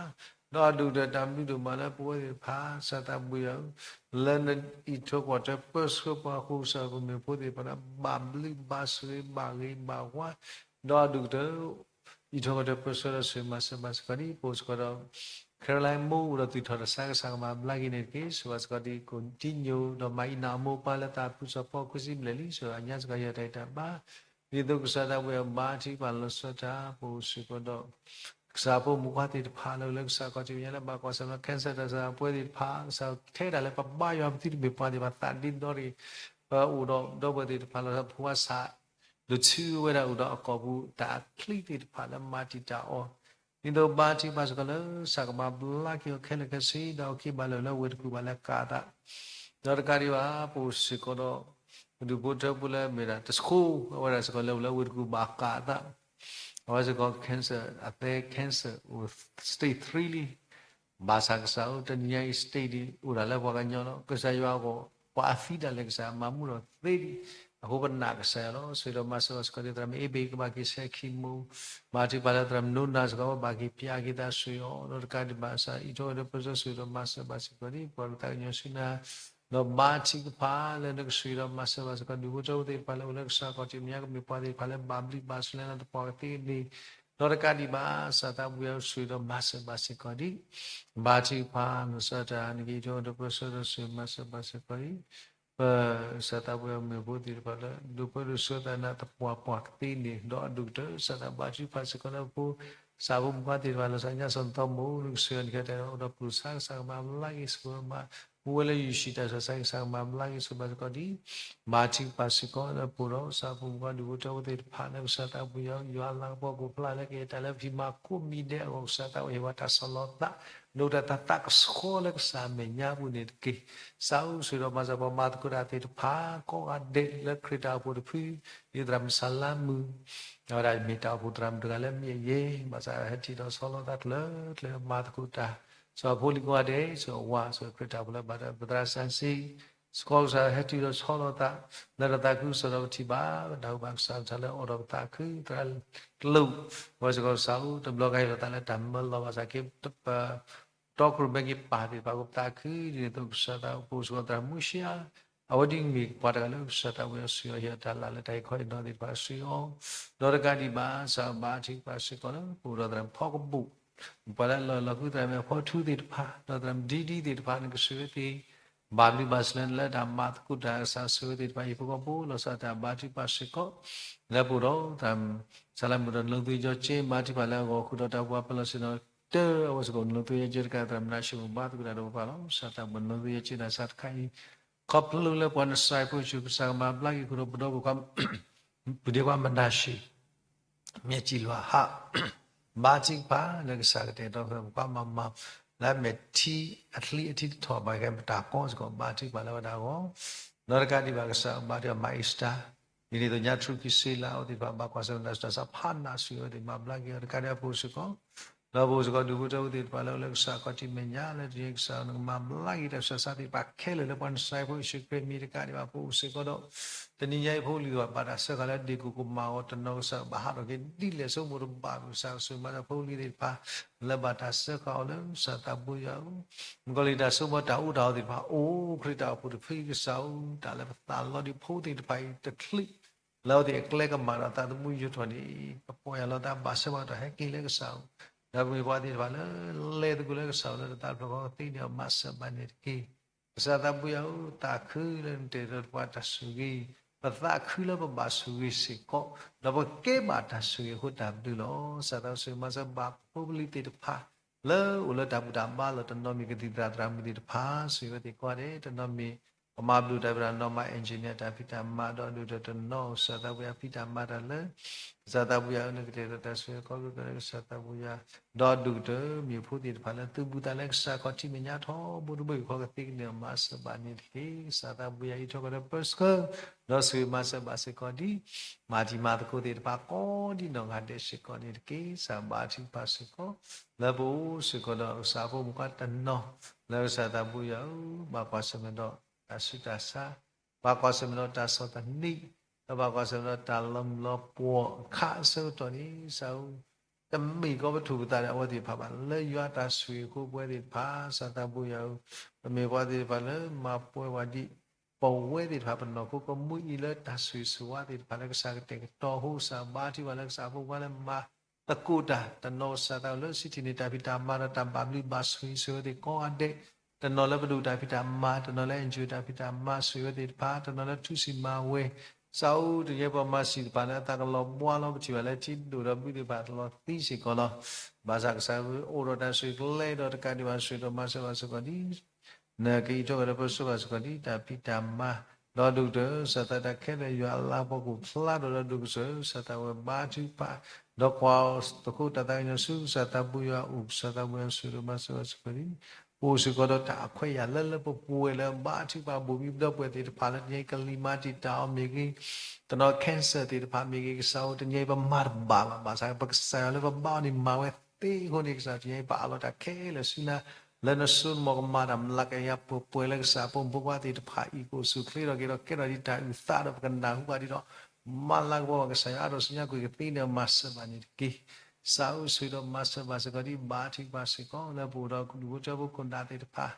ဒီးအဒိၣ်ကတၢၢ် တၢ်ဘျုးဒိၣ်မးလၢပဝဲသ့ၣ်တဖၣ် ကစၢ်သးဘိယွၤဧၢ, လၢနအံးထွဲကွၢ်ထွဲပၢဆှၢပှၤအဃိ ကစၢ်ပမ့ၢ်ဖိသ့ၣ်တဖၣ်လၢ ဘၣ်ဘျုးဘၣ်ဆိၣ်ဂ့ၤ ဘၣ်ဂ့ၤဘၣ်ဝါ, ဒီးအဒိၣ်ကတၢၢ် အံးထွဲကွၢ်ထွဲပၢဆှၢဒီးဆိၣ်ဂ့ၤမၤစၢၤဘၣ်စ့ၢ်ကီးဒ် ပအိၣ်စ့ၢ်ကီးဒီး Caroline မိၢ်အိၣ်ဒီးသူၣ်ထီၣ်တၢ်ဆါ ကစၢ်ကမၤဘျါက့ၤန့ၣ်တက့ၢ်. ဆိၣ်ဂ့ၤဘၣ်စ့ၢ်ကီးဒ် ကိးတံညိၣ် ဒီးမၤအံးနၢ်အမိၢ်ပၢ်လၢသးဖုစီၤဖီခွံဆံဘျဲၣ်လံ ဆိၣ်ဂ့ၤညါစ့ၢ်ကီး ယွၤတၢ်အံးတၢ်ဘါ ဒ်သိးကစၢ်သးဘိယွၤဘါထုကဖၣ်လီၤဆီတၢ် ပအိၣ်စ့ၢ်ကီးဒီး ကစၢ်ဖိမုၣ်ခွါသ့ၣ်တဖၣ်လၢ လၢကစၢ်ခီၣ်ထံးမဲာ်ညါလၢ ဘၣ်ကွၢ်ဆၢၣ်မဲာ် cancer တၢ်ဆါ ပဝဲသ့ၣ်တဖၣ် ကစၢ်ထဲဒၣ်လၢပဘါယွၤပသုတမ့ၢ်ပှၤသ့ၣ်တဖၣ်သးဒ့ဒီတဂ့ၤ, ပအိၣ်ဒီးဒီပုၢ်ဝဲၢ်သ့ၣ်တဖၣ်လီၤ ဖိဝါဆၣ် ဒုးဆူဝဲဒၣ်အိၣ်ဒီးအကိာ်ပူၤ တၢ်အချံသ့ၣ်တဖၣ်လၢမၤတံာ်တာ်အီၤ, ဒ်သိးဘါထုကဖၣ်စ့ၢ်ကီးလၢ ကစၢ်ကမၤဘျါက့ၤအီၤခဲလၢာ်ခဲဆ့ ဒီးအီၤက့ၤဘၣ်လၢာ်လၢဝ့ၢ်တကူၣ်ဘၣ်လၢကးသး, ဒီးတကးဒံးဘၣ် ပအိၣ်စ့ၢ်ကီးဒီး ဒူၣ်ဖိထၢဖိလၢမ့ၢ်ဒၣ်တဆှိ အဝဲဒၣ်စ့ၢ်ကီးလၢအိၣ်လၢဝ့ၢ်တကူၣ်ဘၣ်ကးသး, အဝဲစ့ၢ်ကီး cancer အသဲ cancer အိၣ် stage three လံ ဘၣ်ဆၣ်ကစၢ်ဧၢ တနံၤညါအံၤ stage ဒ်အိၣ်ဒၣ်လၢပှၤကညီလီၤ. ကစၢ်ယွၤအဂီၢ် ပှၤအသံဒၣ်လဲာ် ကစၢ်မၤမူထီၣ်သ့ဒံး, အဃိပနာ်ကစၢ်ယွၤလီၤ. ဆိၣ်ဂ့ၤဒီးမၤစၢၤဘၣ်စ့ၢ်ကီးဒ် သရၣ်မုၣ်အ့ဘ့ၣ် ကဘၣ်က့ၤဆဲး chemo, ဘါထုကဖၣ်လၢသရၣ်မုၣ်နိနၤစ့ၢ်ကီး ဘၣ်က့ၤပျၢ်က့ၤသးဆူအီၤ ဒီးတကးဒံးဘၣ် ကစၢ်အံးထွဲဒီးပၢဆှၢ ဆိၣ်ဂ့ၤဒီးမၤစၢၤဘၣ်စ့ၢ်ကီးဒ် ပှၤလၢသးကညီၤဆူနၤ ဒီးဘါထုကဖၣ်လၢနကဆိၣ်ဂ့ၤဒီးမၤစၢၤဘၣ်စ့ၢ်ကီး ဒူၣ်ဖိထၢဖိသ့ၣ်တဖၣ်လၢအိၣ်လၢကစၢ်ခီၣ်ထံးမဲာ်ညါ ကမ့ၢ်ပှၤသ့ၣ်တဖၣ်လၢဘၣ်ဘျုးဘၣ်ဆိၣ်ဂ့ၤလၢနသပှၢ်ကသ့န့ၣ်, ဒီးတကးဒံးဘၣ် ကစၢ်သးဘိယွၤဆိၣ်ဂ့ၤဒီးမၤစၢၤဘၣ်စ့ၢ်ကီးဒ် ဘါထုကဖၣ်လီၤဆီတၢ် နက့ၤအံးထွဲဒီးပၢဆှၢဒီးဆိၣ်ဂ့ၤမၤစၢၤဘၣ်စ့ၢ်ကီးဒ် ပကစၢ်သးဘိယွၤမ့ၢ်ဖိသ့ၣ်တဖၣ်လၢ ဒူၣ်ဖိထၢဖိဆိၣ်ဂ့ၤသးနၤသပှၢ်ပှၢ်ကသ့န့ၣ် ဒီးအဒိၣ်ကတၢၢ် ကစၢ်သးဘါထုကဖၣ်စ့ၢ်ကီးလၢဖိ ကစၢ်ဖိမုၣ်ခွါသ့ၣ်တဖၣ်လီၤဆီ ညါစီၤသီမိၢ် နကဆိၣ်ဂ့ၤအီၤန့ၣ် ကဲတၢ်အိၣ်ဒီးပျုၢ်ဆါ ကစၢ်ကမၤဘျါက့ၤဆိၣ်ဂ့ၤမၤ မူဝဲလၢယုၢ်ဆံးတၢ်ဆါ ကစၢ်ကမၤဘျါက့ၤဆိၣ်ဂ့ၤဘၣ်စ့ၢ်ကီးဒ် ဘါထုကဖၣ်စ့ၢ်ကီးလၢပအိၣ်ဒီး ကစၢ်ဖိမုၣ်ခွါဒူၣ်ဖိထၢဖိသ့ၣ်တဖၣ်လၢကစၢ်သးဘိယွၤ ယွၤလၤကပီၤကအိၣ်ဖျါလၢကယဲၢ်တၢ်လၢပထံၣ်မၤကိးမံၤဒဲးအဂီၢ် ကစၢ်သးဘိယွၤဟ့ၣ်ဝဲတၢ်ဆီၣ်လီၤသး ဒိၣ်တၢ်တၢ်သးကဆှီလၢကစၢ်မဲာ်ညါပူၤန့ၣ်တက့ၢ်. ကစၢ်ဧၢ ဆိၣ်ဂ့ၤဒီးမၤစၢၤပှၤမၤသကိးတၢ်သ့ၣ်တဖၣ် ကိးဂၤဒဲးလၢခရံာ်တၢ်အိၣ်ဖှိၣ်တဖု ဒ်သရၣ်မုၣ်စၤလါမုၣ် အဝဲဒၣ်မ့ၢ်တၢ်အိၣ်ဖှိၣ်သရၣ်မုၣ်တဂၤလၢမ့ၢ်အယ့ ဘၣ်ဆၣ်ဟဲထီၣ်ဒီးဆီၣ်လီၤသးကျၢၤကျၢၤမၤသကိးတၢ် စီၤဖိလံၤကိးဂၤဒဲး စီၤဝါ စီၤခရံာ်တၢ်အိၣ်ဖှိၣ်လၢဘၣ်တၢ်ပသရၣ်စၢ်စ့ စကီကစၢ်ဟဲတုၤဒီးဆီၣ်လီၤသး လၢတၢ်သးခုကစီၣ်ဒီးပထံၣ်ဘၣ် တၢ်ဟူးဘၣ်ကစၢ်တၢ်လၢအအိၣ်ဒီးပသးခု သရၣ်ကျိာ် ဝဲစ့ၢ်ကီးကစၢ်ဧၢ တဘျီကဟ့ၣ်လီၤသးလၢတၢ်မၢလီၤဘၣ်ဆၣ်က့ တီခိၣ်ရိၣ်မဲက့ၤပာ်သ့ၣ်တဖၣ် ကပသးခုဒ်န့ၣ်အသိး ကစၢ်သးအိၣ်ဖှိၣ်စ့ၢ်ကီးသရၣ်မုၢ်ရှါ အဝဲဒ်မ့ၢ်ပှၤတဂၤလၢကစၢ်သးဝံၤအီၤ ဆူယီၤဟ့ၣ်အီၤတၢ်လၢ်လၢတၢ်ဟ့ၣ်ခီဟ့ၣ်နီၤသ့ၣ်တဖၣ်ဆူအီၤ ဒီးတကးဒံးဘၣ် ကစၢ်ဘါထုကဖၣ်စ့ၢ်ကီးလၢ ပအိၣ်ဒီးသရၣ်မုၣ်ဖီကဘူး ပှၤလၢလီၤလီၤဃုသရၣ်မုၣ်အဖီထူသ့ၣ်တဖၣ် ဒီးသရၣ်မုၣ်ဒ်ဒ်သ့ၣ်တဖၣ် နကဆိၣ်ဂ့ၤသ့ ဘၣ်ဘျုးဘၣ်ဆိၣ်ဂ့ၤလၢတၢ်မၤသကိးတၢ် ကစၢ်ဆိၣ်ဂ့ၤသ့ၣ်တဖၣ် ဟံၣ်ဖိဃီဖိ လီၤဆီဒၣ်တၢ်ဘါထုကဖၣ်စ့ၢ်ကီး လၢပအိၣ်ဒီးသရၣ်မုၣ် စၤလါမုၣ်ဒီးနလိသယီက့ ဘါထုကဖၣ်လၢအဂီၢ်ဃုာ်ဒီးတၢ်ပှၤပၢၤလီၢ်ဆ့ၣ်နီၤ တၢ်အဝဲစ့ၢ်ကီး နလိသယီက့တကး သရၣ်မုၣ်နၤၡ့ၣ် ပဘါသကိးတၢ်ဒီးပပၢ်လီၤ ကစၢ်သးဘိနလိသယီက့တၢ်ဆါတခါအံၤ ခီဖျိလၢပှၤနစဲးဖိဆူၣ် ကစၢ်ကမၤဘျါက့ၤဃုာ်ဒီးပဒီပုၢ်ဝဲၢ် ပဒ့ခွါမနၤၡ့ၣ် မ့ၢ်စံၣ်လွၤဟး ဘါထုကဖၣ်လၢကစၢ်ကတဲာ်ကတီၤဖဲပကွၢ်မၤမၤ လၢမဲာ်ထံအချံအထံတထီၣ်ဘၣ်ခဲ ပတၢ်ကီစ့ၢ်ကီး ဘါထုကဖၣ်လၢဝဲဒၣ်အဂီၢ် ဒီးတကးဒံးဘၣ်ကစၢ်ဘါထုကဖၣ်မၤအ့ၤစတၢ်, ဒ်န့ၣ်အသိးညါထရူၣ်ခံစ့လးအီၤသ့ၣ်တဖၣ် ဘၣ်ကွၢ်ဆၢၣ်မဲာ်တၢ်ဆူးတၢ်ဆါဖးနးစ့ၢ်ကီးဝဲသ့ၣ် မၤဘျါက့ၤအီၤတကးဒံးဘၣ်ပအိၣ်စ့ၢ်ကီး, ဒီးပအိၣ်စ့ၢ်ကီးဒုးဖိထၢဖိသ့ၣ်တဖၣ်လၢအိၣ်လၢကစၢ်ခီၣ်ထံးမဲာ်ညါလၢတနံၤအံၤကစၢ်နကမၤဘျါက့ၤတၢ်ဆူးတၢ်ဆါသ့ၣ်တဖၣ်ခဲလၢာ်လၢပှၤနစၤရ့းဖိယ့ၣ်ၡူးခရံာ်မံၤတကးဒံးဘၣ်ပအိၣ်စ့ၢ်ကီးဒီး တနံၤညါအံၤဖိလံၤဘၣ်ဘၣ်တၢ်စၢဃာ်လၢဒ့ၣ်ကူၣ်ကမၣ်အီၤ တနီၤကစၢ်ဘၣ်ဟးထီၣ်က့ၤဒ်လဲၣ်ဆိကမိၣ်တဘၣ် ကစၢ်ကဆိၣ်ဂ့ၤမၤစၢၤဖိလံၤသ့ၣ်တဖၣ် လၢဘၣ်တၢ်စၢဃာ်အီၤလၢကစၢ်သးဘိယွၤဧၢ, မုၣ်ကီၤလံၢ်တၢ်ဆိကမိၣ်တၢ်အူတၢ်အီသ့ၣ်တဖၣ် အိၣ်ခရံာ်တၢ်အိၣ်ဖှိၣ်တဖုကစၢ်ဧၢ, တၢ်လၢပသးလီဒံးဖိသ့ၣ်တဖၣ်အံၤတချုး လၢအဝဲသ့ၣ်အကျဲကမၣ်ဒီးသးသမူယိာ်ထီၣ်န့ၣ် ပပီၢ်ယၢ်လီၤသးဘၣ်ဆၢဘၣ်ကတီၢ်ဟဲက့ၤလၢကစၢ်ဧၢ, ဒီးပမ့ၢ်ပှၤသ့ၣ်တဖၣ်လၢလဲၤသကိးလၢကစၢ်ဧၢလၢတသးတဖျၢၣ်ဃီကသ့န့ၣ် မၤစၢၤဘၣ်န့ၣ်တက့ၢ်. ကစၢ်သးဘိယွၤဧၢ, သးခုလၢနတဲာ်ဒီးပှၤတၢ်ဆိၣ်ဂ့ၤ, ပသးခုလၢပဘၣ်ဆိၣ်ဂ့ၤစ့ၢ်ကီး, ဒီးပကဲဘၣ်တၢ်ဆိၣ်ဂ့ၤအဃိတၢ်ဘျုးလီၤ. ကစၢ်သးဆိၣ်ဂ့ၤမၤစၢၤဘၣ်ဖိပလံၤသ့ၣ်တဖၣ် လၢအိၣ်လၢတၢ်ဘူၣ်တၢ်ဘါလီၢ် တနီၤမ့ၢ်ကသံၣ်သရၣ်သရၣ်မုၣ်သ့ၣ်တဖၣ် ဆိၣ်ဂ့ၤဝဲသ့ၣ်ကိးဂၤဒဲး, တနီၤမ့ၢ် ကမၤဘျုးတၢ်ဖံးတၢ်မၤ engineer တၢ်ဖံးတၢ်မၤ ဒီးဒိၣ်ကတၢၢ်တနီၤ ကစၢ်သးဘိယွၤဖံးတၢ်မၤတၢ်လၢ ကစၢ်သးဘိယွၤအၢ နကတဲာ်ဒီးတၢ်ဆိၣ်ဂ့ၤကီၢ်ပူၤကီၢ်လၢကစၢ်သးဘိယွၤ, ဒီးဒိၣ်ကတၢၢ်မ့ၢ်ဖိသ့ၣ်တဖၣ်လၢသုဘူးသးလၢကစၢ်ခီၣ်ထံးမဲာ်ညါထီဘိတဘိယူၢ်ဃီကသ့ကန့ၢ်မၤစၢၤဘၣ်န့ၣ်တက့ၢ်. ကစၢ်သးဘိယွၤအံးထွဲကဒီးပၢဆှၢ ဒီးဆိၣ်ဂ့ၤမၤစၢၤဘၣ်စ့ၢ်ကီးဒ် မၤတံၤမၤသကိးသ့ၣ်တဖၣ်ကိးဒ်နီၢ်ဂၤဒဲးစ့ၢ်ကီးန့ၣ်တက့ၢ်. ကစၢ်ဘါထုကဖၣ်စ့ၢ်ကီး လၢပအိၣ်စ့ၢ်ကီးဒီးကစၢ်ဖိမုၣ်ခွါတနီၤ လၢကစၢ်သးဘိယွၤဧၢ ဘၣ်ကွၢ်ဆၢၣ်မဲာ်ဒီး တၢ်ဆူးတၢ်ဆါ, ဘၣ်ကွၢ်ဆၢၣ်မဲာ်ဒီးတၢ်ဆီၣ်သနံး, ဒီးဘၣ်ကွၢ်ဆၢၣ်မဲာ်ဒီးတၢ်လီၤမုၢ်လီၤပှီၢ်အခါအဆၢကတီၢ်န့ၣ် ကစၢ်ဧၢ, တမ့ၢ်ကီပထိၣ်ပသးဒီးအဝဲသ့ၣ်တဖၣ်ဘၣ် လၢယွၤတၢ်ဆိၣ်ဂ့ၤအဃိပဝဲသ့ၣ်တဖၣ် ကစၢ်သးဘိယွၤဧၢ, ပမ့ၢ်ပှၤသ့ၣ်တဖၣ်လၢမၤပှဲၤဝဲဒ် ပဝဲသ့ၣ်တဖၣ်ပနီၢ်ခိကမူအံၤလၢတၢ်ဆိၣ်ဂ့ၤဆိၣ်ဝါသ့ၣ်တဖၣ်လၢကစၢ်ကတဲာ်ကတီၤအဃိ ကစၢ်ဘါထုကဖၣ်လၢကစၢ်ဖိခွါလၢမၤ သကိးတၢ် တနီၤကစၢ်သးလၢ city န့ၣ် တၢ်ဖံးတၢ်မၤဒီးတၢ်ဘၣ်ဘျုးဘၣ်ဆိၣ်ဂ့ၤဆိၣ်ဝဲသ့ၣ်ကိးဂၤဒဲး, တနီၤလၢပဒိၣ်တၢ်ဖံးတၢ်မၤ, တနီၤလၢ NGO တၢ်ဖံးတၢ်မၤဆိၣ်ဂ့ၤဝဲသ့ၣ်တဖၣ်, တနီၤလၢထူစံးမၤဝဲ, ကစၢ်ဧၢ တနံၤညါပှၤမၤစံာ်တဖၣ်လၢအသးကလီၤဘှါလီၤ ပထံၣ်ဘၣ်လၢထံဒိၣ်ဒီးဘုသ့ၣ်တဖၣ်တလီၤသံစ့ၢ်ကီးလီၤ. ဘၣ်ဆၣ်ကစၢ်ဧၢအိၣ်ဒီးတၢ်ဆိၣ်ဂ့ၤကျဲဒီးတကးဒံးဘၣ်ဆိၣ်ဂ့ၤဒီးမၤစၢၤဘၣ်စ့ၢ်ကီးဒ် နကအံးထွဲကဒီးပၢဆှၢဘၣ်စ့ၢ်ကီးဒ်တၢ်ဖံးတၢ်မၤ, ဒီးဒိၣ်ကတၢၢ် ကစၢ်သးတၢ်ခဲလၢာ်ယွၤအလၤကပီၤကအိၣ်ဖျါထီၣ်ဒီးဒိၣ်ကတၢၢ် ကစၢ်သးဝဲဘါထုကဖၣ်, ဒီးကွၢ်သကိးတၢ်သးကညီၤဆူကစၢ်သးဘိယွၤအအိၣ် ကစၢ်သးဘိယွၤဆိၣ်ဂ့ၤဒီးမၤစၢၤဘၣ်စ့ၢ်ကီးဒ် ပအိၣ်စ့ၢ်ကီးဒီးတၢ်အခွဲးအယာ်လၢလၢပှဲၤပှဲၤသ့ၣ်တဖၣ်လၢတနံၤအံၤကလံၤမၤတံာ်တာ်အီၤမ့ၢ်ဂ့ၤ, တနီၤ cancer သ့ၣ်တဖၣ်မ့ၢ်ဂ့ၤ ကစၢ်ဧၢ တနံၤအံၤပမၤတဘၣ်ဘၣ်, ဘၣ်ဆၣ်ပကစၢ်ယွၤလၢပဘါအီၤန့ၣ်မၤဝဲသ့အဃိန့ၣ် ကစၢ်တနံၤအံၤပအးလီၤတၢ်ခဲလၢာ်ဆူနၤ လၢနစိနမီၢ်ကမၤတၢ်မျးကယၤပှဲၤပှဲၤလၢကစၢ်ဖိမုၣ်ဖိခွါသ့ၣ်တဖၣ်အံၤ ကအိၣ်ဆူၣ်အိၣ်ချ့ထီၣ်က့ၤဒီးကဲထီၣ်ဒ်တၢ်အုၣ်သးဒီးပကနၢ်ဟူဘၣ်ဒ်ဒီး မၤလၤကပီၤဘၣ်ကစၢ်ယွၤအါထီၣ်ဆူညါကွံာ်ကသ့န့ၣ်မၤစၢၤဘၣ်န့ၣ်တက့ၢ်. ကစၢ်ဧၢ ဆိၣ်ဂ့ၤဒီးမၤစၢၤဘၣ်စ့ၢ်ကီးဒ်ဘါထုကဖၣ်စ့ၢ်ကီး လၢပအိၣ်ဒီးဒူၣ်ဖိထၢဖိခိၣ်နၢ်သ့ၣ်တဖၣ်,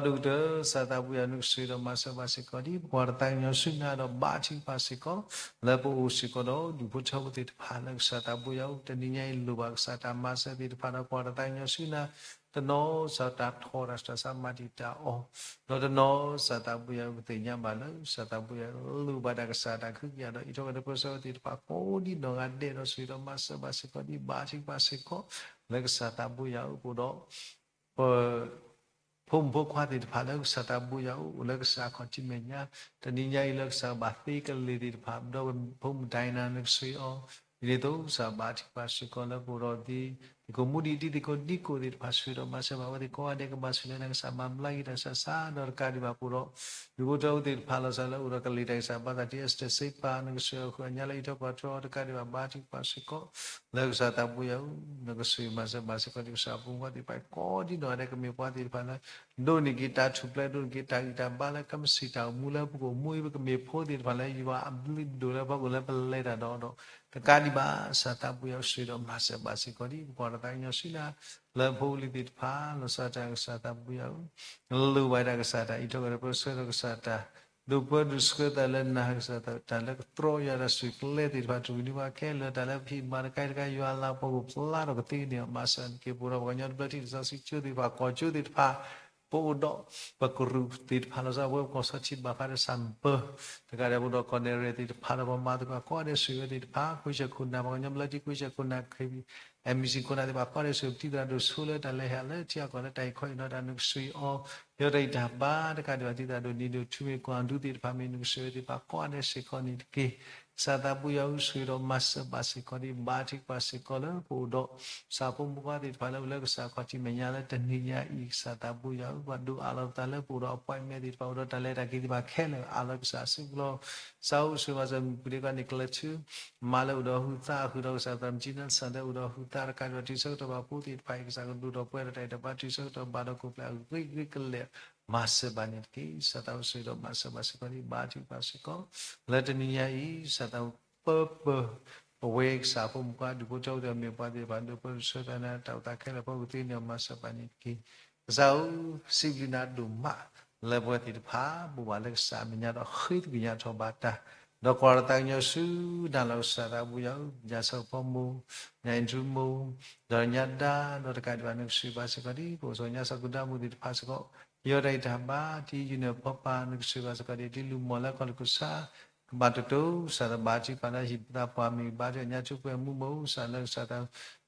ဒီးဒိၣ်ကတၢၢ် ကစၢ်သးဘိယွၤနကဆိၣ်ဂ့ၤဒီးမၤစၢၤဘၣ်စ့ၢ်ကီးဒ် ပကွၢ်တၢ်သးကညီၤဆူနၤဒီးဘါထုကဖၣ်စ့ၢ်ကီး လၢပအိၣ်စ့ၢ်ကီးဒီးဒူၣ်ဖိထၢဖိသ့ၣ်တဖၣ်လၢကစၢ်သးဘိယွၤဧၢ တနံၤညါအံၤလိၣ်ဘၣ်ကစၢ်တၢ်မၤစၢၤသ့ၣ်တဖၣ်ဒီးကွၢ်တၢ်သးကညီၤဆူနၤ တနီၤကစၢ်တၢ်ထီၣ်တၢ်စူးတၢ်ဆါမၤတံာ်တာ်အီၤ, ဒီးတနီၤကစၢ်သးဘိယွၤပသ့ၣ်ညါဘၣ်လၢ ကစၢ်သးဘိယွၤလိၣ်ဘၣ်တၢ်ကစၢ်တၢ်ခုကယၤဒီး အံးထွဲကဒီးပၢဆှၢဝဲသ့ၣ်တဖၣ်ကိးဒ်နီၢ်ဂၤဒဲးဒီးဆိၣ်ဂ့ၤဒီးမၤစၢၤဘၣ်စ့ၢ်ကီးဒ်ဘါထုကဖၣ်စ့ၢ်ကီး လၢကစၢ်သးဘိယွၤအိၣ်ဒီး ပ ဖိမုၣ်ဖိခွါသ့ၣ်တဖၣ်လၢကစၢ်ခီၣ်ထံးမဲာ်ညါ, တနံၤညါအံၤလၢကစၢ်ဘၣ်သ့ကလ့ၤသ့ၣ်တဖၣ် ဒီးဖိမုၣ်ဒိၣ်နၤနကဆိၣ်ဂ့ၤအီၤ, ဒ်န့ၣ်အသိးကစၢ်ဘါထုကဖၣ်စ့ၢ်ကီးလၢပအိၣ်ဒီးသ့ၣ် သုးခိၣ်မူဒံးဒ်သုးခိၣ်ဒံကိၣ်သ့ၣ်တဖၣ် ဆိၣ်ဂ့ၤဒီးမၤစၢၤဘၣ်ဝဲသ့ၣ်ကိးဂၤဒဲး ကဘၣ်ဆိၣ်ဂ့ၤလၢနကစၢ်မၤဘျါက့ၤတၢ်ဆူးတၢ်ဆါ ဒီးတကးဒံးဘၣ်ပအိၣ်ဒီး ဒူၣ်ဖိထၢဖိသ့ၣ်တဖၣ်လီၤစၢ်လၢအိၣ်ဒီးကလ့ၤတၢ်ကစၢ်ဘါသးတံၢ် Esther စ့ပာ် နကဆိၣ်ဂ့ၤအီၤဃုာ်အညါလၢအံးထွဲကွၢ်ထွဲအီၤ တကးဒံးဘၣ်ဘါထုကဖၣ်စ့ၢ်ကီး လၢကစၢ်သးဘိယွၤဧၢ နကဆိၣ်ဂ့ၤမၤစၢၤဘၣ်စ့ၢ်ကီးဒ်ကစၢ်ဖိမုၣ်ဖိခွါသ့ၣ်တဖၣ်ကိးဒ်နီၢ်ဂၤဒဲး ကမ့ၢ်ပှၤသ့ၣ်တဖၣ်လၢ ဒိးန့ၢ်က့ၤတၢ်ထူၣ်ဖျဲး ဒိးန့ၢ်က့ၤတၢ်အုၣ်တၢ်ဘါလၢကမ့ၢ်စံးတၢ်အိၣ်မူလၢပကအိၣ်မူအံၤ ပကမ့ၢ်ဖိသ့ၣ်တဖၣ်လၢယွၤအဘျုးဒိၣ်လၢပှၤကအိၣ်လၢပလဲၤတၢ်ဒီးဒီး တကးဒံးဘၣ် ကစၢ်သးဘိယွၤဆိၣ်ဂ့ၤဒီးမၤစၢၤဘၣ်စ့ၢ်ကီးဒ် ပကွၢ်တၢ်သးကညီၤဆူနၤ လၢဖိပလံၤသ့ၣ်တဖၣ် လီၤစၢ်တၢ်ကစၢ်သးဘိယွၤဧၢ လိၣ်ဘၣ်တၢ်ကစၢ်တၢ်အံးထွဲကဒီးပၢဆှၢဒီးကစၢ်တၢ် ဒိးပၢဒိးဆှၢသးလၢနၤ ကစၢ်တၢ်လၢကတြီယွၤတၢ်ဆိၣ်ကျဲသ့ၣ်တဖၣ် တရူးန့ၢ်ဘၣ်ခဲလၢာ် တၢ်လၢပဟံၣ်မၤတခါတခါ ယွၤအလၤကပီၤကအိၣ်ဖျါထီၣ်ကသ့န့ၣ် မၤစၢၤနက့ၤပအိၣ်ဒီးပှၤကညီတဘျၢထံၣ် လံာ်စီဆှံကၠိသ့ၣ်တဖၣ် ကီၢ်ကၠိသ့ၣ်တဖၣ် ပအိၣ်ဒီး ပကရူၢ်သ့ၣ်တဖၣ် လီၤစၢ်ပဝဲပကီၢ်စီထံဘၣ်ဃးဒီးစၢ်ပၢၤ တကးဒံးပအိၣ်ဒီးကီၢ်နဲၣ်ရဲၣ်သ့ၣ်တဖၣ်ဒီးပှၤမၤသကိးကိးဂၤဒဲးဆိၣ်ဂ့ၤဝဲသ့ၣ်တဖၣ် ခွံဆၢခိၣ်နၢ် ပှၤကညီဘျၢထံခွံဆၢခိၣ်နၢ် ခ့ MEC ခိၣ်နၢ်သ့ၣ်တဖၣ်ကိးဂၤဒဲးဆိၣ်ဂ့ၤ ပထံၣ်သရၣ်ဒိၣ်ဆိလၢတၢ်လဲၤဟးလၢထံအကီၢ်လၢတၢ်အံးခီအံးနီၤတၢ် နကဆိၣ်ဂ့ၤအီၤ ယီၤတၢ်အံးတၢ်ဘါတကးဒံးဘၣ် ထံၣ်သရၣ်ဒိၣ်နံၤဒိၣ်ထူမ့ၢ်ကွၢ်ဒူသ့ၣ်တဖၣ်မ့ၢ် နကဆိၣ်ဂ့ၤသ့ၣ်တဖၣ်ကိးဂၤဒဲးစ့ၢ်ကီးန့ၣ်တက့ၢ်. ကစၢ်သးဘိယွၤဧၢ, ဆိၣ်ဂ့ၤဒီးမၤစၢၤဘၣ်စ့ၢ်ကီးဒံး, ဘါထုကဖၣ်စ့ၢ်ကီးလၢပအိၣ်ဒီး ကစၢ်ဖိမုၣ်ဖိခွါသ့ၣ်တဖၣ်လၢအိၣ်လၢကစၢ်ခီၣ်ထံးမဲာ်ညါလၢတနံၤညါအံၤ, ကစၢ်သးဘိယွၤဧၢ, ပှၤဒိးအးလီၤပသးလၢပအိၣ်ဒီး appointment သ့ၣ်တဖၣ်, အိၣ်ဒီးတၢ်လဲၤတၢ်က့ၤသ့ၣ်တဖၣ်ခဲလၢာ်, အးလီၤကစၢ်စုပူၤလီၤ. ကစၢ်ဧၢ, ဆိၣ်ဂ့ၤဘၣ်စၢၤမုၢ်ပူၤဒံးကီးန့ၣ် ကလၢၤထူ မၤလၢအိၣ်ဒီးဟုသးအဃုာ်ဒီး ကစၢ်သးမံၤကၠံနါစၢ်လၢအိၣ်ဒီးဟုသးတကးဒံးဘၣ် တုၤဆၢကတီၢ်ဘၣ်ဖိသ့ၣ်တဖၣ်အံၤ, ကစၢ်ကဒိၣ်ထီၣ်ပှဲၤဒီးတၢ်အဲၣ်တၢ်ဘါ တုၤဆၢကတီၢ်ဘၣ်ဒီးကိၣ်ဖျဲးအဂ့ၤဂ့ၤကလဲာ်, မၤစၢၤဘၣ်န့ၣ်တက့ၢ်. ကစၢ်သးဘိဆိၣ်ဂ့ၤဒီးမၤစၢၤဘၣ်စ့ၢ်ကီးဒံး, ဘါထုကဖၣ်စ့ၢ်ကီး လၢတနံၤညါအံၤ, ကစၢ်သးဘိပၢပၢ ပဝဲကစၢ်ဖိမုၣ်ဖိခွါဒူၣ်ဖိထၢဖိသ့ၣ်တဖၣ် မ့ၢ်ပှၤသ့ၣ်တဖၣ်ဒိးပၢဆှၢတၢ်နၤတၢ်အိၣ်သးခဲလၢာ်အဖီခိၣ်သ့န့ၣ် မၤစၢၤဘၣ်န့ၣ်တက့ၢ်. ကစၢ်ဧၢ, စံးဘျုးနၤဒိၣ်မး လၢပဝဲသ့ၣ်တဖၣ် ဘိးဘၣ်လၢကစၢ်အမဲာ်ညါဒီးဃ့သကွံာ်ညါထီၣ်ဘၣ်တၢ်, ဒီးကွၢ်တၢ်သးကညီၤဆူနၤလီၤ. ကစၢ်သးဘိယွၤဧၢ, ညၣ်ဆၣ်ဖိမိၢ်, ညၣ်အ့ၣ်ထူမိၢ်, ဒီးညါဒါ, ဒီးတကးဒံးဘၣ် နကဆိၣ်ဂ့ၤဘၣ်စ့ၢ်ကီးဒံး ပအိၣ်ဆိးညါ စီၤကူဒါမူးသ့ၣ်တဖၣ်စ့ၢ်ကီး, ယီၤတၢ်ဂံၢ်တၢ်ဘါ တံၤယုၢ်န့ၣ်ဖီပာ် နကဆိၣ်ဂ့ၤဘၣ်စ့ၢ်ကီးဒံး တံၤလူၤမီၢ်လၢကီၢ်တကူၣ်ဆါ ကဘၣ်တတိၤ ကစၢ်သးဘါထုကဖၣ်လၢဟံၣ်ဖိသၣ်ပှၢ်မ့ၢ်ဘါထုကဖၣ်ညါထူပှဲၤမူမိၢ် ကစၢ်လၢကစၢ်သး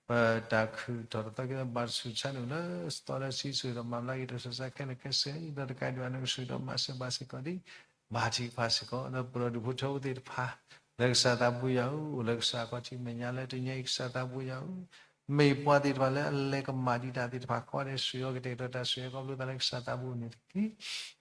ပတၢ်ခုၣ်ထီၣ်တသီက့ၤ ဘၣ်တဆူၣ်ဆါန့ၣ်လၢ သီလၢဆံးဆိၣ်ဂ့ၤဒီးမၤဘျါက့ၤတၢ်ဆူးတၢ်ဆါခဲလၢာ်ခဲဆ့ ဒီးတကးဒံးဘၣ် နကဆိၣ်ဂ့ၤဒီးမၤစၢၤဘၣ်စ့ၢ်ကီးဒံး ဘါထုကဖၣ်စ့ၢ်ကီး လၢပဒီပုၢ်ဝဲၢ်သ့ၣ်တဖၣ် လၢကစၢ်သးဘိယွၤဧၢ, အိၣ်လၢကစၢ်ခီၣ်ထံးမဲာ်ညါလၢတနံၤညါအံၤ ကစၢ်သးဘိယွၤဧၢ, မ့ၢ်ပှၤသ့ၣ်တဖၣ်လၢအလဲၤကမၣ်ဒံးတၢ်သ့ၣ်တဖၣ် ကိးဂၤဒဲး ဆိၣ်ဂ့ၤအီၤကတဲာ်ကတီၤတၢ်ဆိၣ်ဂ့ၤ ခီဖျိသးလၢကစၢ်သးဘိန့ၣ်တက့ၢ်.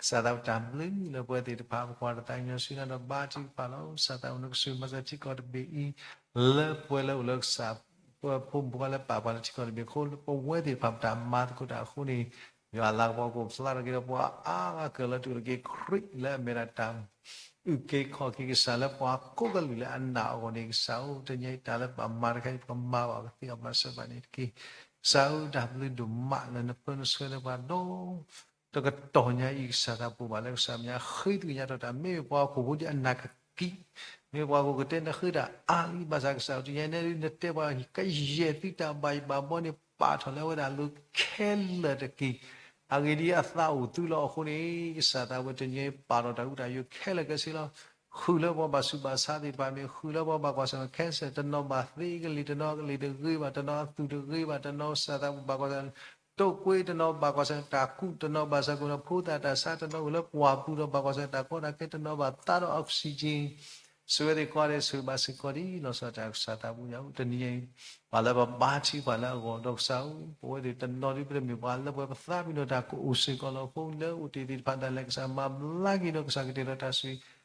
ကစၢ်သးဘိတၢ်ဘျုးလၢပဝဲသ့ၣ်တဖၣ် ပကွၢ်တၢ်သးကညီၤဆူနၤဒီးဘါထုကဖၣ်လီၤ. ကစၢ်သးဘိ နကဆိၣ်ဂ့ၤမၤစၢၤထံကီၢ်တဘ့ၣ်အံၤ လၢပဝဲလၢအိၣ်လၢကစၢ် ပဖိမုၣ်ဖိခွါလၢပာ်ပှၤလၢထံကီၢ်တဘ့ၣ်အဃိ လၢပဝဲသ့ၣ်တဖၣ်ပတၢ်မၤသကိးတၢ်အဃိန့ၣ် ယွၤလၤကပီၤကအိၣ်ဖျါထီၣ်က့ၤဒီးပှၤအါအါကၢၢ်လၢတအိၣ်တက့ၢ် ခရံာ်လၢအမ့ၢ်ဒၣ်တၢ်အုၣ်က့ၤခီၣ်က့ၤကစၢ်လၢပှၤကိးကလုာ်လၢအနာ်အဂီၢ်န့ၣ် ကစၢ်ဧၢ, တနံၤအံၤတၢ်လၢပမၤတခါအံၤ ပကမၤဘၣ်ကသ့အီၤမၤစၢၤဘၣ်န့ၣ်တက့ၢ်. ကစၢ်ဧၢ, တၢ်ဘျုးဒိၣ်မးလၢနပၢနဆှၢလၢပှၤဒီး တကတီၢ်ညါအံၤ ကစၢ်သးဘိဘၣ်လၢကစၢ်မဲာ်ညါ ဃ့သကွံာ်ညါထီၣ်တၢ် မ့ၢ်ပှၤဟီၣ်ခိၣ်ဖိဒ်အနၢ်ကကံ, မ့ၢ်ပှၤဟီၣ်ခိၣ်ကတဲနဃ့တၢ်အါလံ ဘၣ်ဆၣ်ကစၢ်ဧၢ တနံၤအံၤန့ၣ် နတဲပှၤကယဲၢ်သုတၢ်ဘၣ်ယံၤဘၣ်ဘီန့ၣ် ပာ်ထီၣ်လၢအဝဲဒၣ်အလိၤခဲလၢာ်တက့ၢ်. အဂ့ၢ်ဒ်အံၤအသးအိၣ်သုလီၤအဃိန့ၣ် ကစၢ်သးဘိတနံၤအံၤပာ်ထီၣ်တၢ်အိၣ်တၢ်ယိာ်ခဲလၢာ်ခဲဆ့လီၤ. ဃုာ်လၢပှၤဘၣ်ဆူးဘၣ်ဆါသ့ၣ်တဖၣ်မ့ၢ် ဃုာ်လၢပှၤဘၣ်ကွၢ်ဆၢၣ်မဲာ် cancer တနီၤဘၣ်သ့ကလံၤ တနီၤကလံၤတဂ့ၤဘၣ် တနီၤအသူၣ်တဂ့ၤဘၣ် တနီၤကစၢ်သးဘိဘၣ်ကွၢ်ဆၢၣ် တိာ်ကွ့ တနီၤဘၣ်ကွၢ်ဆၢၣ်တၢ်ကူး တနီၤဘၣ်ဆၢ်ကီးဒီးဖိသၣ်တၢ်ဆါ တနီၤအိၣ်လၢပှၢ်ပူၤဒီးဘၣ်ကွၢ်ဆၢၣ်တၢ်ကီတၢ်ခဲ တနီၤဘၣ်သါဒီး oxygen ဆိၣ်ဂ့ၤသ့ၣ်ကိးဂၤဒဲး ဆိၣ်ဂ့ၤဘၣ်စ့ၢ်ကီးဒ်လီၤဆီဒၣ်တၢ် ကစၢ်သးဘိယွၤဧၢ တနံၤအံၤ ပှၤလၢပဘါထုကဖၣ်လၢအဂီၢ်ဒီးကစၢ်ဧၢ ပဝဲသ့ၣ်တနီၤဒ်ပတမ့ၢ်ပှၤလၢပှဲၤပသးပ့ၤနီၣ်တၢ်ကအိၣ်စ့ၢ်ကီးလီၤ. ဖိလၢအိၣ်တ့ၢ်သ့ၣ်တဖၣ်ဒၣ်လဲာ် ကစၢ်မၤဘျါက့ၤဒီး ကစၢ်ကတဲာ်ဒီးတၢ်ဆိၣ်ဂ့ၤ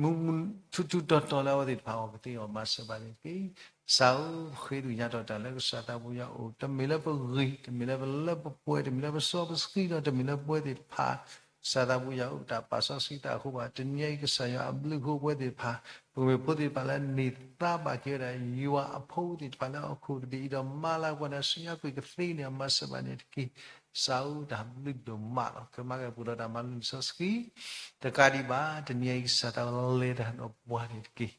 မူမူထူထူတီၤတီၤလၢအဝဲသ့ၣ်တဖၣ်အဂီၢ် ကသ့အီၤမၤစၢၤဘၣ်န့ၣ်တက့ၢ်. ကစၢ်ဧၢ ဃ့သကွံာ်ညါထီၣ်တၢ်လၢကစၢ်သးဘိယွၤအအိၣ် တမ့ၢ်လၢပဂ့ၤ တမ့ၢ်လၢပလၢပပှဲၤ တမ့ၢ်လၢပစီပစကံဒီး တမ့ၢ်လၢပဝဲသ့ၣ်တဖၣ် ကစၢ်သးဘိယွၤဧၢ ပတၢ်ပာ်စီဆှံသးအဃိဘၣ်. တနံၤအံၤ ကစၢ်ယွၤအဘျုးအဖှိၣ်ပဝဲသ့ၣ်တဖၣ် ပကမ့ၢ်ဖိသ့ၣ်တဖၣ်လၢအန့ၢ်သါဘၣ်က့ၤဝဲဒၣ် ယွၤအဖိသ့ၣ်တဖၣ်လၢဟီၣ်ခိၣ်တဘ့ၣ်အံၤဒီး မၤလၤကပီၤနၤဆူညါကွံာ်ကသ့န့ၣ် အမၤစၢၤဘၣ်န့ၣ်တက့ၢ်. ကစၢ်ဧၢ တၢ်ဘျုးဒိၣ်မးလီၤ. ကမၤကဲပှၤဒီးတၢ်မၤလိလံာ်စီဆှံ တကးဒံးဘၣ် တနံၤအံၤ ကစၢ်သးဘိလဲၤတၢ်ဒီးပှၤန့ၣ်တက့ၢ်.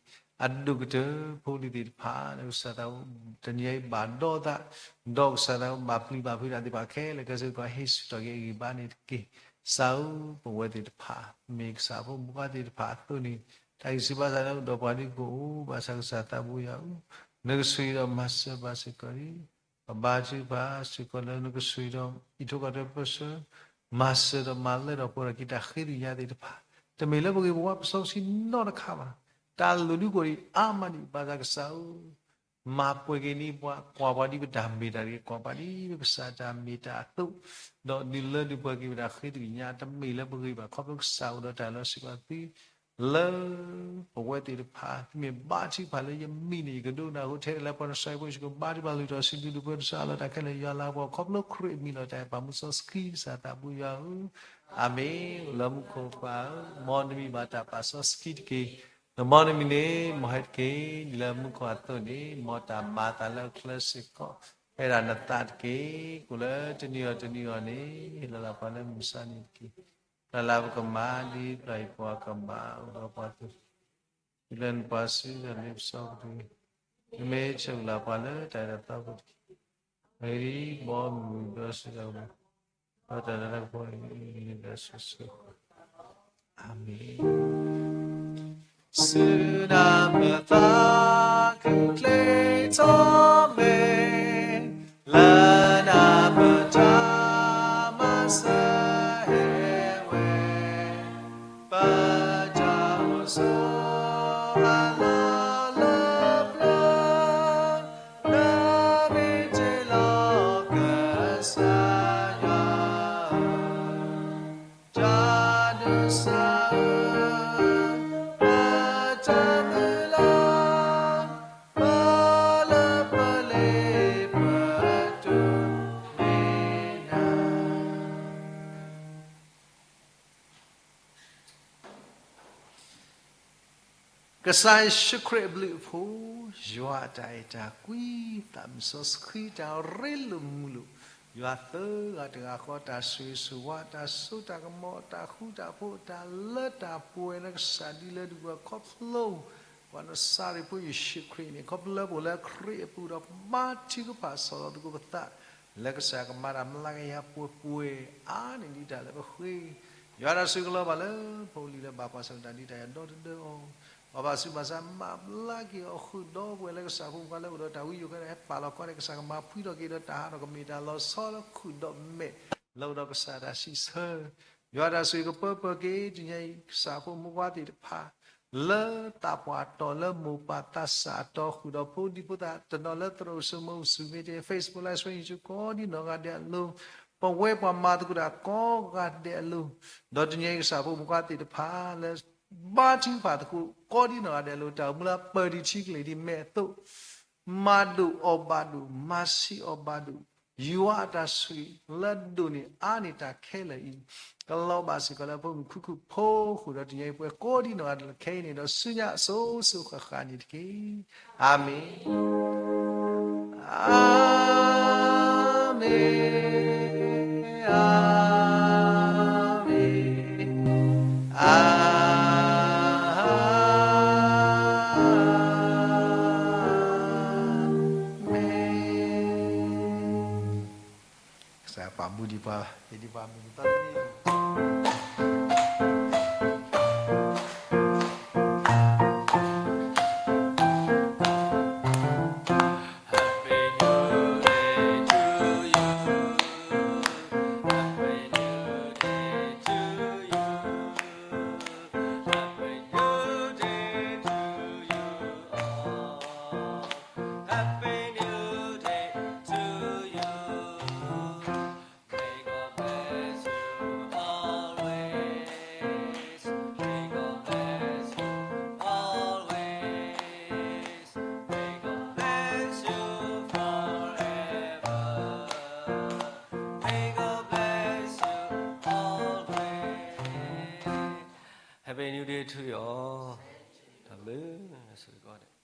အဒိၣ်ကတၢၢ်ဖိလံၤသ့ၣ်တဖၣ် လၢကစၢ်သးဘိ တနံၤအံၤဘၣ်ဒီးသး ဒီးကစၢ်သးဘိဘၣ်ပျံၤဘၣ်ဖုးတၢ်သ့ၣ်တဖၣ်ခဲလၢာ်ခဲဆ့ ကဟ့ၣ်ဆူၣ်ထီၣ်က့ၤအဂံၢ်ဘါန့ၣ်တက့ၢ်. ကစၢ်ဧၢ ပဝဲသ့ၣ်တဖၣ် မ့ၢ်ကစၢ်ဖိမုၣ်ဖိခွါသ့ၣ်တဖၣ်အသိးန့ၣ် တၢ်ဂံၢ်ဆူၣ်ဘါစၢ်လၢအိၣ်ဒီးပှၤဒ်ကအိၣ် ဘၣ်ဆၣ်ကစၢ်သးဘိယွၤဧၢ နကဆိၣ်ဂ့ၤဒီးမၤစၢၤဘၣ်စ့ၢ်ကီးန့ၣ် ပဘါထုကဖၣ်စ့ၢ်ကီးလၢနကဆိၣ်ဂ့ၤဒီး အံးထွဲကွၢ်ထွဲပၢဆှၢ မၤစၢၤဒီးမၤလၢထီၣ်ပှဲၤထီၣ်က့ၤတၢ်ဃ့သကွံာ်ညါသ့ၣ်တဖၣ် တမ့ၢ်လၢပဂ့ၤပဝါပစီပဆှံနီတခါဘၣ်. တၢ်လိၣ်ဒုးကအိၣ်ဒံးအါမးန့ၣ် ဘၣ်ဆၣ်ကစၢ်ဧၢ မၤပှဲၤက့ၤန့ၢ်ပှၤ ကွၢ်ပှၤဒ်ပတၢ်မ့ၢ်တၢ်တဂ့ၤ ကွၢ်ပှၤဒ်ပကစၢ်တၢ်မ့ၢ်တၢ်အသိး ဒီးဒုးလၢဒုးပှဲၤက့ၤပတၢ်ဃ့သကွံာ်ညါ တမ့ၢ်လၢပဂ့ၤဘၣ် ခီဖျိကစၢ်အိၣ်ဒီးတၢ်လၢစ့ၢ်ကီးသု လၢပဝဲသ့ၣ်တဖၣ် သုမ့ၢ်ဘါထုကဖၣ်လၢယမံၤန့ၣ် ယကဒိကနၣ်အဃိ ထဲတလဲပှၤနဆှၢဖိ ယကဘါထုကဖၣ်လုၢ်ထီၣ်ဆံးဒုးဒုးပှဲၤတစၢ်အလီၢ်တၢ်ခဲလၢာ် ယွၤလၤကပီၤ ခီဖျိခရံာ်အမံၤလီၤတၢ်အဲၣ်ပာ်မူစီဆှံ ကစၢ်သးဘိယွၤဧၢ, အၤမ့ၣ်. လၢမူခိၣ်ပၢ်ဧၢ, မ်နမံၤဘၣ်တၢ်ပာ်စီဆှံတက့ၢ်. လၢမ်နမံၤန့ၣ် မ်ဟဲတက့ၢ်. ဒ်လၢမူခိၣ်အသိးန့ၣ် မ်တၢ်မၤအသးလၢအချၢစ့ၢ်ကီး ဖဲဒၣ်နသးတက့ၢ်. ကိးလၢတနံၤအံၤတနံၤအံၤန့ၣ် ဟ့ၣ်လီၤလၢပှၤလၢမုၢ်မဆါန့ၣ်တက့ၢ်. တၢ်လၢပကမၤဒ်ပျၢ်ယပှၤကမၤအိၣ်ဒီးပှၤသ့ၣ် ဒ်လၢနပှၤစုဒီးလ့ပစီကတၢၢ် နမ့ၢ်ဆဲးလၢပှၤလၢတၢ်အဲၣ်တၢ်သးဖိတက့ၢ်. အဂ့ၢ်ဒ်အံၤ, ဘီမုၢ်ဒီးစံးတၢ်မူ ဒီးတၢ်နးတၢ်ကပီၤအံၤ နဒၢးဆူစိၤ အၤမ့ၣ်. စူၢ်နၤပသးခုချ့ထီၣ်မဲာ် လၢနၤပတၢ်မၤစၢၤဟဲဝဲ ပတၢ်အိၣ်ဆိးအလီၢ် ကစၢ်ယ့ၣ်ၡူးခရံာ်အဘျုးအဖှိၣ်, ယွၤအတၢ်အဲၣ်တၢ်ကွံ, သးစီဆှံတၢ်ရ့လိာ်မုာ်လိာ်, ယွၤသၢဂၤတဂၤဃီ တၢ်ဆိၣ်ဂ့ၤဆိၣ်ဝါ, တၢ်စိတၢ်ကမီၤ, တၢ်ဃူတၢ်ဖိး, တၢ်လၢတၢ်ပှဲၤလၢကစၢ်ဒ်လၢဒုးပှၤခီဖျိ ပှၤနစၤရ့းဖိယ့ၣ်ၡူးခရံာ်န့ၣ် ခီဖျိလၢပအိၣ်လၢခရံာ်အပူၤဒီး ဘါထုကဖၣ်စီၣ်လီၤသကိးပသး, လၢကစၢ်ကမၤတၢ်မျးကယၤပှဲၤပှဲၤအါန့ၢ်ဒံးတၢ်လၢပဃ့, ယွၤတၢ်ဆိၣ်ဂ့ၤကလီၤဘၣ်လၢ ဖိလံၤလၢဘၣ်ကွၢ်ဆၢၣ်မဲာ်တၢ်ဒုးတၢ်ယၤဒီတဒၢအီၤ, ပှၤဘၣ်ဆူးဘၣ်ဆါမၤဘျါက့ၤအီၤဃုာ်ဒီးပှဲၤလၢကစၢ်ဖိမုၣ်ခွါလၢအိၣ်ဒီးတၢ်ဝံယိာ်ခဲန့ၣ် ဟဲပာ်လီၤခီန့ၣ် ကစၢ်ကမၤဖှံထီၣ်က့ၤဒီးတၢ်ဟးထီၣ်ကမ့ၢ်တၢ်လီၤဆီလၢဃုာ်ဒီးမဲာ် လၢအိၣ်ဒီးကစၢ်တၢ်စံးဆၢ ယွၤတၢ်ဆိၣ်ဂ့ၤကပၢပၢက့ၤ တနံၤအံၤ ကစၢ်ဖိမုၣ်ခွါသ့ၣ်တဖၣ် လၢသးပှၢ်တီၤလၢမိၢ်ပၢ်သးစၢ်အတီၤ ဃုာ်ဒီးဖိဒံဖိသၣ်တနီၤလၢသရိာ်စိမိၤ Zoom meeting, Facebook Live Stream ကိးဒံနီၢ်ဂၤဒဲးအလိၤ, ပဝဲပှၤမၤသကိးတၢ်ကိးဂၤဒဲးအလိၤ, ဒီးတနံၤအံၤ ကစၢ်ဖိမုၣ်ခွါသ့ၣ်တဖၣ်လၢ ဘါထုကဖၣ်သကိးကိးဒံနီၢ်ဂၤဒဲးအလိၤ တၢ်အိၣ်မူလၢအပၢၢ်ဒံးထံကလ့ၢ်ဒံးမဲာ်အသိး မၤဒိၣ်အီၣ်ဘၣ်ဒိၣ် မၤဆံးအီၣ်ဘၣ်ဒိၣ်, ယွၤအတၢ်ဆိၣ်ဂ့ၤလၢဒိၣ်န့ၢ်အါန့ၢ်တၢ်ခဲလၢာ်အံၤ ကလီၤဘၣ်စ့ၢ်ကီးလၢဖိမုၣ်ခုၣ်ခုၣ်ဖိဃုာ်ဒီးတနံၤအံၤပှဲၤကိးဒံနီၢ်ဂၤဒဲးလၢခဲအံၤန့ၣ်ဒီးဆူညါအစိၤစိၤဃၣ်ဃၣ်န့ၣ်တက့ၢ်. အၤမ့ၣ်. အၤမ့ၣ်, အၤမ့ၣ်, အၤမ့ၣ်. ကစၢ်ယွၤပာ်မူဒံးပှၤ, ဟ့ၣ်ဒံးပှၤမုၢ်နံၤသီတနံၤ Happy New Day to you all. တၢ်ဘျုးဆိၣ်ဂ့ၤကိးဂၤဒဲး.